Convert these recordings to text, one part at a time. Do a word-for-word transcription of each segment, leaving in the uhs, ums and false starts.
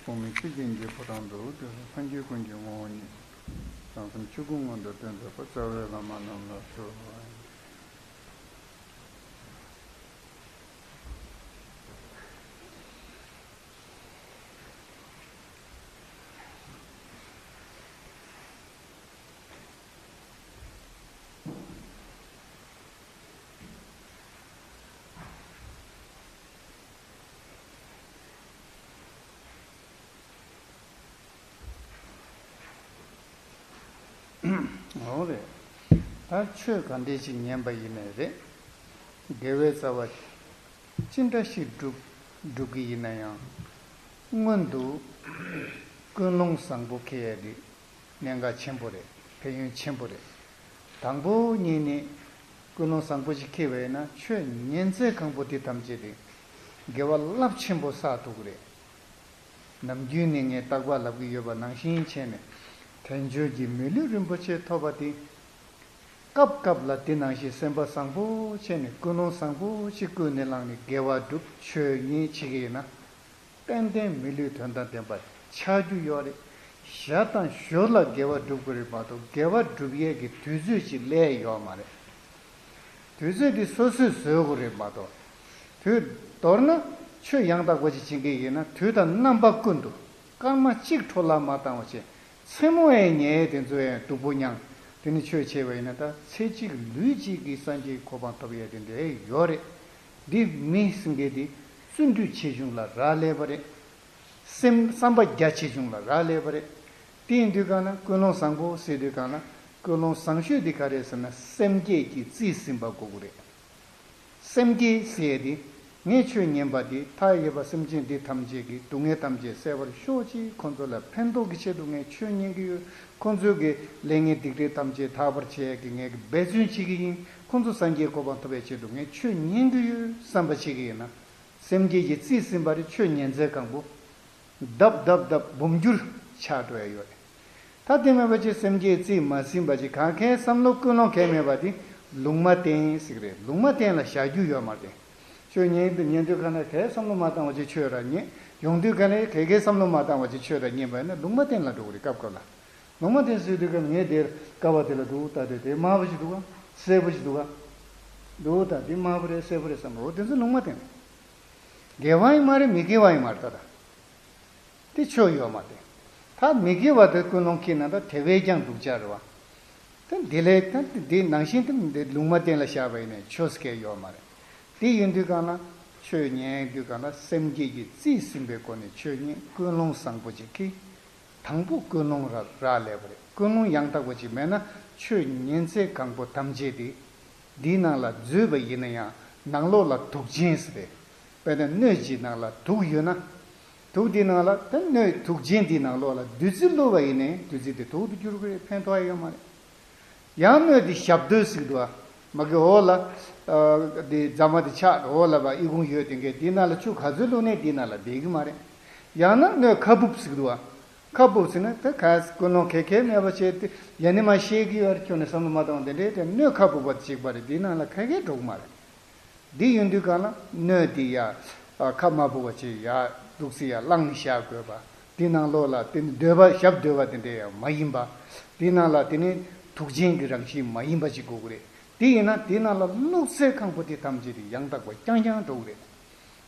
གོང་མའི་ཆོས་ཀྱི་འཇིགས་པ་དང་། འདུལ་བའི་སངས་རྒྱས་ཀུན་གྱི་ངོ་བོ་ཉིད། བྱང་སེམས་ཆོས་སྐུ་མངོན་དུ་སྟོན་མཛད་པ། རྩ་བའི་བླ་མ་རྣམས་ལ་གསོལ་བ། འོང་རེད། ད་ཆོས་ག་འདྲས་ཅིག་ཉན་པ་ཡིན་ནའི་རེད། དགེ་བའི་རྩ་བ་ཅི་འདྲ་ཞིག་སྒྲུབ་སྒྲུབ་ཀྱི་ཡིན་ན་ཡང་། སྔོན་དུ་ཀུན་སློང་བཟང་པོ་འཁྱེར་ཡ་དེ་གནད་འགག་ཆེན་པོ་རེད། ཕན་ཡོན་ཆེན་པོ་རེད། དང་པོ་ཉིད་ནས་ཀུན་སློང་བཟང་པོ་ཞིག་འཁྱེར་བ་ཡིན་ན། ཆོས་ཉན་ཚད་གང་པོ་དེ་ཐམས་ཅད་དེ་དགེ་བ་རླབས་ཆེན་པོ་བསགས་ཐུབ་ཀྱི་རེད། ནམ་རྒྱུན་ནས་ངས་རྟག་པར་ལབ་ཀྱི་ཡོད་པ་ནང་བཞིན་བྱས་ནས། དལ་འབྱོར་གྱི་མི་ལུས་རིན་པོ་ཆེ་ཐོབ་པ་དེ། སྐབས་སྐབས་ལ་དེ་ནང་བཞིན་སེམས་པ་བཟང་པོ་བྱས་ནས་ཀུན་སློང་བཟང་པོ་ཞིག་ཀུན་ནས་བསླངས་ནས་དགེ་བ་སྒྲུབ། ཆོས་ཉན་བྱེད་ཀྱི་ཡིན་ན། ཏན་ཏན་མི་ལུས་དོན་དང་ལྡན་པ་ཆགས་རྒྱུ་ཡོད་རེད། ཞར་དང་ཞོར་ལ་དགེ་བ་སྒྲུབ་དགོས་རེད་མ་གཏོགས། དགེ་བ་སྒྲུབ་ཡས་ཀྱི་དུས་ཚོད་ཅིག་སླེབས་ཡོད་མ་རེད། དུས་ཚོད་འདི་སོ་སོས་བཟོ་དགོས་རེད་མ་གཏོགས། དུས་མདོར་ན་ཆོས་ཡང་དག་པ་ཅིག་བྱེད་ཀྱི་ཡིན་ན། དུས་དང་རྣམ་པ་ཀུན་ཏུ་སྐར་མ་གཅིག་འཕྲོ་བརླག་མ་བཏང་བ་བྱས། མཚན་མོ་ཡང་ཉལ་དེ་ཚོ་ཡང་སྡུག་པོ་མྱངས། དེ་ནི་ཆོས་བྱས་པ་ཡིན་ན། ད་ཚེ་གཅིག་ལུས་གཅིག་གི་སངས་རྒྱས་གོ་འཕང་ཐོབ་ཡས་དེ་འདྲ་ཡོད་རེད། འདི་མི་སེང་གེ་འདི་བརྩོན་འགྲུས་ཆེ་ཆུང་ལ་རག་ལས་པ་རེད། སེམས་བསམ་པ་རྒྱ་ཆེ་ཆུང་ལ་རག་ལས་པ་རེད། དེ་ཡིན་དུས་གང་ལ་ཀུན་སློང་བཟང་པོ་ཟེར་དུས་གང་ལ། ཀུན་སློང་བཟང་ཤོས་དེ་ག་རེད་ཟེར་ན། སེམས་བསྐྱེད་ཀྱིས་རྩིས་ཟིན་པ་དགོས་ཀྱི་རེད། སེམས་བསྐྱེད་ཟེར་ཡས་དེ། ངས་ཆོས་ཉན་པ་དེ་མཐའ་ཡས་པ་སེམས་ཅན་འདི་ཐམས་ཅད་ཀྱི་སྡུག་བསྔལ་ཐམས་ཅད་སེལ་བར་ཤོག་ཅིག་ཁོང་ཚོ་ལ་ཕན་ཐོགས་ཀྱི་ཆེད་དུ་ངས་ཆོས་ཉན་གྱི་ཡོད། ཁོང་ཚོའི་གི་ལས་ངན་སྡིག་སྒྲིབ་ཐམས་ཅད་དག་པར་བྱེད་ཡས་ཀྱི་ངས་ཀྱི་འབད་བརྩོན་བྱེད་ཀྱི་ཡིན། ཁོང་ཚོ་སངས་རྒྱས་གོ་འཕང་ཐོབ་པའི་ཆེད་དུ་ངས་ཆོས་ཉན་གྱི་ཡོད་བསམ་པ་བྱེད་ཀྱི་ཡིན་ན། སེམས་བསྐྱེད་ཀྱིས་རྩིས་ཟིན་པ་རེད། ཆོས་ཉན་ཚད་གང་པོ་ལྡབ་ལྡབ་ལྡབ་འབུམ་འགྱུར་ཆགས་འགྲོ་ཡ་ཡོད་རེད། ད་དེ་མེད་པ་ཅིག་སེམས་བསྐྱེད་རྩིས་མ་ཟིན་པ་ཅིག་གང་གའི་བསམ་བློ་ཀུན་སློང་གའི་མེད་པ་དེ་ལུང་མ་བསྟན་ཟེར་གི་རེད། ལུང་མ་བསྟན་ལ་བཞག་རྒྱུ་ཡོད་མ་རེད། ཆོས་ཉན་དུས་ཉན་དུས་ག་ནས་གའི་བསམ་བློ་མ་བཏང་བ་ཅིག་ཆོས་ར་ཉན། ཡོང་དུས་ག་ནས་གའི་གའི་བསམ་བློ་མ་བཏང་བ་ཅིག་ཆོས་ར་ཉན་པ་ཡིན་ན་ལུང་མ་བསྟན་ལ་འགྲོ་གི་རེད། སྐབས་སྐབས་ལ། ལུང་མ་བསྟན་ཟེར་དུས་ག་ངས་དེར་ཀ་བ་དེ་ལ་འདུག་ད་དེ་དེ་དམར་པོ་ཅིག་འདུག་ག་སེར་པོ་ཅིག་འདུག་ག་འདུག་ད་དེ་དམར་པོ་རེད་སེར་པོ་རེད་བསམ། འོ་དེ་ཚོ་ལུང་མ་བསྟན། དགེ་བ་ཡིན་མ་རེད། མི་དགེ་བ་ཡིན་མ་རེད། ད་ད། དེ་ཆོས་ཡོད་མ་རེད། ད་མི་དགེ་བ་དེ་ཀུན་སློང་འཁྱེར་ན་ད་དེ་བས་ཀྱང་སྡུག་ཅག་རེད་བ། ད་དེ་ལས་ད་དེ་ནང་བཞིན་དུ་འདི་ལུང་མ་བསྟན་ལ་བཞག་པ་ཡིན་ནའི་ཆོས་སྐལ་ཡོད་མ་རེད། དེ་ཡིན་དུས་གང་ལ་ཆོས་ཉན་དུས་གང་ལ་སེམས་བསྐྱེད་ཀྱིས་རྩིས་ཟིན་པའི་སྒོ་ནས་ཆོས་ཉན། ཀུན་སློང་བཟང་པོ་ཅིག་འཁྱེར། དང་པོ་ཀུན་སློང་རག་རག་ལས་པ་རེད། ཀུན་སློང་ཡང་དག་པ་ཅིག་མེད་ན་ཆོས་ཉན་ཚད་གང་པོ་ཐམས་ཅད་དེ། འདིའི་ནང་ལ་འཛུལ་བ་ཡིན་ན་ཡང་ནང་ལོགས་ལ་དུག་ཅན་ཟེར་ཏེ། དཔེར་ན་སྣོད་ཀྱི་ནང་ལ་དུག་ཡོད་ན། དུག་དེའི་ནང་ལ་ད་སྣོད་དུག་ཅན་དེའི་ནང་ལོགས་ལ་བདུད་རྩི་བླུགས་པ་ཡིན་ནའི་བདུད་རྩི་དེ་དུག་ཏུ་འགྱུར་གི་རེད། ཕན་ཐོགས་ཡོད་མ་རེད། ཡང་སྣོད་དེ་ཞབས་རྡོལ་ཟེར་གི་འདུག་ཨ། མ་གི་འོག་ལ། ཨ། དེ་རྫ་མ་དེ་ཆགས་འོག་ལ་བ་ཨི་ཁུང་ཡོད་དེ་འགས་དེའི་ནང་ལ་ཆུ་ག་ཚོད་བླུགས་ནའི་དེའི་ནང་ལ་བསྡད་གི་མ་རེད། ཡང་ན་སྣོད་ཁ་སྦུབ་ཟེར་གི་འདུག་ཨ། ཁ་སྦུབ་ཟེར་ན་ད་ག་ཀུན་སློང་ག་གེ་མེད་པ་བྱས་ཏེ་ཡ་ནི་མ་ཤེས་ཀྱི་ཡོད་རེད། ཁྱོན་ནས་བསམ་བློ་མ་བཏང་དེ་འདྲའི་དེ་སྣོད་ཁ་སྦུབ་པ་ཅིག་པ་རེད། དེའི་ནང་ལ་ག་གེ་འགྲོ་གི་མ་རེད། འདི་ཡོང་དུས་གང་ལ་སྣོད་འདི་ཡ། ཨ། ཁ་མ་སྦུབ་པ་ཅིག་ཡ་འདུག་སེ་ཡ་བླངས་ནས་བཞག་དགོས་པ། འདི་ནང་ལོགས་ལ་དེ་ནི་རྡོལ་བ་ཞབས་རྡོལ་བ་དེ་འདྲ་ཡང་མ་ཡིན་པ། འདི་ནང་ལ་དེ་ནི་དུག་ཅན་གྱི་རང་བཞིན་མ་ཡིན་པ་ཅིག་དགོས་ཀྱི་རེད། དེ་ཡིན་ན་དེ་ནང་ལ་བླུགས་ཚད་གང་པོ་དེ་ཐམས་ཅད་དེ་ཡང་དག་པ་རྐྱང་རྐྱང་འགྲོ་གི་རེད།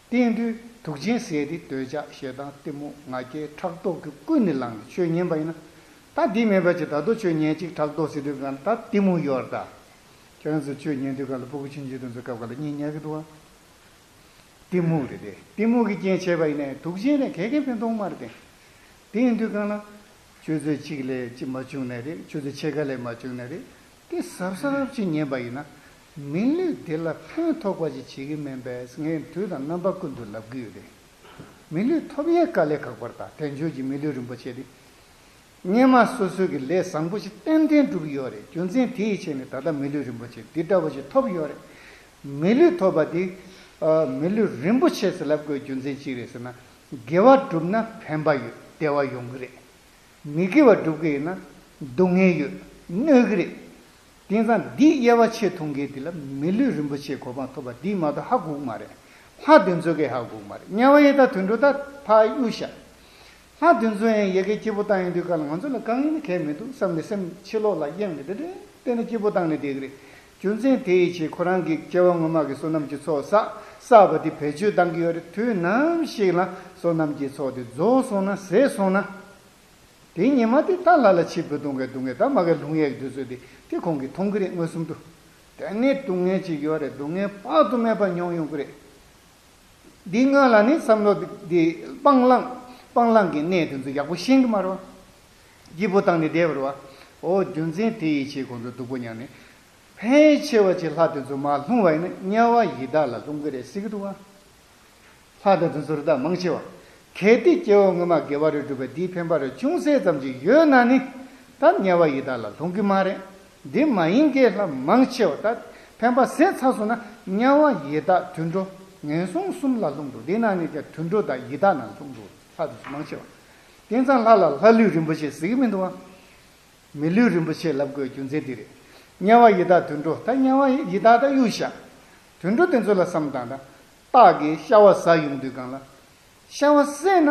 དེ་ཡིན་དུས་དུག་ཅན་ཟེར་དེ་འདོད་ཆགས་ཞེ་སྡང་གཏི་མུག་ང་རྒྱལ་ཕྲག་དོག་གིས་ཀུན་ནས་བསླངས་ནས་ཆོས་ཉན་པ་ཡིན་ན། ད་འདི་མེད་པ་ཅིག་ད་དུང་ཆོས་ཉན་ཅིག་ཕྲག་དོག་ཟེར་དུས་གང་ད་གཏི་མུག་ཡོད་རེད་ད། ཁྱོད་རང་ཚོ་ཆོས་ཉན་དུས་གང་ལ་སྤུ་གུ་ཆུང་ཆུང་དེ་ཚོ་སྐབས་གང་ལ་གཉིད་ཉལ་གི་འདུག་ཨ། གཏི་མུག་རེད་དེ། གཏི་མུག་གི་རྐྱེན་བྱས་པ་ཡིན་ནའི་དུག་ཅན་ལས་ག་གེ་ཕན་ཐོགས་མ་རེད་དེ། དེ་ཡིན་དུས་གང་ལ། ཆུ་ཚོད་གཅིག་ལས་ཅི་མ་བྱུང་ནའི་རེད། ཆུ་ཚོད་ཕྱེད་ཀ་ལས་མ་བྱུང་ནའི་རེད། དེ་གཟབ་གཟབ་ཅིག་ཉན་པ་ཡིན་ན། མི་ལུས་འདི་ལ་ཕན་ཐོགས་པ་ཅིག་བྱེད་ཀྱི་མིན་པས་ངས་དུས་དང་རྣམ་པ་ཀུན་ཏུ་ལབ་ཀྱི་ཡོད་རེད། མི་ལུས་ཐོབ་ཡས་དཀའ་ལས་ཁག་པར་ད་དལ་འབྱོར་གྱི་མི་ལུས་རིན་པོ་ཆེ་དེ། སྔོན་མ་སོ་སོའི་གི་ལས་བཟང་པོ་ཞིག་ཏན་ཏན་བསྒྲུབས་ཡོད་རེད། རྒྱུ་མཚན་དེའི་ཆེད་ནས་ད་ལྟ་མི་ལུས་རིན་པོ་ཆེ་འདི་འདྲ་བ་ཞིག་ཐོབ་ཡོད་རེད། མི་ལུས་ཐོབ་པ་འདི། ཨ། མི་ལུས་རིན་པོ་ཆེ་ཟེར་ལབ་དགོས་རྒྱུ་མཚན་ཅི་རེད་ཟེར་ན། དགེ་བ་བསྒྲུབས་ན་ཕན་པ་ཡོད། བདེ་བ་ཡོང་གི་རེད། མི་དགེ་བ་བསྒྲུབ་ཀྱི་ཡིན་ན་སྡུག་བསྔལ་ཡོད། གནོད་ཀྱི་རེད། དེང་སང་འདི་དབྱེ་བ་ཕྱེ་མཐོང་མཁན་འདི་ལ་མི་ལུས་རིན་པོ་ཆེ་གོ་འཕང་ཐོབ་པ་འདི་མ་གཏོགས་ཧ་གོ་གི་མ་རེད། ལྷ་དེ་ཚོ་གིས་ཧ་གོ་གི་མ་རེད། དམྱལ་བ་ཡི་དྭགས་དུད་འགྲོ་ད་ཕར་གཡུག་བཞག་ལྷ་དེ་ཚོ་ཡང་ཡ་གིར་སྐྱིད་པོ་བཏང་ཡོང་དུས་ག་ལ་ང་ཚོ་ལ་དཀའ་ངལ་ནི་གང་ཡང་མི་འདུག་བསམ་ནས་སེམས་ཕྱི་ལོགས་ལ་གཡེང་ནས་དེ་འདྲས་བལྟས་ནས་སྐྱིད་པོ་བཏང་ནས་བསྡད་ཀྱི་རེད། རྒྱུ་མཚན་དེ་ཡི་ཕྱིར་ཁོ་རང་གིས་སྐྱེ་བ་སྔོན་མ་གི་བསོད་ནམས་ཀྱི་ཚོགས་བསགས་བསགས་པ་དེ་བེད་སྤྱོད་བཏང་གི་ཡོད་རེད། དུས་ནམ་ཞིག་ལ་བསོད་ནམས་ཀྱི་ཚོགས་དེ་རྫོགས་སོང་ན་ཟད་སོང་ན། དེའི་ཉི་མ་དེ་ད་ལྷ་ལ་ཕྱིར་འབུད་གཏོང་མཁན་སྡུག་བསྔལ་ད་མ་གི་ལྷུང་ཡས་ཀྱི་དུས་ཚོད་དེ་དེ་ཁོང་གིས་མཐོང་གི་རེད། མངོན་སུམ་དུ། དེ་ནས་སྡུག་བསྔལ་ཅིག་ཡོད་རེད། སྡུག་བསྔལ་དཔག་ཏུ་མེད་པ་མྱོང་ཡོང་གི་རེད། འདི་སྔོན་ལ་ནི་བསམ་བློ་འདི་སྤང་བླང་སྤང་བླང་གི་གནས་དེ་ཚོ་ཡག་པོ་ཤེས་ཀྱི་མ་རེད་བ། སྐྱིད་པོ་བཏང་ནས་བསྡད་པ་རེད་བ། འོ་རྒྱུ་མཚན་དེ་ཡི་ཕྱིར་ཁོང་ཚོ་སྡུག་པོ་མྱངས་ནས། ཕལ་ཆེ་བ་ཅིག་ལྷ་དེ་ཚོ་མར་ལྷུང་བ་ཡིན་ན་དམྱལ་བ་ཡི་དྭགས་ལ་ལྷུང་གི་རེད་ཟེར་གྱི་འདུག་བ། ལྷ་དང་དེ་ཚོ་རི་དྭགས་མང་ཆེ་བ། གལ་ཏེ་སྐྱེ་བ་སྔོན་མ་དགེ་བ་རེ་བསྒྲུབས་པས་འདིའི་ཕན་པ་རེ་ཅུང་ཟད་ཙམ་ཅིག་ཡོད་ན་ནི། ད་དམྱལ་བ་ཡི་དྭགས་ལ་ལྷུང་གི་མ་རེད། འདི་མ་ཡིན་མཁན་ལྷ་མང་ཆེ་བ་ད་ཕན་པ་ཟད་ཚར་སོང་ན་དམྱལ་བ་ཡི་དྭགས་དུད་འགྲོ་ངན་སོང་གསུམ་ལ་ལྷུང་འགྲོ། འདི་ནང་ནས་ཀྱང་དུད་འགྲོ་དང་ཡི་དྭགས་ནང་ལྷུང་འགྲོ་ལྷ་དེ་ཚོ་མང་ཆེ་བ། དེང་སང་ལྷ་ལ་ལྷ་ལུས་རིན་པོ་ཆེ་ཟེར་གྱི་མི་འདུག་བ། མི་ལུས་རིན་པོ་ཆེ་ལབ་དགོས་རྒྱུ་མཚན་འདི་རེད། དམྱལ་བ་ཡི་དྭགས་དུད་འགྲོ་ད་དམྱལ་བ་ཡི་དྭགས་ད་གཡུག་བཞག་དུད་འགྲོ་དེ་ཚོ་ལ་བསམ་བཏང་ན། སྟག་གིས་ཤ་བ་ཟ་ཡོང་དུས་སྒང་ལ། ཤ་བ་བསད་ན།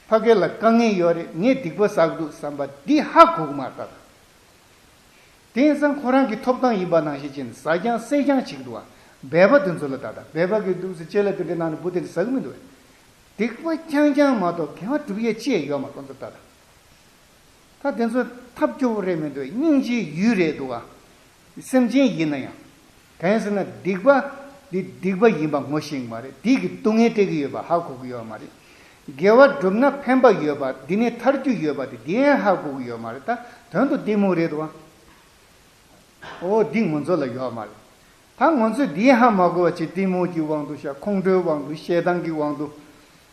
ཕ་གི་ལ་དཀའ་ངལ་ཡོད་རེད། ངས་སྡིག་པ་བསགས་འདུག་བསམ་པ་འདི་ཧ་གོ་གི་མ་རེད་ད། དེང་སང་ཁོ་རང་གི་ཐོབ་ཐང་ཡིན་པ་ནང་བཞིན་བྱས་ནས་ཟ་རྐྱང་བསད་རྐྱང་བྱེད་ཀྱི་འདུག་བ། སྦལ་པ་དེ་ཚོ་ལ་ད་ལྟ་སྦལ་པ་གི་འདུག་ཟེར་ལྕེ་ལ་དེ་འདྲའི་ནང་ནས་འབུ་དེ་འདྲ་ཟ་གི་མི་འདུག་བས། སྡིག་པ་རྐྱང་རྐྱང་མ་གཏོགས་དགེ་བ་སྒྲུབ་ཡས་ཅི་ཡང་ཡོད་མ་རེད་ཁོ་ཚོ་ད་ལྟ། ད་དེ་ཚོ་ཐབས་སྐྱོ་བོ་རེད་མི་འདུག་སྙིང་རྗེའི་ཡུལ་རེད་འདུག་ག་སེམས་ཅན་ཡིན་ན་ཡང་། གང་ཡིན་ཟེར་ན་སྡིག་པ་འདི་སྡིག་པ་ཡིན་པ་ངོ་ཤེས་ཀྱི་མ་རེད། འདི་གིས་སྡུག་བསྔལ་སྤྲད་ཀྱི་ཡོད་པ་ཧ་གོ་གི་ཡོད་མ་རེད། དགེ་བ་བསྒྲུབས་ན་ཕན་པ་ཡོད་པ་འདི་ནས་ཐར་རྒྱུ་ཡོད་པ་དེ་འདི་ཡང་ཧ་གོ་གི་ཡོད་མ་རེད། ད་དོན་དུ་གཏི་མུག་རེད་འདུག་ག་འོ་འདི་ང་ཚོ་ལ་ཡོད་མ་རེད། ད་ང་ཚོས་འདི་ཧ་མ་གོ་བ་ཅིག་གཏི་མུག་གི་དབང་དུ་ཤར། ཁོང་ཁྲོའི་དབང་དུ། ཞེ་སྡང་གི་དབང་དུ།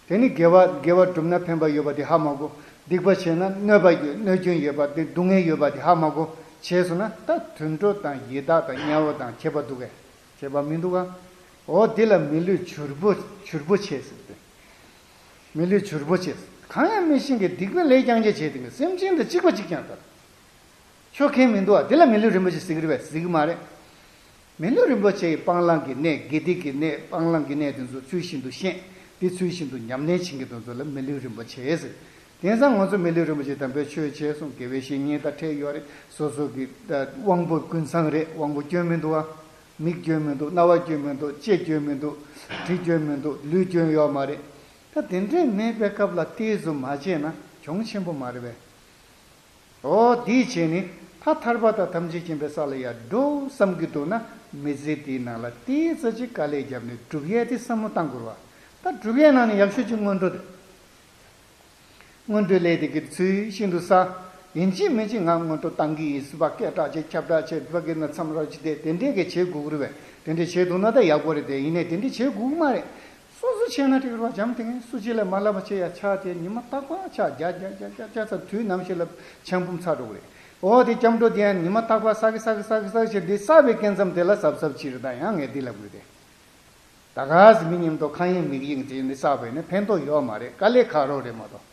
དེ་ནི་དགེ་བ་དགེ་བ་བསྒྲུབས་ན་ཕན་པ་ཡོད་པ་དེ་ཧ་མ་གོ། སྡིག་པ་བྱས་ན་གནོད་པ་ཡོད་གནོད་སྐྱོན་ཡོད་པ་དེ་སྡུག་བསྔལ་ཡོད་པ་དེ་ཧ་མ་གོ་བྱས་སོང་ན་ད་དུད་འགྲོ་དང་ཡི་དྭགས་དང་དམྱལ་བ་དང་ཁྱད་པར་འདུག་གས། ཁྱད་པར་མི་འདུག་ག་འོ་འདི་ལ་མི་ལུས་བྱུར་པོ་བྱུར་པོ་བྱས་ཟེར་ཏེ། མི་ལུས་བྱུར་པོ་བྱས། གང་ཡང་མི་ཤེས་མཁན་སྡིག་པའི་ལས་རྐྱང་རྐྱང་བྱས་ཏེ་སེམས་ཅན་དང་གཅིག་པ་གཅིག་རྐྱང་ལྟར། ཆོག་མཁན་མི་འདུག་བ། དེ་ལ་མི་ལུས་རིན་པོ་ཆེ་ཟེར་གི་རེད་པས། ཟེར་གི་མ་རེད། མི་ལུས་རིན་པོ་ཆེ་ཡི་སྤང་བླང་གི་གནས། དགེ་སྡིག་གི་གནས། སྤང་བླང་གི་གནས་དེ་ཚོ་ཚུལ་བཞིན་དུ་ཤེས། དེ་ཚུལ་བཞིན་དུ་ཉམས་ལེན་བྱེད་མཁན་དེ་ཚོ་ལ་མི་ལུས་རིན་པོ་ཆེ་ཟེར། དེང་སང་ང་ཚོ་མི་ལུས་རིན་པོ་ཆེ་དམ་པའི་ཆོས་བྱས་སོང་། དགེ་བའི་བཤེས་གཉེན་དང་འཕྲད་ཡོད་རེད། སོ་སོ་གི་དབང་པོ་ཀུན་བཟང་རེད། དབང་པོ་སྐྱོན་མི་འདུག་བ། མིག་སྐྱོན་མི་འདུག་རྣ་བ་སྐྱོན་མི་འདུག་ལྕེ་སྐྱོན་མི་འདུག་དྲི་སྐྱོན་མི་འདུག་ལུས་སྐྱོན་ཡོད་མ་རེད། ད་དེ་འདྲས་མེད་པའི་སྐབས་ལ་ཏོག་ཙམ་མ་བྱས་ན་གྱོང་ཆེན་པོ་མ་རེད་པས། འོ་དེའི་ཆེད་ནི་ད་ཐར་པ་དང་ཐམས་ཅད་མཁྱེན་པའི་ས་ལ་ཡར་འགྲོ་བསམ་གྱི་འདུག་ན་མི་ཚེ་འདིའི་ནང་ལ་ཏོག་ཙམ་ཅིག་དཀའ་ལས་བརྒྱབ་ནས་སྒྲུབ་ཡས་དེ་བསམ་བློ་བཏང་དགོས་རེད་བ། ད་སྒྲུབ་ཡས་ནང་ནས་ཡག་ཤོས་ཅིག་སྔོན་འགྲོ་དེ། སྔོན་འགྲོའི་ལས་དེ་གི་ཚུལ་ཤིན་ཏུ་གསལ། ཡིན་གཅིག་མིན་གཅིག་ང་སྔོན་འགྲོ་བཏང་གི་ཡིན། སྲིད་པ་སྐད་གྲགས་ཆེ་ཁྱབ་བསྒྲགས་ཆེ་བ་གི་ན་མཚམས་ར་ཅི་དེ་དེ་འདྲས་གི་བྱེད་དགོས་ཀྱི་རེད་པས། དེ་འདྲས་བྱེད་ཐུབ་ན་ད་ཡག་པོ་རེད་དེ། ཡིན་ནའི་དེ་འདྲས་བྱེད་དགོས་ཀྱི་མ་རེད། སོ་སོ་བྱས་ན་འགྲིག་རེད་པ། འཇམ་ཐིང་ངེ་སུ་གཅིག་ལ་མ་ལབ་པ་བྱེད་ཡ་ཆགས་དེ་ཉི་མ་རྟག་པར་ཆགས་རྒྱ་རྒྱ་རྒྱ་རྒྱ་རྒྱ་ཚ་དུས་ནམ་ཞིག་ལ་ཆང་འབུམ་ཚ་འགྲོ་གི་རེད། འོ་དེ་སྐྱབས་འགྲོ་དེ་ཡང་ཉི་མ་རྟག་པར་ས་གི་ས་གི་ས་གི་ས་གི་བྱེད་དེ་བསགས་པའི་སྐད་མཚམས་དེ་ལ་གཟབ་གཟབ་བྱེད་རེད། ད་ཡང་ངས་འདི་ལབ་དགོས་དེ། ད་ག་ཟེ་མི་མཉམ་དུ་ཁ་ཡེངས་མིག་ཡེངས་བྱས་ནས་བསགས་པས་ནི་ཕན་ཐོགས་ཡོད་མ་རེད། དཀའ་ལས་ཁག་རོགས་རེད་མ་གཏོགས་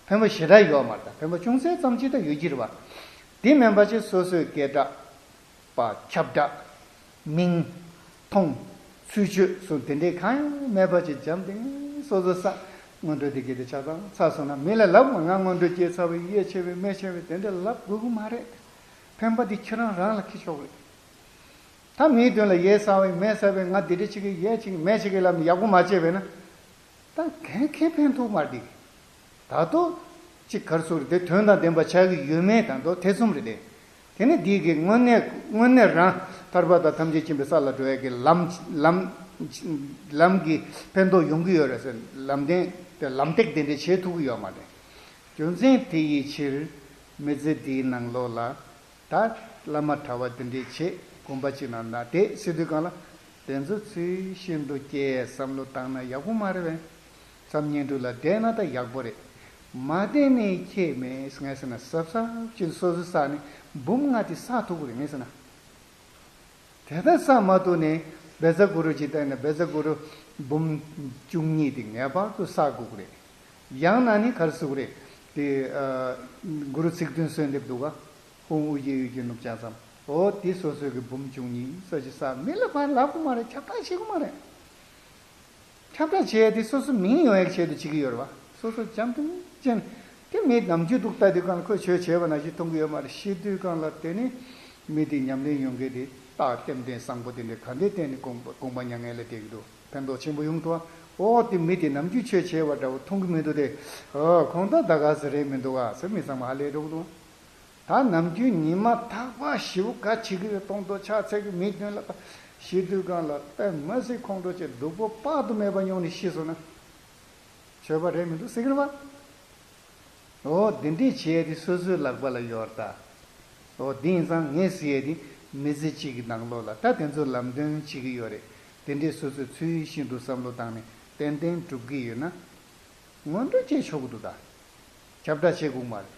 ཕན་པ་ཞེ་དྲག་ཡོད་མ་རེད། ད་ཕན་པ་ཅུང་ཟད་ཙམ་ཅིག་ད་ཡོད་ཀྱི་རེད་པ། དེ་མིན་པ་ཅིག་སོ་སོའི་སྐད་གྲགས་པ་ཁྱབ་བསྒྲགས་མིང་མཐོང་ཚུལ་འཆོས་སོགས་དེ་འདྲའི་གང་ཡང་མེད་པ་ཅིག་འཇམ་ཐིང་སོ་སོ་བསགས། སྔོན་འགྲོ་དེ་གི་དེ་ཆ་ཚང་ཚར་སོང་ན་མི་ལ་ལབ་མ། ང་སྔོན་འགྲོ་སྐྱེས་ཚར་བས། ཡས་ཆེ་བས། མེ་ཆེ་བས། དེ་འདྲ་ལབ་དགོས་ཀྱི་མ་རེད། ཕན་པ་དེ་ཁྱེད་རང་རང་ལ་འཁྱེར་ཆོག་རེད། ད་མིའི་དོན་ལ་ཡས་བསགས་པས། མེ་བསགས་པས། ང་འདི་འདྲ་བྱེད་ཀྱི། ཡས་བྱེད་ཀྱི། མེ་བྱེད་ཀྱི་ལབ་ནས་ཡག་པོ་མ་བྱས་པས་ན། ད་གན་ཁེ་ཕན་ཐོགས་མ་འདི། ད་དོ་ཅིག་གར་སོང་རེད་དེ། དོན་དང་ལྡན་པ་ཆགས་ཀྱི་ཡོད་མེད་དང་དོ་ཐེ་ཚོམ་རེད་དེ། དེ་ནི་འདི་གི་དངོས་གནས་དངོས་གནས་རང་ཐར་པ་དང་ཐམས་ཅད་མཁྱེན་པའི་ས་ལ་འགྲོ་ཡ་གི་ལམ་ལམ་ལམ་གྱི་ཕན་ཐོགས་ཡོང་གི་ཡོད་རེད་ཟེར། ལམ་སྟོན་དེ་ལམ་སྟེགས་དེ་འདྲ་བྱེད་ཐུབ་ཀྱི་ཡོད་མ་རེད། རྒྱུ་མཚན་དེ་ཡི་ཕྱིར་མི་ཚེ་འདིའི་ནང་ལོགས་ལ། ད་བླ་མ་གྲྭ་བ་འདི་འདྲས་བྱེད། དགོན་པ་གཅིག་ནང་ན་བསྡད་ཟེར་དུས་སྒང་ལ། དེ་ཚོ་ཚུལ་ཤིན་ཏུ་སྐྱེལ་བསམ་བློ་བཏང་ན་ཡག་པོ་མ་རེད་པས། མཚམས་བསྙེན་སྒྲུབ་ལ་བསྡད་ན་ད་ཡག་པོ་རེད། མ་བསྡད་ནས་ཁྱད་མེད་ངས་ཟེར་ན་གཟབ་གཟབ་ཅིག་སོ་སོ་བསགས་ནས་འབུམ་ལྔ་དེ་བསགས་ཐུབ་ཀྱི་རེད་ངས་ཟེར་ན། དེ་ལྟར་བསགས་མ་ཐུབ་ནས་བཛྲ་གུ་རུ་ཅིག་བཏང་ནས་བཛྲ་གུ་རུ་འབུམ་བཅུ་གཉིས་དེ་ངེས་པར་དུ་བསགས་དགོས་ཀྱི་རེད། ཡང་ན་ནི་ག་རེ་ཟེར་དགོས་རེད། དེ་ཨ་གུ་རུ་ཚིག་བདུན་གསོལ་འདེབས་འདུག་ག་ཧཱུྃ་ཨུ་རྒྱན་ཡུལ་གྱི་ནུབ་བྱང་མཚམས། འོ་དེ་སོ་སོའི་གི་འབུམ་བཅུ་གཉིས་ཙམ་ཅིག་བསགས། མི་ལ་ཕར་ལབ་དགོས་མ་རེད། ཁྱབ་བསྒྲགས་བྱེད་དགོས་མ་རེད། ཁྱབ་བསྒྲགས་བྱས་དེ་སོ་སོ་མིང་ཡོང་ཡག་ཆེད་དུ་བྱེད་ཀྱི་ཡོད་རེད་བ། སོ་སོ་བྱམས་སེམས་ཅན། དེ་མི་ནམ་རྒྱུན་འདུག་ལྟ་དུས་གང་ལ་ཁོས་ཆོས་བྱས་པ་ནང་བཞིན་མཐོང་གི་ཡོད་མ་རེད། ཤི་དུས་གང་ལ་དེ་ནི་མི་དེ་ཉམས་ལེན་ཡོང་མཁན་དེ་རྟགས་ལྟེམ་ལྟེམ་བཟང་པོ་དེ་འདྲ་ག་འདྲའི་བརྟེན་ནས་དགོངས་པ་དགོངས་པ་མྱ་ངན་ལས་འདས་ཀྱི་འདུག་ཕན་ཐོགས་ཆེན་པོ་ཡོང་འདུག་ཨོ་དེ་མི་དེ་ནམ་རྒྱུན་ཆོས་བྱས་པ་འདྲ་བོ་མཐོང་གི་མི་འདུག་སྟེ། ཨོ་ཁོང་ད་ད་ག་ཟེ་རེད་མི་འདུག་ཨ་ཟེར་མི་ཚང་མ་ཧ་ལས་འགྲོ་གི་འདུག་ད་ནམ་རྒྱུན་ཉི་མ་རྟག་པར་ཞེ་པོ་ག་བྱེད་ཀྱི་ཡོད་མཐོང་དུས་ཕྱག་འཚལ་གྱི་མི་མདུན་ལ་ཤི་དུས་གང་ལ་དཔེ་མ་སྲིད་ཁོང་ཁྲོ་བྱས་སྡུག་པོ་དཔག་ཏུ་མེད་པ་མྱོང་ནས་ཤི་སོང་ན། ཆོས་པ་རེད་མི་འདུག་ཟེར་གྱི་རེད་པ། འོ་འདི་འདྲས་བྱས་ཏེ་སོ་སོའི་ལག་པ་ལ་ཡོད་རེད་ད། འོ་འདི་ཡིན་ཙང་ངས་ཟེར་ཡས་དེ་མི་ཚེ་གཅིག་གི་ནང་ལོགས་ལ་ད་དེ་ཚོ་ལམ་སྟོན་བྱེད་ཀྱི་ཡོད་རེད། དེ་འདྲས་སོ་སོས་ཚུལ་བཞིན་དུ་བསམ་བློ་བཏང་ནས་ཏན་ཏན་སྒྲུབ་ཀྱི་ཡོད་ན། ངོ་སྤྲོད་བྱེད་ཆོག་གི་འདུག་ད། ཁྱབ་བསྒྲགས་བྱེད་དགོས་མ་རེད།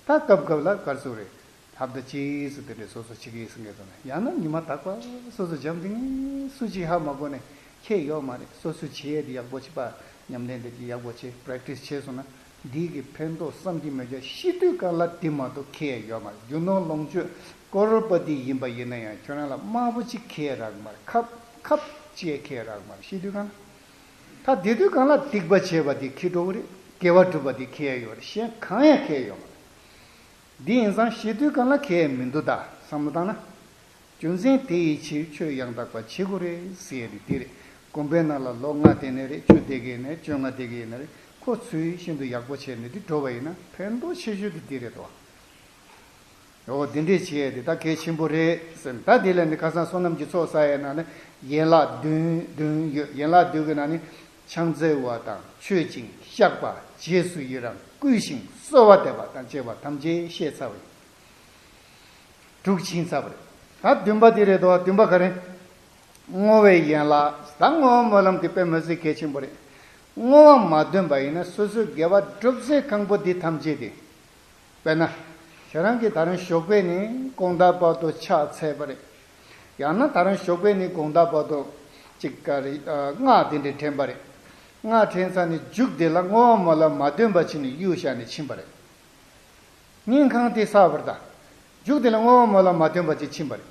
ད་སྐབས་སྐབས་ལ་ག་རེ་ཟེར་རེད། ཧབ་ད་ཅིག་སུ་དེ་འདྲས་སོ་སོ་བྱེད་ཀྱི་ཡིན་ཟེར་མཁན་ཚོ་ནས་ཡང་ན་ཉི་མ་རྟག་པར་སོ་སོ་བྱམས་སེམས་སུ་གཅིག་ཧ་མ་གོ་ནས་ཁྱད་ཡོད་མ་རེད། སོ་སོ་བྱེད་ཡས་དེ་ཡག་པོ་བྱེད་པ། ཉམས་ལེན་དེ་གི་ཡག་པོ་བྱེད་པྲེག་ཊི་སི་བྱས་སོང་ན་འདི་གི་ཕན་ཐོགས་བསམ་གྱིས་མི་ཁྱབ། ཤི་དུས་གང་ལ་དེ་མ་གཏོགས་ཁྱད་ཡོད་མ་རེད། རྒྱུ་ནོར་ལོངས་སྤྱོད་ཀོ་རོར་པ་ཏི་ཡིན་པ་ཡིན་ན་ཡང་ཁྱོད་རང་ལ་དམར་པོ་གཅིག་ཁྱད་རག་མ་རེད། ཁབ་ཁབ་ཅིག་ཁྱད་རག་མ་རེད། ཤི་དུས་གང་ལ། ད་བདེ་དུས་གང་ལ་སྡིག་པ་བྱས་པ་དེ་ཁྱད་འགྲོ་གི་རེད། དགེ་བ་སྒྲུབ་པ་དེ་ཁྱད་ཡོད་རེད། གཞན་གང་ཡང་ཁྱད་ཡོད་མ་རེད། འདི་ཡིན་ཙང་ཤི་དུས་གང་ལ་ཁྱད་མི་འདུག་ད་བསམ་བློ་བཏང་ན། རྒྱུ་མཚན་དེ་ཡི་ཕྱིར་ཆོས་ཡང་དག་པ་བྱེད་དགོས་རེད་ཟེར་ཡས་དེ་དེ་རེད། དགོན་པའི་ནང་ལ་ལོ་ལྔ་བསྡད་ནའི་རེད། བཅུ་བསྡད་ཀྱི་ཡིན་ནའི་རེད། བཅོ་ལྔ་བསྡད་ཀྱི་ཡིན་ནའི་རེད། ཁོ་ཚུལ་བཞིན་དུ་ཡག་པོ་བྱས་ནས་དེ་འགྲོ་བ་ཡིན་ན་ཕན་ཐོགས་ཆེ་ཤོས་དེ་དེ་རེད་དོ། འོ་དེ་འདྲས་བྱས་ཏེ་ད་གལ་ཆེན་པོ་རེད་ཟེར། ད་དེ་ལས་ནི་ཁ་སང་བསོད་ནམས་ཀྱི་ཚོགས་བསགས་ཡས་ནང་ནས་ཡན་ལག་བདུན་བདུན་ཡོད། ཡན་ལག་བདུན་གྱི་ནང་ནས་ཕྱག་འཚལ་བ་དང་མཆོད་ཅིང་བཤགས་པ། རྗེས་སུ་ཡི་རང་བསྐུལ་ཞིང་གསོལ་བ་འདེབས་པ་དང་བཅས་པ་ཐམས་ཅད་བཤད་ཚར་བ་ཡིན། དྲུག་ཕྱིན་ཚར་བ་རེད། ད་བདུན་པ་དེ་རེད་དོ། བདུན་པ་ག་རེ། བསྔོ་བའི་ཡན་ལག་ད་བསྔོ་བ་སྨོན་ལམ་དེ་དཔེ་མི་སྲིད་གལ་ཆེན་པོ་རེད། བསྔོ་བ་མ་འདོན་པ་ཡིན་ན་སོ་སོའི་དགེ་བ་སྒྲུབ་ཚད་གང་པོ་འདི་ཐམས་ཅད་དེ། དཔེར་ན། ཁྱེད་རང་གིས་ད་རིང་ཞོགས་པ་ནས་དགོང་དག་བར་དུ་ཕྱག་འཚལ་བ་རེད། ཡང་ན་ད་རིང་ཞོགས་པ་ནས་དགོང་དག་བར་དུ་ཅིག་ག་རེ་ཨ་སྔགས་དེ་འདྲ་དྲན་པ་རེད། སྔགས་དྲན་ཚར་ནས་མཇུག་དེ་ལ་བསྔོ་བ་སྨོན་ལམ་མ་འདོན་པ་བྱས་ནས་གཡུག་བཞག་ནས་ཕྱིན་པ་རེད། སྙིང་ཁང་དེ་བསགས་པར་ད། མཇུག་དེ་ལ་བསྔོ་བ་སྨོན་ལམ་མ་འདོན་པ་ཅིག་ཕྱིན་པ་རེད།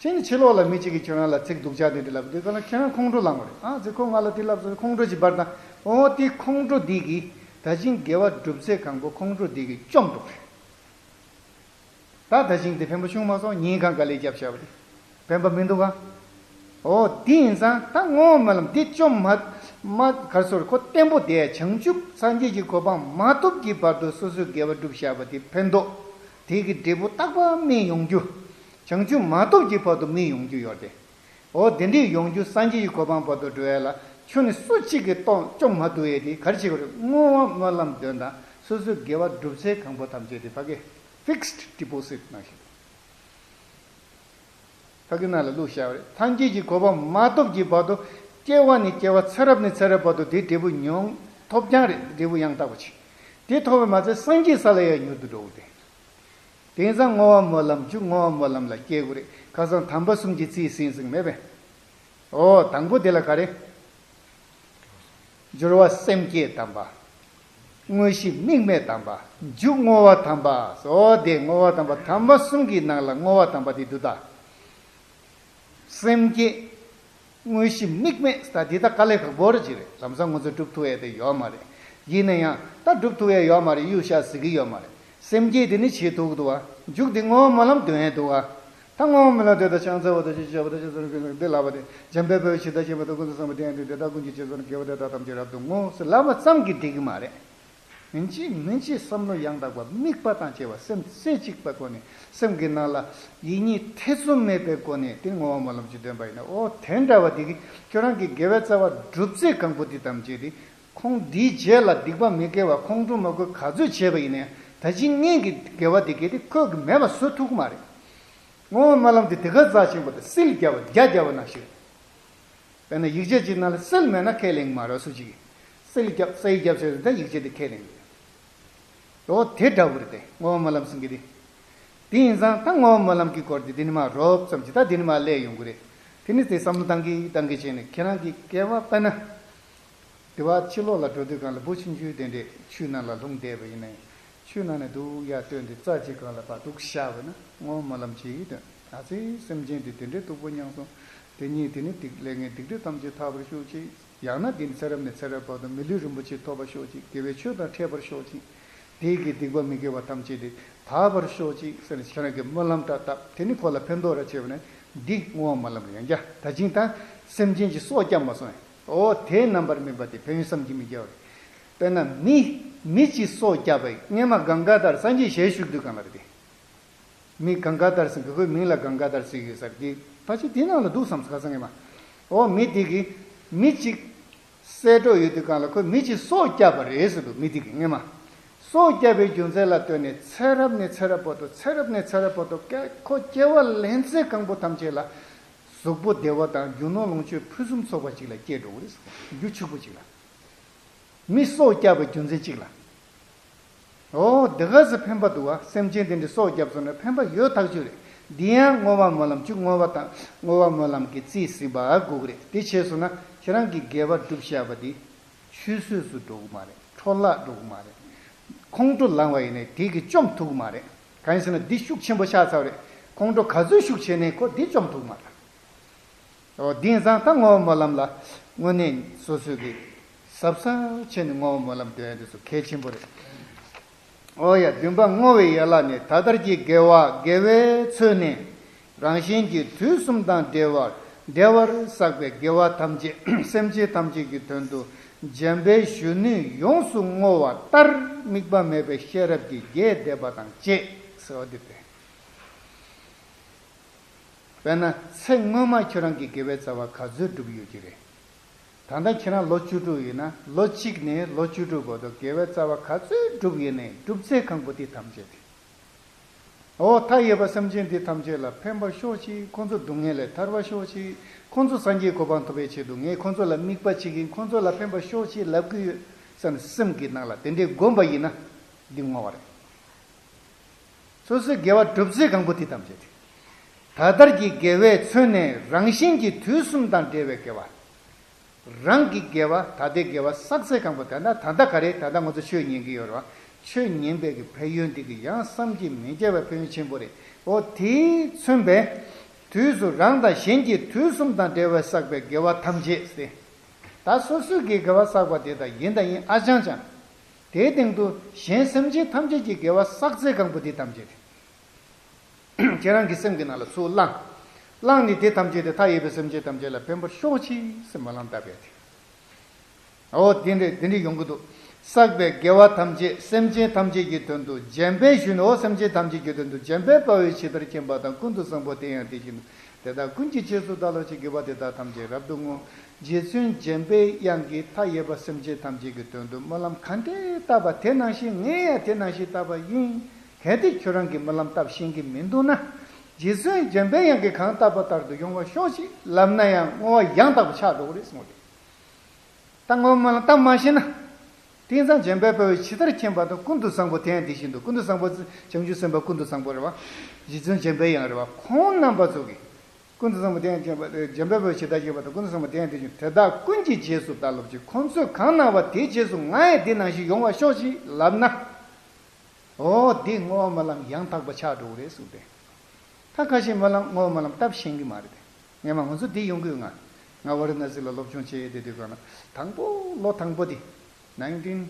ཕྱིན་ནས་ཕྱི་ལོགས་ལ་མི་གཅིག་གིས་ཁྱོད་རང་ལ་ཚིག་སྡུག་ཅག་དེ་འདྲ་ལབ་དུས་གང་ལ་ཁྱེད་རང་ཁོང་ཁྲོ་ལངས་པ་རེད། ཨ་ཙི་ཁོ་ང་ལ་དེ་ལབ་སོང་ཁོང་ཁྲོ་ཅིག་འབར་ད། འོ་དེ་ཁོང་ཁྲོ་འདི་གིས་ད་ཅིང་དགེ་བ་སྒྲུབ་ཚད་གང་པོ་ཁོང་ཁྲོ་འདི་གིས་བཅོམ་འགྲོ་གི་རེད། ད་ད་ཅིང་དེ་ཕན་པོ་བྱུང་མ་སོང་། སྙིང་ཁང་ག་ལེ་རྒྱབ་བྱ་བ་རེད། ཕན་པ་མི་འདུག་ག་འོ་དེ་ཡིན་ཙང་ད་བསྔོ་བ་སྨོན་ལམ་འདི་བཅོམ་མ་མ་ག་རེ་ཟེར་ཁོ་བརྟན་པོ་དེ་བྱང་ཆུབ་སངས་རྒྱས་ཀྱི་གོ་འཕང་མ་ཐོབ་ཀྱི་བར་དུ་སོ་སོའི་དགེ་བ་སྒྲུབ་བཞག་པ་དེ་ཕན་ཐོགས། དེ་གི་འབྲས་བུ་རྟག་པར་སྨིན་ཡོང་རྒྱུ། བྱང་ཆུབ་མ་ཐོབ་ཀྱི་བར་དུ་སྨིན་ཡོང་རྒྱུ་ཡོད་དེ། འོ་དེ་འདྲའི་ཡོང་རྒྱུ་སངས་རྒྱས་ཀྱི་གོ་འཕང་བར་དུ་འགྲོ་ཡ་ལ་ཁྱོད་ནི་སུ་གཅིག་གིས་གཏོང་བཅོམ་མ་ཐུབ་ཡས་དེ་ག་རེ་བྱེད་དགོས་རེད། བསྔོ་བ་སྨོན་ལམ་འདོན་དང་སོ་སོའི་དགེ་བ་སྒྲུབ་ཚད་གང་པོ་ཐམས་ཅད་དེ་ཕ་གི་ཕིག་སི་ཌི་ཌི་པོ་སི་ཊི་ནང་བཞིན། ཕ་གི་ནང་ལ་བླུགས་བཞག་པ་རེད། སངས་རྒྱས་ཀྱི་གོ་འཕང་མ་ཐོབ་ཀྱི་བར་དུ་སྐྱེ་བ་ནས་སྐྱེ་བ་ཚེ་རབས་ནས་ཚེ་རབས་བར་དུ་དེ་འབྲས་བུ་མྱོང་ཐོབ་ཀྱང་རེད། འབྲས་བུ་ཡང་དག་པ་ཆེ། དེ་ཐོབ་པས་མ་ཚད་སངས་རྒྱས་ས་ལ་ཡང་མྱུར་དུ་འགྲོ་གི་རེད། དེང་སང་བསྔོ་བ་སྨོན་ལམ་མཇུག་བསྔོ་བ་སྨོན་ལམ་ལ་སྐྱེ་དགོས་རེད། ཁ་སང་དམ་པ་གསུམ་གྱི་རྩིས་ཟིན་ཟིན་མེད་པས། འོ་དང་པོ་དེ་ལ་ག་རེ། སྦྱོར་བ་སེམས་བསྐྱེད་དམ་པ། དངོས་གཞི་དམིགས་མེད་དམ་པ། མཇུག་བསྔོ་བ་དམ་པ། འོ་དེ་བསྔོ་བ་དམ་པ་དམ་པ་གསུམ་གྱི་ནང་ལ་བསྔོ་བ་དམ་པ་དེ་འདུག་ད། སེམས་བསྐྱེད། དངོས་གཞི་དམིགས་མེད་ད་འདི་ད་དཀའ་ལས་ཁག་པོ་རེད་ཅིག་རེད། ལམ་སང་ང་ཚོ་སྒྲུབ་ཐུབ་ཡས་དེ་ཡོད་མ་རེད། ཡིན་ན་ཡང་ད་སྒྲུབ་ཐུབ་ཡས་ཡོད་མ་རེད། གཡུག་བཞག་ཟེར་གི་ཡོད་མ་རེད། སེམས་བསྐྱེད་དེ་ནི་བྱེད་ཐུབ་ཀྱི་འདུག་བ། མཇུག་དེ་བསྔོ་བ་སྨོན་ལམ་འདོན་ཡས་འདུག་བ། ད་བསྔོ་བ་སྨོན་ལམ་འདོན་དང་ཕྱག་འཚལ་བ་དང་ཅི་བྱ་བ་དང་ཅི་བཟོ་འདི་ལབ་པ་དེ་འཇམ་དཔལ་དཔའ་བོས་ཇི་ལྟར་མཁྱེན་པ་དང་། ཀུན་ཏུ་བཟང་པོ་དེ་ཡང་དེ་དེ་དག་ཀུན་གྱི་རྗེས་སུ་དགེ་བ་འདི་དག་ཐམས་ཅད་རབ་ཏུ་བསྔོ་ཟེར་ལབ་པ་ཙམ་གྱིས་འགྲིག་གི་མ་རེད། ཡིན་གཅིག་མིན་གཅིག་བསམ་བློ་ཡང་དག་པ་དམིགས་པ་དང་བཅས་པ་སེམས་རྩེ་གཅིག་པའི་སྒོ་ནས་སེམས་ཀྱི་ནང་ལ་ཡིད་གཉིས་ཐེ་ཚོམ་མེད་པའི་སྒོ་ནས་དེ་བསྔོ་བ་སྨོན་ལམ་ཅིག་འདོན་པ་ཡིན་ན། འོ་དེ་འདྲ་བ་དེ་གིས་ཁྱོད་རང་གི་དགེ་བའི་རྩ་བ་སྒྲུབ་ཚད་གང་པོ་དེ་ཐམས་ཅད་དེ་ཁོང་འདིའི་རྗེས་ལ་སྡིག་པ་མི་དགེ་བ་ཁོང་ཁྲོ་མ་དགོས་ག་ཚོད་བྱས་པ་ཡིན་ནའི་ད་ཅི་སྔོན་གྱི་དགེ་བ་དེ་གས་དེ་ཁོས་གི་མེད་པ་བཟོ་ཐུབ་ཀྱི་མ་རེད། བསྔོ་བ་སྨོན་ལམ་དེ་དེ་ག་རྩ་ཆེན་པོ་དང་སིལ་རྒྱབ་པ་རྒྱ་རྒྱབ་པ་ནང་བཞིན། དཔེར་ན་ཡིག་ཆ་གཅིག་ནང་ལ་སིལ་མེད་ན་ཁས་ལེན་མ་རེད། སུ་གཅིག་གིས་སིལ་རྒྱབ་སིལ་རྒྱབ་ཟེར་ད་ཡིག་ཆ་དེ་ཁས་ལེན་གྱི་རེད། འོ་དེ་འདྲ་བོ་རེད་དེ་བསྔོ་བ་སྨོན་ལམ་ཟེར་གྱི་དེ། དེ་ཡིན་ཙང་ད་བསྔོ་བ་སྨོན་ལམ་གྱི་སྐོར་དེ་དེ་ནི་མ་རོབ་ཙམ་གྱིས་ད་དེ་ནི་མ་སླེབས་ཡོང་གི་རེད། དེ་ནི་དེ་བསམ་བློ་བཏང་གི་བཏང་གི་བྱས་ནས་ཁྱེད་རང་གི་དགེ་བ་དཔེར་ན། དེ་བ་ཕྱི་ལོགས་ལ་འགྲོ་དུས་གང་ལ་འབུ་ཆུང་ཆུང་དེ་འདྲས་ཆུ་ནང་ལ་ལྷུང་བསྡད་པ་ཡིན་ན་ཡང་། ཆུ་ནང་ནས་འདུག་ཡར་བཏོན་ཏེ་རྩྭ་གཅིག་སྒང་ལ་ཕར་འདུག་བཞག་པ་ན་བསྔོ་བ་སྨོན་ལམ་ཅིག་འདོན། ཨ་ཙི་སེམས་ཅན་དེ་དེ་འདྲའི་སྡུག་པོ་མྱངས་སོང་། དེ་ཉིད་དེ་ནི་སྡིག་ལས་ངན་སྡིག་སྒྲིབ་ཐམས་ཅད་དག་པར་ཤོག་ཅིག་ཡང་ན་འདི་ནི་ཚེ་རབས་ནས་ཚེ་རབས་བར་དུ་མི་ལུས་རིན་པོ་ཆེ་ཐོབ་པར་ཤོག་ཅིག། དགེ་བའི་ཆོས་དང་འཕྲད་པར་ཤོག་ཅིག། དེ་གི་སྡིག་པ་མི་དགེ་བ་ཐམས་ཅད་དེ་དག་པར་ཤོག་ཅིག་ཟེར་ནས་ཁྱེད་རང་གི་སྨོན་ལམ་འདྲ་བཏབ། དེ་ནི་ཁོ་ལ་ཕན་ཐོགས་ར་བྱས་པ་ནི་འདི་བསྔོ་བ་སྨོན་ལམ་རེད། ཡང་བསྐྱར་ད་ཅིང་ད་སེམས་ཅན་གྱི་སྲོག་བསྐྱབས་མ་སོང་ངས། འོ་དེའི་རྣམ་པར་སྨིན་པ་དེ་ཕན་ཡོན་བསམ་གྱིས་མི་ཁྱབ་པ་རེད། དཔེར་ན་མི་མི་གཅིག་སྲོག་བསྐྱབས་པ་ཡིན། སྔས་མ་གངྒཱ་དར་སངས་རྒྱས་ཞལ་བཞུགས་དུས་གང་ལ་རེད་དེ། མི་གངྒཱ་དར་ཟེར་གི། ཁོའི་མིང་ལ་གངྒཱ་དར་ཟེར་གི་ཡོད་ས་རེད་དེ། ཕལ་ཆེར་དེ་ནང་ལ་འདུག་བསམ། ཁ་སང་ངས་མ། འོ་མི་དེ་གིས་མི་གཅིག་གསད་གྲོགས་ཡོད་དུས་གང་ལ་ཁོས་མི་གཅིག་སྲོག་བསྐྱབས་པ་རེད་ཟེར་འདུག། མི་དེ་གིས་སྔས་མ་སྲོག་བསྐྱབས་པའི་རྒྱུ་མཚན་ལ་ལྟོས་ནས་ཚེ་རབས་ནས་ཚེ་རབས་བར་དུ་ཚེ་རབས་ནས་ཚེ་རབས་བར་དུ་སྐད་ཁོ་སྐྱེ་བ་ལེན་ཚེ་གང་པོ་ཐམས་ཅད་ལ་གཟུགས་པོ་བདེ་བ་དང་རྒྱུ་ནོར་ལོངས་སྤྱོད་ཕུན་སུམ་ཚོགས་པ་ཅིག་ལ་སྐྱེས་འགྲོ་གི་རེད་ཟེར། རྒྱུ་ཕྱུག་པོ་ཅིག་ལ། མི་སྲོག་བསྐྱབས་པའི་རྒྱུ་མཚན་གཅིག་ལ། འོ་དེ་ག་ཚོད་ཕན་པ་འདུག་བ། སེམས་ཅན་དེ་འདྲའི་སྲོག་བསྐྱབས་སོང་ན་ཕན་པ་ཡོད་ཐག་ཆོད་རེད། འདི་ཡང་བསྔོ་བ་སྨོན་ལམ་བཅུ། བསྔོ་བ་དང་བསྔོ་བ་སྨོན་ལམ་གྱི་རྩིས་ཟིན་པ་དགོས་ཀྱི་རེད། དེ་བྱས་སོང་ན་ཁྱེད་རང་གི་དགེ་བ་སྒྲུབ་བཞག་པ་དེ་ཆུད་ཟོས་སུ་འགྲོ་གི་མ་རེད། འཕྲོ་བརླག་འགྲོ་གི་མ་རེད། ཁོང་ཁྲོ་ལངས་པ་ཡིན་ནའི་དེ་གིས་བཅོམ་ཐུབ་ཀྱི་མ་རེད། གང་ཡིན་ཟེར་ན་འདི་ཤུགས་ཆེན་པོ་ཆགས་ཚར་བ་རེད། ཁོང་ཁྲོ་ག་ཚོད་ཤུགས་ཆེ་ནའི་ཁོ་འདི་བཅོམ་ཐུབ་ཀྱི་མ་རེད། འོ་དེང་སང་ད་བསྔོ་བ་སྨོན་ལམ་ལ་དངོས་གནས་སོ་སོས་ཀྱི་གཟབ་གཟབ་བྱས་ནས་བསྔོ་བ་སྨོན་ལམ་འདོན་ཡ་དེ་ཚོ་གལ་ཆེན་པོ་རེད། འོ་ཡ། བདུན་པ། བསྔོ་བའི་ཡན་ལག་ནི། ད་ལྟར་གྱི་དགེ་བ་དགེ་བས་མཚོན་ནས་རང་གཞན་གྱི་དུས་གསུམ་དང་འབྲེལ་བར་འབྲེལ་བར་བསགས་པའི་དགེ་བ་ཐམས་ཅད་སེམས་ཅན་ཐམས་ཅད་ཀྱི་དོན་དུ་འཇམ་དཔལ་གཞོན་ནུས་ཡོངས་སུ་བསྔོ་བ་ལྟར་དམིགས་པ་མེད་པའི་ཤེས་རབ་ཀྱིས་རྒྱས་འདེབས་པ་དང་བཅས་ཟེར་བ་འདི་སྟེ། དཔེར་ན་ཚེ་སྔོན་མ་ཁྱོད་རང་གིས་དགེ་བའི་རྩ་བ་ག་ཚོད་བསྒྲུབས་ཡོད་ཀྱི་རེད། ད་ལྟ་ཁྱེད་རང་ལོ་བཅུ་དྲུག་ཡིན་ན་ལོ་གཅིག་ནས་ལོ་བཅུ་དྲུག་བར་དུ་དགེ་བའི་རྩ་བ་ག་ཚོད་བསྒྲུབས་ཡོད་ནའི་བསྒྲུབས་ཚད་གང་པོ་དེ་ཐམས་ཅད་དེ། འོ་མཐའ་ཡས་པ་སེམས་ཅན་དེ་ཐམས་ཅད་ལ་ཕན་པར་ཤོག་ཅིག། ཁོང་ཚོ་སྡུག་བསྔལ་ལས་ཐར་བར་ཤོག་ཅིག། ཁོང་ཚོ་སངས་རྒྱས་གོ་འཕང་ཐོབ་པའི་ཆེད་དུ་ངས་ཁོང་ཚོ་ལ་དམིགས་པ་བྱེད་ཀྱི་ཡིན། ཁོང་ཚོ་ལ་ཕན་པར་ཤོག་ཅིག་ལབ་ཀྱི་ཡོད་བསམ་སེམས་ཀྱི་ནང་ལ་དེ་འདྲའི་སྒོམ་པ་ཡིན་ན་འདི་བསྔོ་བ་རེད། སོ་སོའི་དགེ་བ་སྒྲུབ་ཚད་གང་པོ་དེ་ཐམས་ཅད་དེ། ད་ལྟར་གྱི་དགེ་བས་མཚོན་ནས་རང་གཞན་གྱི་དུས་གསུམ་དང་འབྲེལ་བའི་དགེ་བ། རང་གི་དགེ་བ། ད་ལྟའི་དགེ་བ་བསགས་ཚད་གང་པོ། ད་ལྟ་ད་ལྟ་ག་རེ། ད་ལྟ་ང་ཚོ་ཆོས་ཉན་གྱི་ཡོད་རེད་བ། ཆོས་ཉན་པའི་གི་ཕན་ཡོན་དེ་གི་ཡང་བསམ་གྱིས་མི་ཁྱབ་པའི་ཕན་ཡོན་ཆེན་པོ་རེད། འོ་དེས་མཚོན་པའི་དུས་སུ་རང་དང་གཞན་གྱི་དུས་གསུམ་དང་འབྲེལ་བའི་བསགས་པའི་དགེ་བ་ཐམས་ཅད་ཟེར། ད་སོ་སོའི་གི་དགེ་བ་བསགས་པ་དེ་དག་ཡིན་དང་ཡིན། ཨ་ཅང་ཅང་། དེའི་སྟེང་དུ་གཞན་སེམས་ཅན་ཐམས་ཅད་ཀྱི་དགེ་བ་བསགས་ཚད་གང་པོ་དེ་ཐམས་ཅད་དེ། ཁྱེད་རང་གི་སེམས་ཀྱི་ནང་ལ་ཚུར་བླངས། བླངས་ནས་དེ་ཐམས་ཅད་དེ་མཐའ་ཡས་པའི་སེམས་ཅན་ཐམས་ཅད་ལ་ཕན་པར་ཤོག་ཅིག་ཟེར་སྨོན་ལམ་བཏབ་པས་དེ། འོ་དེ་འདྲས་དེ་འདྲས་ཡོང་གི་འདུག། བསགས་པའི་དགེ་བ་ཐམས་ཅད་སེམས་ཅན་ཐམས་ཅད་ཀྱི་དོན་དུ་འཇམ་དཔལ་གཞོན་ནུ། འོ་སེམས་ཅན་ཐམས་ཅད་ཀྱི་དོན་དུ་འཇམ་དཔལ་དཔའ་བོས་ཇི་ལྟར་མཁྱེན་པ་དང་། ཀུན་ཏུ་བཟང་པོ་དེ་ཡང་དེ་བཞིན་དུ། དེ་དག་ཀུན་གྱི་རྗེས་སུ་བདག་སློབ་ཅིང་། དགེ་བ་འདི་དག་ཐམས་ཅད་རབ་ཏུ་བསྔོ། རྗེ་བཙུན་འཇམ་དཔལ་དབྱངས་ཀྱིས་མཐའ་ཡས་པ་སེམས་ཅན་ཐམས་ཅད་ཀྱི་དོན་དུ་སྨོན་ལམ་ག་འདྲས་བཏབ་པ་དེ་ནང་བཞིན་ངས་ཡང་དེ་ནང་བཞིན་བཏབ་པ་ཡིན། གལ་ཏེ་ཁྱོད་རང་གིས་སྨོན་ལམ་བཏབ་ཤེས་ཀྱི་མི་འདུག་ན། རྗེ་བཙུན་འཇམ་དཔལ་དབྱངས་ཀྱིས་གང་བཏབ་པ་ལྟར་དུ་ཡོང་བར་ཤོག་ཅིག་ལབ་ན་ཡང་བསྔོ་བ་ཡང་དག་པ་ཆགས་འགྲོ་གི་རེད་གསུངས་ཏེ། ད་བསྔོ་བ་སྨོན་ལམ་བཏབ་མ་ཤེས་ན། དེང་སང་འཇམ་དཔལ་དཔའ་བོས་ཇི་ལྟར་མཁྱེན་པ་དང་། ཀུན་ཏུ་བཟང་པོ་དེ་ཡང་དེ་བཞིན་དུ། ཀུན་ཏུ་བཟང་པོ་བྱང་ཆུབ་སེམས་དཔའ་ཀུན་ཏུ་བཟང་པོ་རེད་བ། རྗེ་བཙུན་འཇམ་དཔལ་དབྱངས་རེད་བ། ཁོང་རྣམ་པ་ཚོ་གིས། ཀུན་ཏུ་བཟང་པོ་དེ་ཡང་མཁྱེན་པ། འཇམ་དཔལ་དཔའ་བོས་ཇི་ལྟར་མཁྱེན་པ་དང་། ཀུན་ཏུ་བཟང་པོ་དེ་ཡང་དེ་བཞིན་དུ། དེ་དག་ཀུན་གྱི་རྗེས་སུ་བདག་སློབ་ཅིང་། ཁོང་ཚོས་གང་གནང་བ་དེའི་རྗེས་སུ་ང་ཡང་དེ་ནང་བཞིན་ཡོང་བར་ཤོག་ཅིག་ལབ་ན། འོ་འདི་བསྔོ་བ་སྨོན་ལམ་ཡང་དག་པ་ཆགས་འགྲོ་གི་རེད་གསུངས་ཏེ། ད་ཁ་ཤས་སྨོན་ལམ་བསྔོ་བ་སྨོན་ལམ་བཏབ་ཤེས་ཀྱི་མ་རེད་དེ། སྔས་མ་ང་ཚོ་འདི་ཡོང་གི་ཡོད། ང་ང་ཝཱ་ར་ཎ་སི་ལ་སློབ་སྦྱོང་བྱེད་ཡས་དེ་དུས་ག་ན་དང་པོ་ལོ་དང་པོ་དེ། nineteen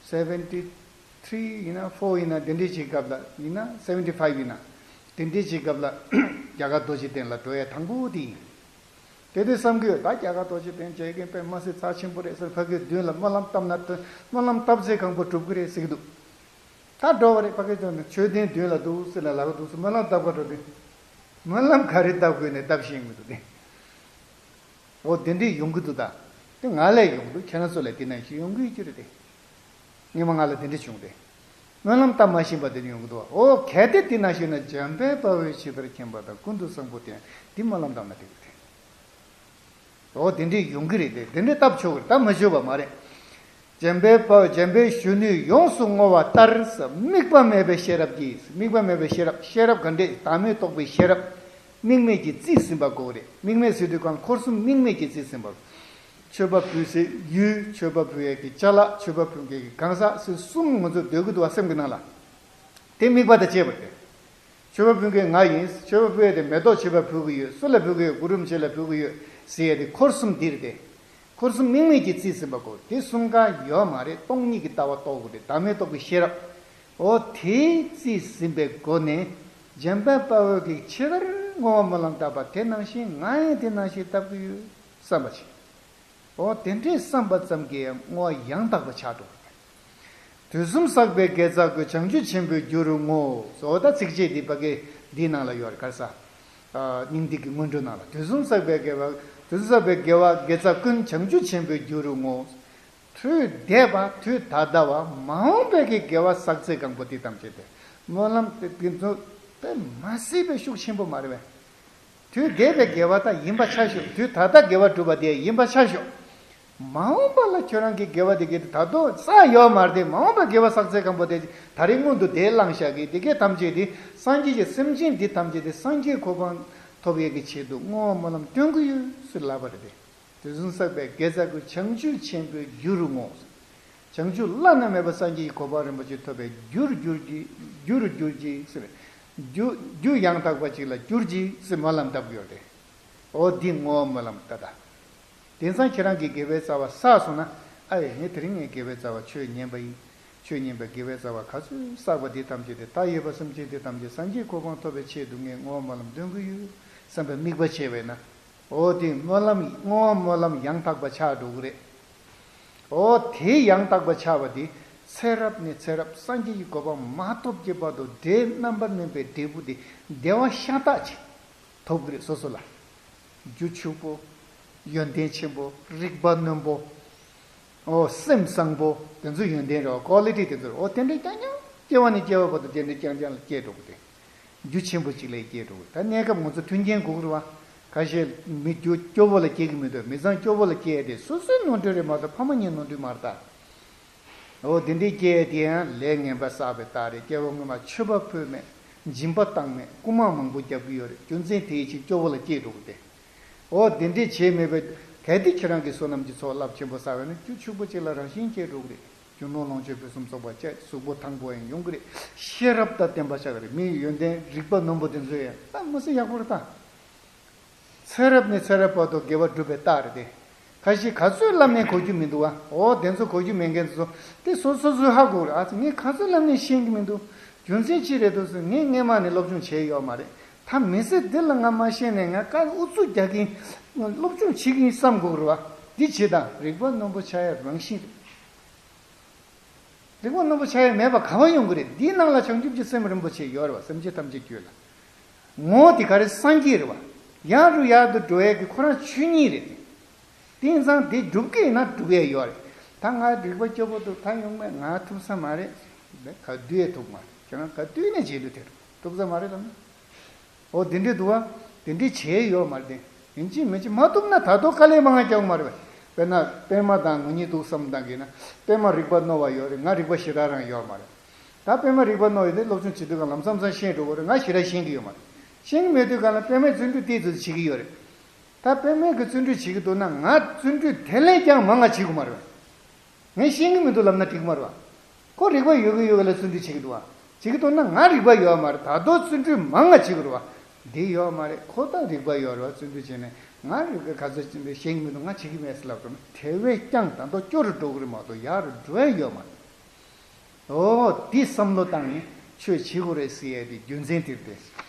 seventy three ཡིན་ན་four ཡིན་ན་དེ་འདྲའི་ཅིག་སྐབས་ལ་ཡིན་ན། seventy five ཡིན་ན་དེ་འདྲའི་ཅིག་སྐབས་ལ་རྒྱ་གར་རྡོ་རྗེ་གདན་ལ་འགྲོ་ཡས་དང་པོ་དེ་ཡིན། དེ་དུས་བསམ་གྱི་ཡོད། ད་རྒྱ་གར་རྡོ་རྗེ་གདན་མཇལ་མཁན་དཔེ་མ་སྲིད་རྩ་ཆེན་པོ་རེད་ཟེར། ཕ་གིའི་མདུན་ལ་སྨོན་ལམ་བཏབ་ན་སྨོན་ལམ་བཏབ་ཚེ་གང་པོ་འགྲུབ་ཀྱི་རེད་ཟེར་གྱི་འདུག། ད་འགྲོ་བ་རེད། ཕ་གིའི་མདུན་ལ། མཆོད་རྟེན་མདུན་ལ་འདུག་ཟེར་ལ་ལབ་འདུག་ཟེར། སྨོན་ལམ་བཏབ་ག་འགྲོ་དུས། སྨོན་ལམ་ག་རེ་བཏབ་དགོས་ནས་བཏབ་ཤེས་མི་འདུག་སྟེ། འོ་དེ་འདྲས་ཡོང་གི་འདུག། ད་དེ་ང་ལས་ཡོང་གི་འདུག། ཁྱེད་རང་ཚོ་ལས་དེ་ནང་བཞིན་ཡོང་གི་ཡོད་ཀྱི་རེད་དེ། སྔས་མ་ང་ལ་དེ་འདྲས་བྱུང་སྟེ། སྨོན་ལམ་བཏབ་མ་ཤེས་པ་དེ་འདྲས་ཡོང་གི་འདུག། འོ་གལ་ཏེ་དེ་ནང་བཞིན་ན་འཇམ་དཔལ་དཔའ་བོས་ཇི་ལྟར་མཁྱེན་པ་དང་། ཀུན་ཏུ་བཟང་པོ་དེ་ཡང་དེ་སྨོན་ལམ་བཏབ་ན་འགྲིག་གི་རེད་དེ། འོ་དེ་འདྲས་ཡོང་གི་རེད་དེ། དེ་འདྲས་བཏབ་ཆོག་གི་རེད། ད་མ་བརྗོད་པ་མ་རེད། འཇམ་དཔལ་དཔའ་བོས་འཇམ་དཔལ་གཞོན་ནུས་ཡོངས་སུ་བསྔོ་བ་ལྟར་ཟེར། དམིགས་པ་མེད་པའི་ཤེས་རབ་ཀྱིས། དམིགས་པ་མེད་པའི་ཤེས་རབ། ཤེས་རབ་ག་འདྲས། བདག་མེད་རྟོགས་པའི་ཤེས་རབ། དམིགས་མེད་ཀྱིས་རྩིས་ཟིན་པ་དགོས་རེད། དམིགས་མེད་ཟེར་དུས་གང་། འཁོར་གསུམ་དམིགས་མེད་ཀྱིས་རྩིས་ཟིན་པ། མཆོད་པ་ཕུལ་སའི་ཡུལ། མཆོད་པ་ཕུལ་ཡས་ཀྱི་ཅ་ལག། མཆོད་པ་ཕུལ་མཁན་གྱི་གང་ཟག་ཟེར་གསུམ་ང་ཚོ་སྡོད་ཀྱི་འདུག་བ། སེམས་ཀྱི་ནང་ལ། དེ་དམིགས་པ་དང་བཅས་པ་རེད། མཆོད་པ་ཕུལ་མཁན་ང་ཡིན། མཆོད་པ་ཕུལ་ཡས་དེ་མེ་ཏོག་མཆོད་པ་ཕུལ་གྱི་ཡོད། སུ་ལ་ཕུལ་གྱི་ཡོད། གུ་རུ་རིན་པོ་ཆེ་ལ་ཕུལ་གྱི་ཡོད། ཟེར་ཡ་དེ་འཁོར་གསུམ་འདིར་ཏེ། འཁོར་གསུམ་དམིགས་མེད་ཀྱིས་རྩིས་ཟིན་པ་གོ། དེ་གསུམ་ཀ་ཡོད་མ་རེད། སྟོང་ཉིད་ཀྱི་ལྟ་བ་རྟོགས་དགོས་རེད། བདག་མེད་རྟོགས་པའི་ཤེས་རབ། འོ་དེས་རྩིས་ཟིན་པའི་སྒོ་ནས། འཇམ་དཔལ་དཔའ་བོས་ཀྱིས་ཇི་ལྟར་བསྔོ་བ་སྨོན་ལམ་བཏབ་པ་དེ་ནང་བཞིན་ང་ཡང་དེ་ནང་བཞིན་བཏབ་ཀྱི་ཡོད་བསམ་པ་བྱེད། འོ་དེ་འདྲའི་བསམ་པ་ཙམ་གྱིས་བསྔོ་བ་ཡང་དག་པ་ཆགས་འགྲོ་གི། དུས་གསུམ་བསགས་པའི་དགེ་རྩ་ཀུན། བྱང་ཆུབ་ཆེན་པོའི་རྒྱུ་རུ་བསྔོ། འོ་ད་ཚིགས་བཅད་འདི་ཕ་གི་འདིའི་ནང་ལ་ཡོད་རེད། ག་རེ་ཟ། ཨ། སྙིང་ཐིག་གི་སྔོན་འགྲོ་ནང་ལ། དུས་གསུམ་བསགས་པའི་དགེ་བ། དུས་གསུམ་བསགས་པའི་དགེ་བ་དགེ་རྩ་ཀུན། བྱང་ཆུབ་ཆེན་པོའི་རྒྱུ་རུ་བསྔོ། དུས་འདས་པ་དུས་ད་ལྟ་བ་མ་འོངས་པའི་གི་དགེ་བ་བསགས་ཚད་གང་པོ་དེ་ཐམས་ཅད་དེ། སྨོན་ལམ་དེ་དེ་ཚོ་དཔེ་མ་སྲིད་པའི་ཤུགས་ཆེན་པོ་མ་རེད་པས། དུས་འདས་པའི་དགེ་བ་ད་ཡིན་པ་ཆ་ཞོག་དུས་ད་ལྟ་དགེ་བ་སྒྲུབ་པ་དེ་ཡིན་པ་ཆ་ཞོག་མ་འོངས་པ་ལ་ཁྱོད་རང་གི་དགེ་བ་དེ་གའི་ད་དུང་བསགས་ཡོད་མ་རེད་དེ། མ་འོངས་པའི་དགེ་བ་བསགས་ཚད་གང་པོ་དེ་ད་རེས་སྔོན་དུ་དེ་བླངས་བཞག་གི་དེ་གའི་ཐམས་ཅད་དེ་སངས་རྒྱས་ཀྱི་སེམས་ཅན་འདི་ཐམས་ཅད་དེ་སངས་རྒྱས་གོ་འཕང་ཐོབ་ཡས་ཀྱི་ཆེད་དུ་བསྔོ་བ་སྨོན་ལམ་འདོན་གྱི་ཡོད་ཟེར་ལབ་པ་རེད་དེ། དུས་གསུམ་བསགས་པའི་དགེ་རྩ་ཀུན། བྱང་ཆུབ་ཆེན་པོའི་རྒྱུ་རུ་བསྔོ། བྱང་ཆུབ་བླ་ན་མེད་པ་སངས་རྒྱས་ཀྱི་གོ་འཕང་རིན་པོ་ཆེ་ཐོབ་པའི་རྒྱུར་གྱུར་ཅིག་རྒྱུ་རུ་གྱུར་ཅིག་ཟེར། རྒྱུ་རྒྱུ་ཡང་དག་པ་ཅིག་ལ་གྱུར་ཅིག་ཟེར་སྨོན་ལམ་བཏབ་ཀྱི་ཡོད་རེད། འོ་འདི་བསྔོ་བ་སྨོན་ལམ་ད་ལྟ། དེང་སང་ཁྱེད་རང་གི་དགེ་བའི་རྩ་བ་བསགས་སོང་ན། ཨ་ཡེ་ངས་དེ་རིང་ངས་དགེ་བའི་རྩ་བ་ཆོས་ཉན་པ་ཡིན། ཆོས་ཉན་པའི་དགེ་བའི་རྩ་བ་ག་ཚོད་བསགས་པ་དེ་ཐམས་ཅད་དེ་མཐའ་ཡས་པ་སེམས་ཅན་དེ་ཐམས་ཅད་སངས་རྒྱས་གོ་འཕང་ཐོབ་པའི་ཆེད་དུ་ངས་བསྔོ་བ་སྨོན་ལམ་འདོན་གྱི་ཡོད་བསམ་པའི་དམིགས་པ་བྱས་པས་ན། འོ་དེ་སྨོན་ལམ་བསྔོ་བ་སྨོན་ལམ་ཡང་དག་པ་ཆགས་འགྲོ་གི་རེད། འོ་དེ་ཡང་དག་པ་ཆགས་པ་དེ་ཚེ་རབས་ནས་ཚེ་རབས་སངས་རྒྱས་ཀྱི་གོ་འཕང་མ་ཐོབ་ཀྱི་བར་དུ་འབྲས་རྣམ་པར་སྨིན་པའི་འབྲས་བུ་དེ་བདེ་བ་ཤ་སྟག་ཅིག་ཐོབ་གི་རེད། སོ་སོ་ལ་རྒྱུ་ཕྱུག་པོ། ཡོན་ཏན་ཆེན་པོ། རིག་པ་རྣོན་པོ། འོ་སེམས་བཟང་པོ། དེ་ཚོ་ཡོན་ཏན་རེད་པ། ཀོ་ལི་ཊི་དེ་ཚོ་རེད། འོ་དེ་འདྲའི་རྐྱང་རྐྱང་སྐྱེ་བ་ནས་སྐྱེ་བ་བར་དུ་དེ་འདྲའི་རྐྱང་རྐྱང་ལ་སྐྱེས་འགྲོ་གི་རེད། རྒྱུ་ཆེན་པོ་གཅིག་ལ་སྐྱེས་འགྲོ་གི། ད་གནས་སྐབས་ང་ཚོ་མཐུན་རྐྱེན་དགོས་ཀྱི་རེད་པ། ཁ་ཤས་མི་རྒྱུ་སྐྱོ་བོ་ལ་སྐྱེ་གི་མི་འདུག་མི་ཚང་སྐྱོ་བོ་ལ་སྐྱེ་ཡ་དེ་སོ་སོའི་ནོར་འཁྲུལ་རེད་མ་གཏོགས་ཕ་མ་གཉིས་ནོར་འཁྲུལ་མ་རེད་ད། འོ་དེ་འདྲའི་སྐྱེ་ཡ་དེ་ཡང་ལས་ངན་པ་བསགས་པའི་རྟགས་རེད། སྐྱེ་བ་སྔོན་མ་མཆོད་པ་ཕུལ་མེད། སྦྱིན་པ་བཏང་མེད། རྐུ་མ་མང་པོ་རྒྱབ་ཀྱི་ཡོད་རེད། རྒྱུ་མཚན་དེའི་ཕྱིར་སྐྱོ་བོ་ལ་སྐྱེས་འགྲོ་གི་དེ། འོ་དེ་འདྲས་བྱས་མེད་པའི་གལ་ཏེ་ཁྱེད་རང་གིས་བསོད་ནམས་ཀྱི་ཚོགས་རླབས་ཆེན་པོ་བསགས་པ་ཡིན་ན་རྒྱུ་ཕྱུག་པོ་གཅིག་ལ་རང་བཞིན་སྐྱེས་འགྲོ་གི་རེད། རྒྱུ་ནོར་ལོངས་སྤྱོད་ཕུན་སུམ་ཚོགས་པ་བཅས་གཟུགས་པོ་ཐང་པོ་ཡང་ཡོང་གི་རེད། ཤེས་རབ་དང་ལྡན་པ་ཆགས་ཀྱི་རེད། མིའི་ཡོན་ཏན་རིག་པ་རྣོན་པོ་དེ་ཚོ་ཡང་ད་མི་སྲིད་ཡག་པོ་རེད་ད། ཚེ་རབས་ནས་ཚེ་རབས་བར་དུ་དགེ་བ་སྒྲུབ་པའི་རྟགས་རེད་དེ། ཁ་ཤས་ག་ཚོད་བསླབ་ནའི་གོ་རྒྱུ་མི་འདུག་པ། འོ་དེ་ཚོ་གོ་རྒྱུ་མེད་མཁན་ཚོ་དེ་སོ་སོ་སོས་ཧ་གོ་རེད། ཨ་ཙི་ངས་ག་ཚོད་བསླབ་ནའི་ཤེས་ཀྱི་མི་འདུག་རྒྱུ་མཚན་ཅི་རེད་འདུག་ཟེར། ངས་སྔས་མ་ནས་སློབ་སྦྱོང་བྱས་ཡོད་མ་རེད། ད་མི་ཚེ་འདི་ལ་ང་མ་ཤེས་ནས་ང་དཀའ་ཨུ་ཚུགས་རྒྱག་གིན་སློབ་སྦྱོང་བྱེད་ཀྱིན་བསམ་དགོས་རེད་པ། འདི་བྱེད་དང་རིག་པ་རྣོན་པོ་ཆགས་ཡ་རང་བཞིན་རེད། རིག་པ་རྣོན་པོ་ཆགས་ཡ་མེད་པ་ག་པར་ཡོང་གི་རེད། འདིའི་ནང་ལ་བྱང་ཆུབ་ཀྱི་སེམས་རིན་པོ་ཆེ་ཡོད་རེད་པ། སེམས་ཅན་ཐམས་ཅད་རྒྱུད་ལ། ངོ་བོ་དེ་ག་རེ་སངས་རྒྱས་རེད་པ། ཡར་རུ་ཡར་དུ་འགྲོ་ཡས་ཀྱི་ཁོ་རང་ཆོས་ཉིད་རེད་དེ། དེང་སང་དེ་སྒྲུབ་ཀྱི་ཡིན་ན་སྒྲུབ་ཡས་ཡོད་རེད། ད་ང་རིག་པ་སྐྱོ་པོ་འདུག་ད་ཡོང་མེད། ང་ཐུབ་ས་མ་རེད། ག་དུས་ཡས་ཐུབ་མ་རེད། ཁྱེད་རང་ག་དུས་ནས་བྱེད་འདུག་དེ་ཐུབ་ས་མ་རེད་ལབ་ན། འོ་དེ་འདྲས་འདུག་པ། དེ་འདྲས་བྱས་ཡོད་མ་རེད་དེ། ཡིན་གཅིག་མིན་གཅིག་མ་ཐུབ་ན་ད་དུང་དཀའ་ལས་མང་ང་རྒྱག་དགོས་མ་རེད་པས། དཔེར་ན་པད་མ་དང་ངུ་གཉིས་འདུག་བསམ་བཏང་གི་ན། པད་མ་རིག་པ་རྣོ་བ་ཡོད་རེད། ང་རིག་པ་ཞེ་དྲག་རང་ཡོད་མ་རེད། ད་པད་མ་རིག་པ་རྣོ་ཡོད་དེ་སློབ་སྦྱོང་བྱེད་དུས་གང་ལམ་སང་ལམ་སང་ཤེས་འགྲོ་གི་རེད། ང་ཞེ་དྲག་ཤེས་ཀྱི་ཡོད་མ་རེད། ཤེས་ཀྱི་མེད་དུས་གང་ལ་པད་མས་བརྩོན་འགྲུས་ཏོག་ཙམ་བྱེད་ཀྱི་ཡོད་རེད། ད་པད་མས་ཀྱི་བརྩོན་འགྲུས་བྱེད་ཀྱི་འདུག་ན་ང་བརྩོན་འགྲུས་དེ་ལས་ཀྱང་མང་ང་བྱེད་དགོས་མ་རེད་པས། ངས་ཤེས་ཀྱི་མི་འདུག་ལབ་ན་འགྲིག་མ་རེད་པ། ཁོ་རིག་པ་ཡོད་ཀྱི་ཡོད་ཀྱི་ལ་བརྩོན་འགྲུས་བྱེད་ཀྱི་འདུག་པ། བྱེད་ཀྱི་འདུག་ན་ང་རིག་པ་ཡོད་མ་རེད། ད་དུང་བརྩོན་འགྲུས་མང་ང་བྱེད་ཀྱི་རེད་པ། འདི་ཡོད་མ་རེད། ཁོ་ད་རིག་པ་ཡོད་རེད་པ། བརྩོན་འགྲུས་བྱས་ནས་ང་རིག་པ་ག་ཚོད་ཅིག་འདི་ཤེས་ཀྱི་མི་འདུག་ང་བྱེད་ཀྱི་མེད་ཟེར་ལབ་འགྲོ་ན་དེ་བས་ཀྱང་ད་དུང་སྐྱོ་རུ་འགྲོ་གི་རེད་མ་གཏོགས་ཡག་རུ་འགྲོ་ཡ་ཡོད་མ་རེད། འོ་འདི་བསམ་བློ་བཏང་ནས་ཆོས་བྱེད་དགོས་རེད་ཟེར་ཡ་དེ་རྒྱུ་མཚན་དེ་རེད།